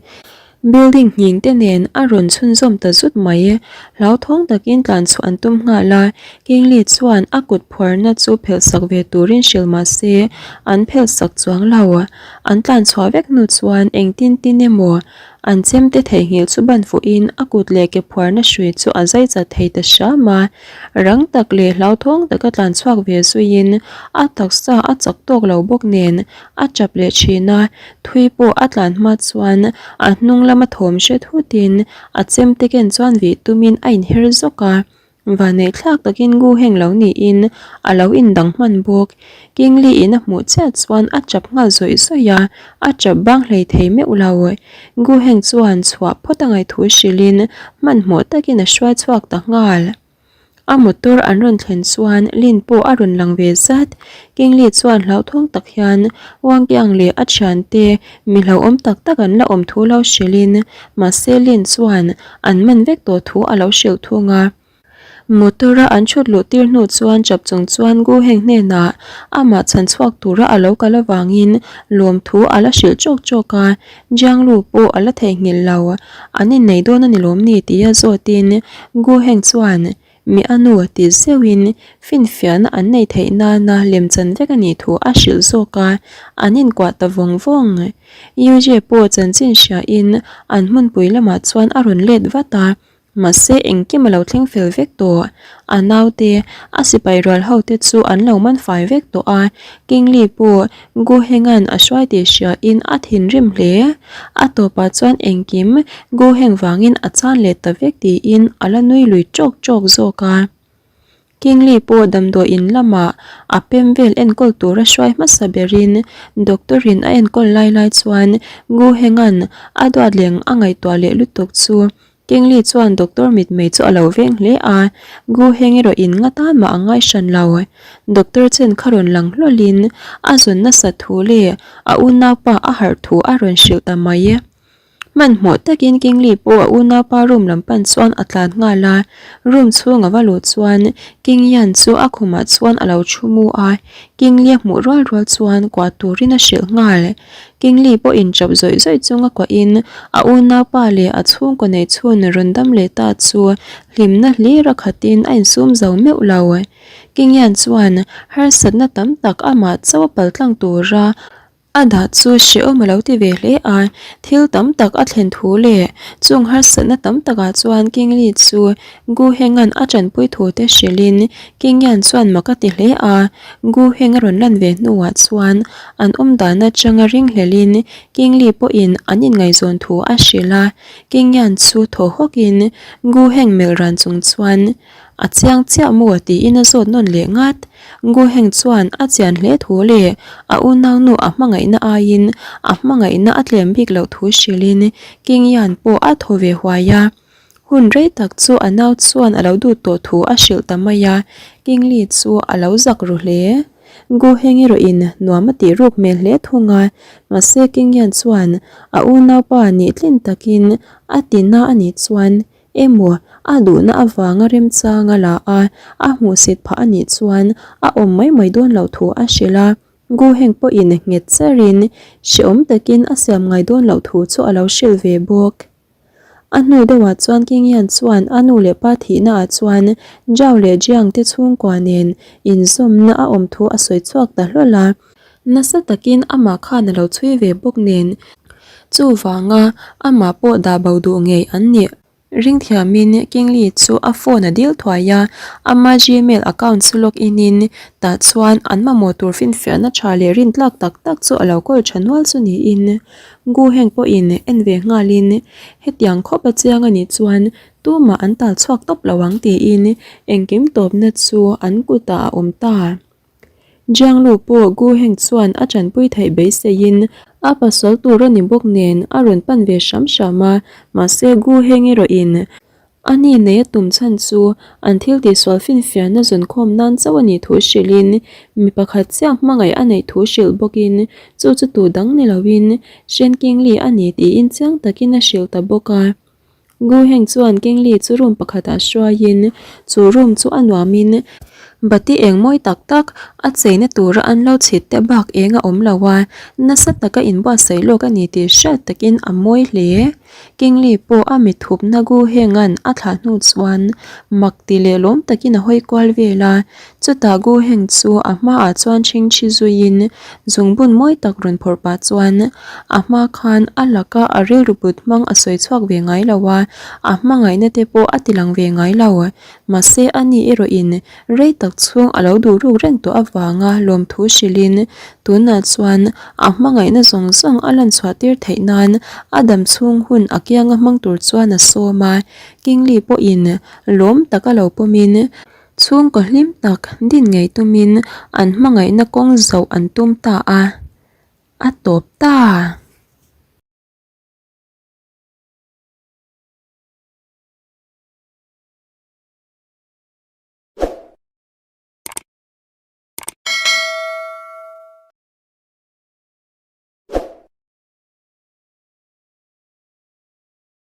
building nghing te nen a rawn chhunzawm ta zut mai. Hlauthawng takin tlan chhuah an tum nghal a, Kingli chuan a kut phuarna chu phelhsak ve turin hrilh mah se an phelhsak chuang lo. An tlan chhuah vek hnu chuan engtin tin emaw An chemte theihnghilh chu ban fuhin a kut leh ke phuarna hrui chu a zai chat thei ta hram a. Rang tak leh hlauthawng taka tlan chhuak ve zuiin a taksa a chak tawk lo bawk nen a tap leh thin a, thui pawh a tlan hma chuan a hnung lama thawm hre thutin a chemte ken chuan vih tumin a inher zawk a. Vanneih thlak takin Gu Heng lo niin a lo indang hman bawk. Kingli in a hmuh chiah chuan a chap nghal zawih zawih a, a chap bang hlei thei meuh lo. Gu Heng chuan chhuah phawt a ngaih thu hrilhin hmanhmawh takin a hruai chhuak ta nghal. A motor an rawn thlen chuan Lin pawh a rawn lang ve zat. Kingli chuan hlauthawng tak hian Wang Kiang leh a thiante mi hlauhawm tak tak an la awm thu lo hrilhin mahse Lin chuan an man vek tawh thu a lo hrilh thung a. Motor a an thut luh tir hnu chuan chap chung chuan Gu Heng hnenah amah chhan chhuak tura a lo kal avangin lawmthu a la hrilh chawk chawk a, Jiang Lu pawh a la theihnghilh lo. An innei dawn a ni lawm ni tia zawtin Gu Heng chuan Mi a nu ti zeuhin finfiahna an nei theih nana lemchan vek a nih thu a hrilh zawk a, an inkuah ta vawng vawng. Yujie pawh chanchin hriain an hmunpui lamah chuan a rawn let vat a, mahse engkim a lo thleng fel vek tawh. A naute, a sipai rual hote chu an lo man fai vek tawh a, Kingli pawh Gu Henga'n a hruai tih hriain a thinrim hle. A tawpah chuan engkim Gu Heng vangin a chan leh ta vek tiin a la nui lui ṭawk ṭawk zawk a. Kingli pawh damdawi in lamah a pem vel enkawl tura hruai hmasa berin doctor in a enkawl lai lai chuan Gu Henga'n a duat leng a ngaihtuah leh lutuk chu Kingli chuan doctor mitmei chu a lo veng hle a, Gu Heng erawh in nga tan mah a ngai hran lo. Doctor chen kha rawn lang hlawlhin a zawn nasat thu leh a unaupa a harh thu a rawn hrilh ta mai. Hmanhmawh takin Kingli pawh a unaupa room lam pan chuan a tlan nghal a, room chhung a va luh chuan King Yan chu a khumah chuan a lo thu mu a, Kingli a hmuh rual rual chuan kuah turin a hrilh nghal. Kingli pawhin chawp zawih zawih chunga kuahin a unaupa leh a chhungkaw nei chhun rawn dam leh ta chu hlimna hlir a khatin a insum zo meuh lo. King Yan chuan harsatna tam tak amah chauh a paltlang tura A dah chu hrehawm a lo ti ve hle a, thil tam tak a thlen thu leh chung harsatna tam takah chuan Kingli chu Gu Heng-a'n a tanpui thu te hrilhin King Yan chuan mak a ti hle a, Gu Heng a rawn lan ve hnuah chuan an awm dan atanga ringhlelhin Kingli pawhin an inngaihzawn thu a hrilh a, King Yan chu thaw hawkin Gu Heng melh ran chung chuan A chiang chiah maw tiin a zawt nawn leh ngat. Gu Heng chuan a chian hle thu leh a unaunu a hmangaihna aiin a hmangaihna a tlem bik loh thu hrilhin King Yan pawh a thaw ve huai a. Hun rei tak chu a nau chuan a lo dut tawh thu a hrilh ta mai a, King Li chu a lo zak ru hle. Gu Heng erawhin nuam a tih ruk hmel hle thung a, mahse King Yan chuan a unaupa nih tlin takin a tina a nih chuan Emaw, a duhna avanga remchang a la a, a hmuhsit phah a nih chuan a awm mai mai dawn loh thu a hrilh a. Gu Heng pawhin nghet cherin hrehawm takin a siam ngai dawn loh thu chu a lo hrilh ve bawk. A hnu deuhah chuan King Yan chuan a nu leh pa thihnaah chuan Zhao leh Jiang te chhungkua nen inzawmna a awm thu a sawi chhuak ta hlawl a. Nasa takin amah khan a lo chhui ve bawk nen chuvanga amah pawh dah bo duh ngei an nih. Ringthiamin Kingli chu a phone a dil thuai a, ama Gmail account chu log in in tah chuan an mamawh tur finfiahna tha leh rintlak tak tak chu a lo kawl tha nual chu niin Gu Heng pawhin en ve nghalin hetiang khawp a chiang a nih chuan tumah an tal chhuak tawp lo ang tiin engkim tawpna chu an kutah a awm ta. Jianglu pawh Gu Heng chuan a tanpui theih beiseiin a pasal tur a ni bawk nen a rawn pan ve hram hram a, mahse Gu Heng erawhin a ni nei a tum chhan chu an thil tihsual finfiahna zawnkhawm nan chauh a nih thu hrilhin mi pakhat chiah hmangaih a neih thu hrilh bawkin chu chu tu dang ni loin Shen Qingli a ni tiin chiang takin a hrilh ta bawk a. Gu Heng chuan Kingli chu room pakhatah hruaiin chu room chu a nuamin bati eng mawi tak tak a cheina tura an lo chhit te bak eng a awm lo a, nasa taka inbuatsaih lawk a ni tih hriat takin a mawi hle. Kingli pawh a mit thupna Gu Heng-a'n a thlah hnu chuan mak ti leh lawm takin a hawi kual vel a, chutah Gu Heng chu a hmaah chuan chhingchhi zuiin zungbun mawi tak rawn phawrh pah chuan A hma khan a laka a rilru put hmang a sawi chhuak ve ngai lo a, a hmangaihna te pawh a ti lang ve ngai lo. Mahse a ni erawhin rei tak chhung a lo duh ruk reng tawh avanga lawmthu hrilhin tunah chuan a hmangaihna zawng zawng a lan chhuah tir theih nan a dam chhung hun a kianga hmang tur chuan a sawm a. Kingli pawhin lawm taka lo pawmin chhungkaw hlim tak din ngei tumin an hmangaihna kawng zoh an tum ta a. A tawp ta.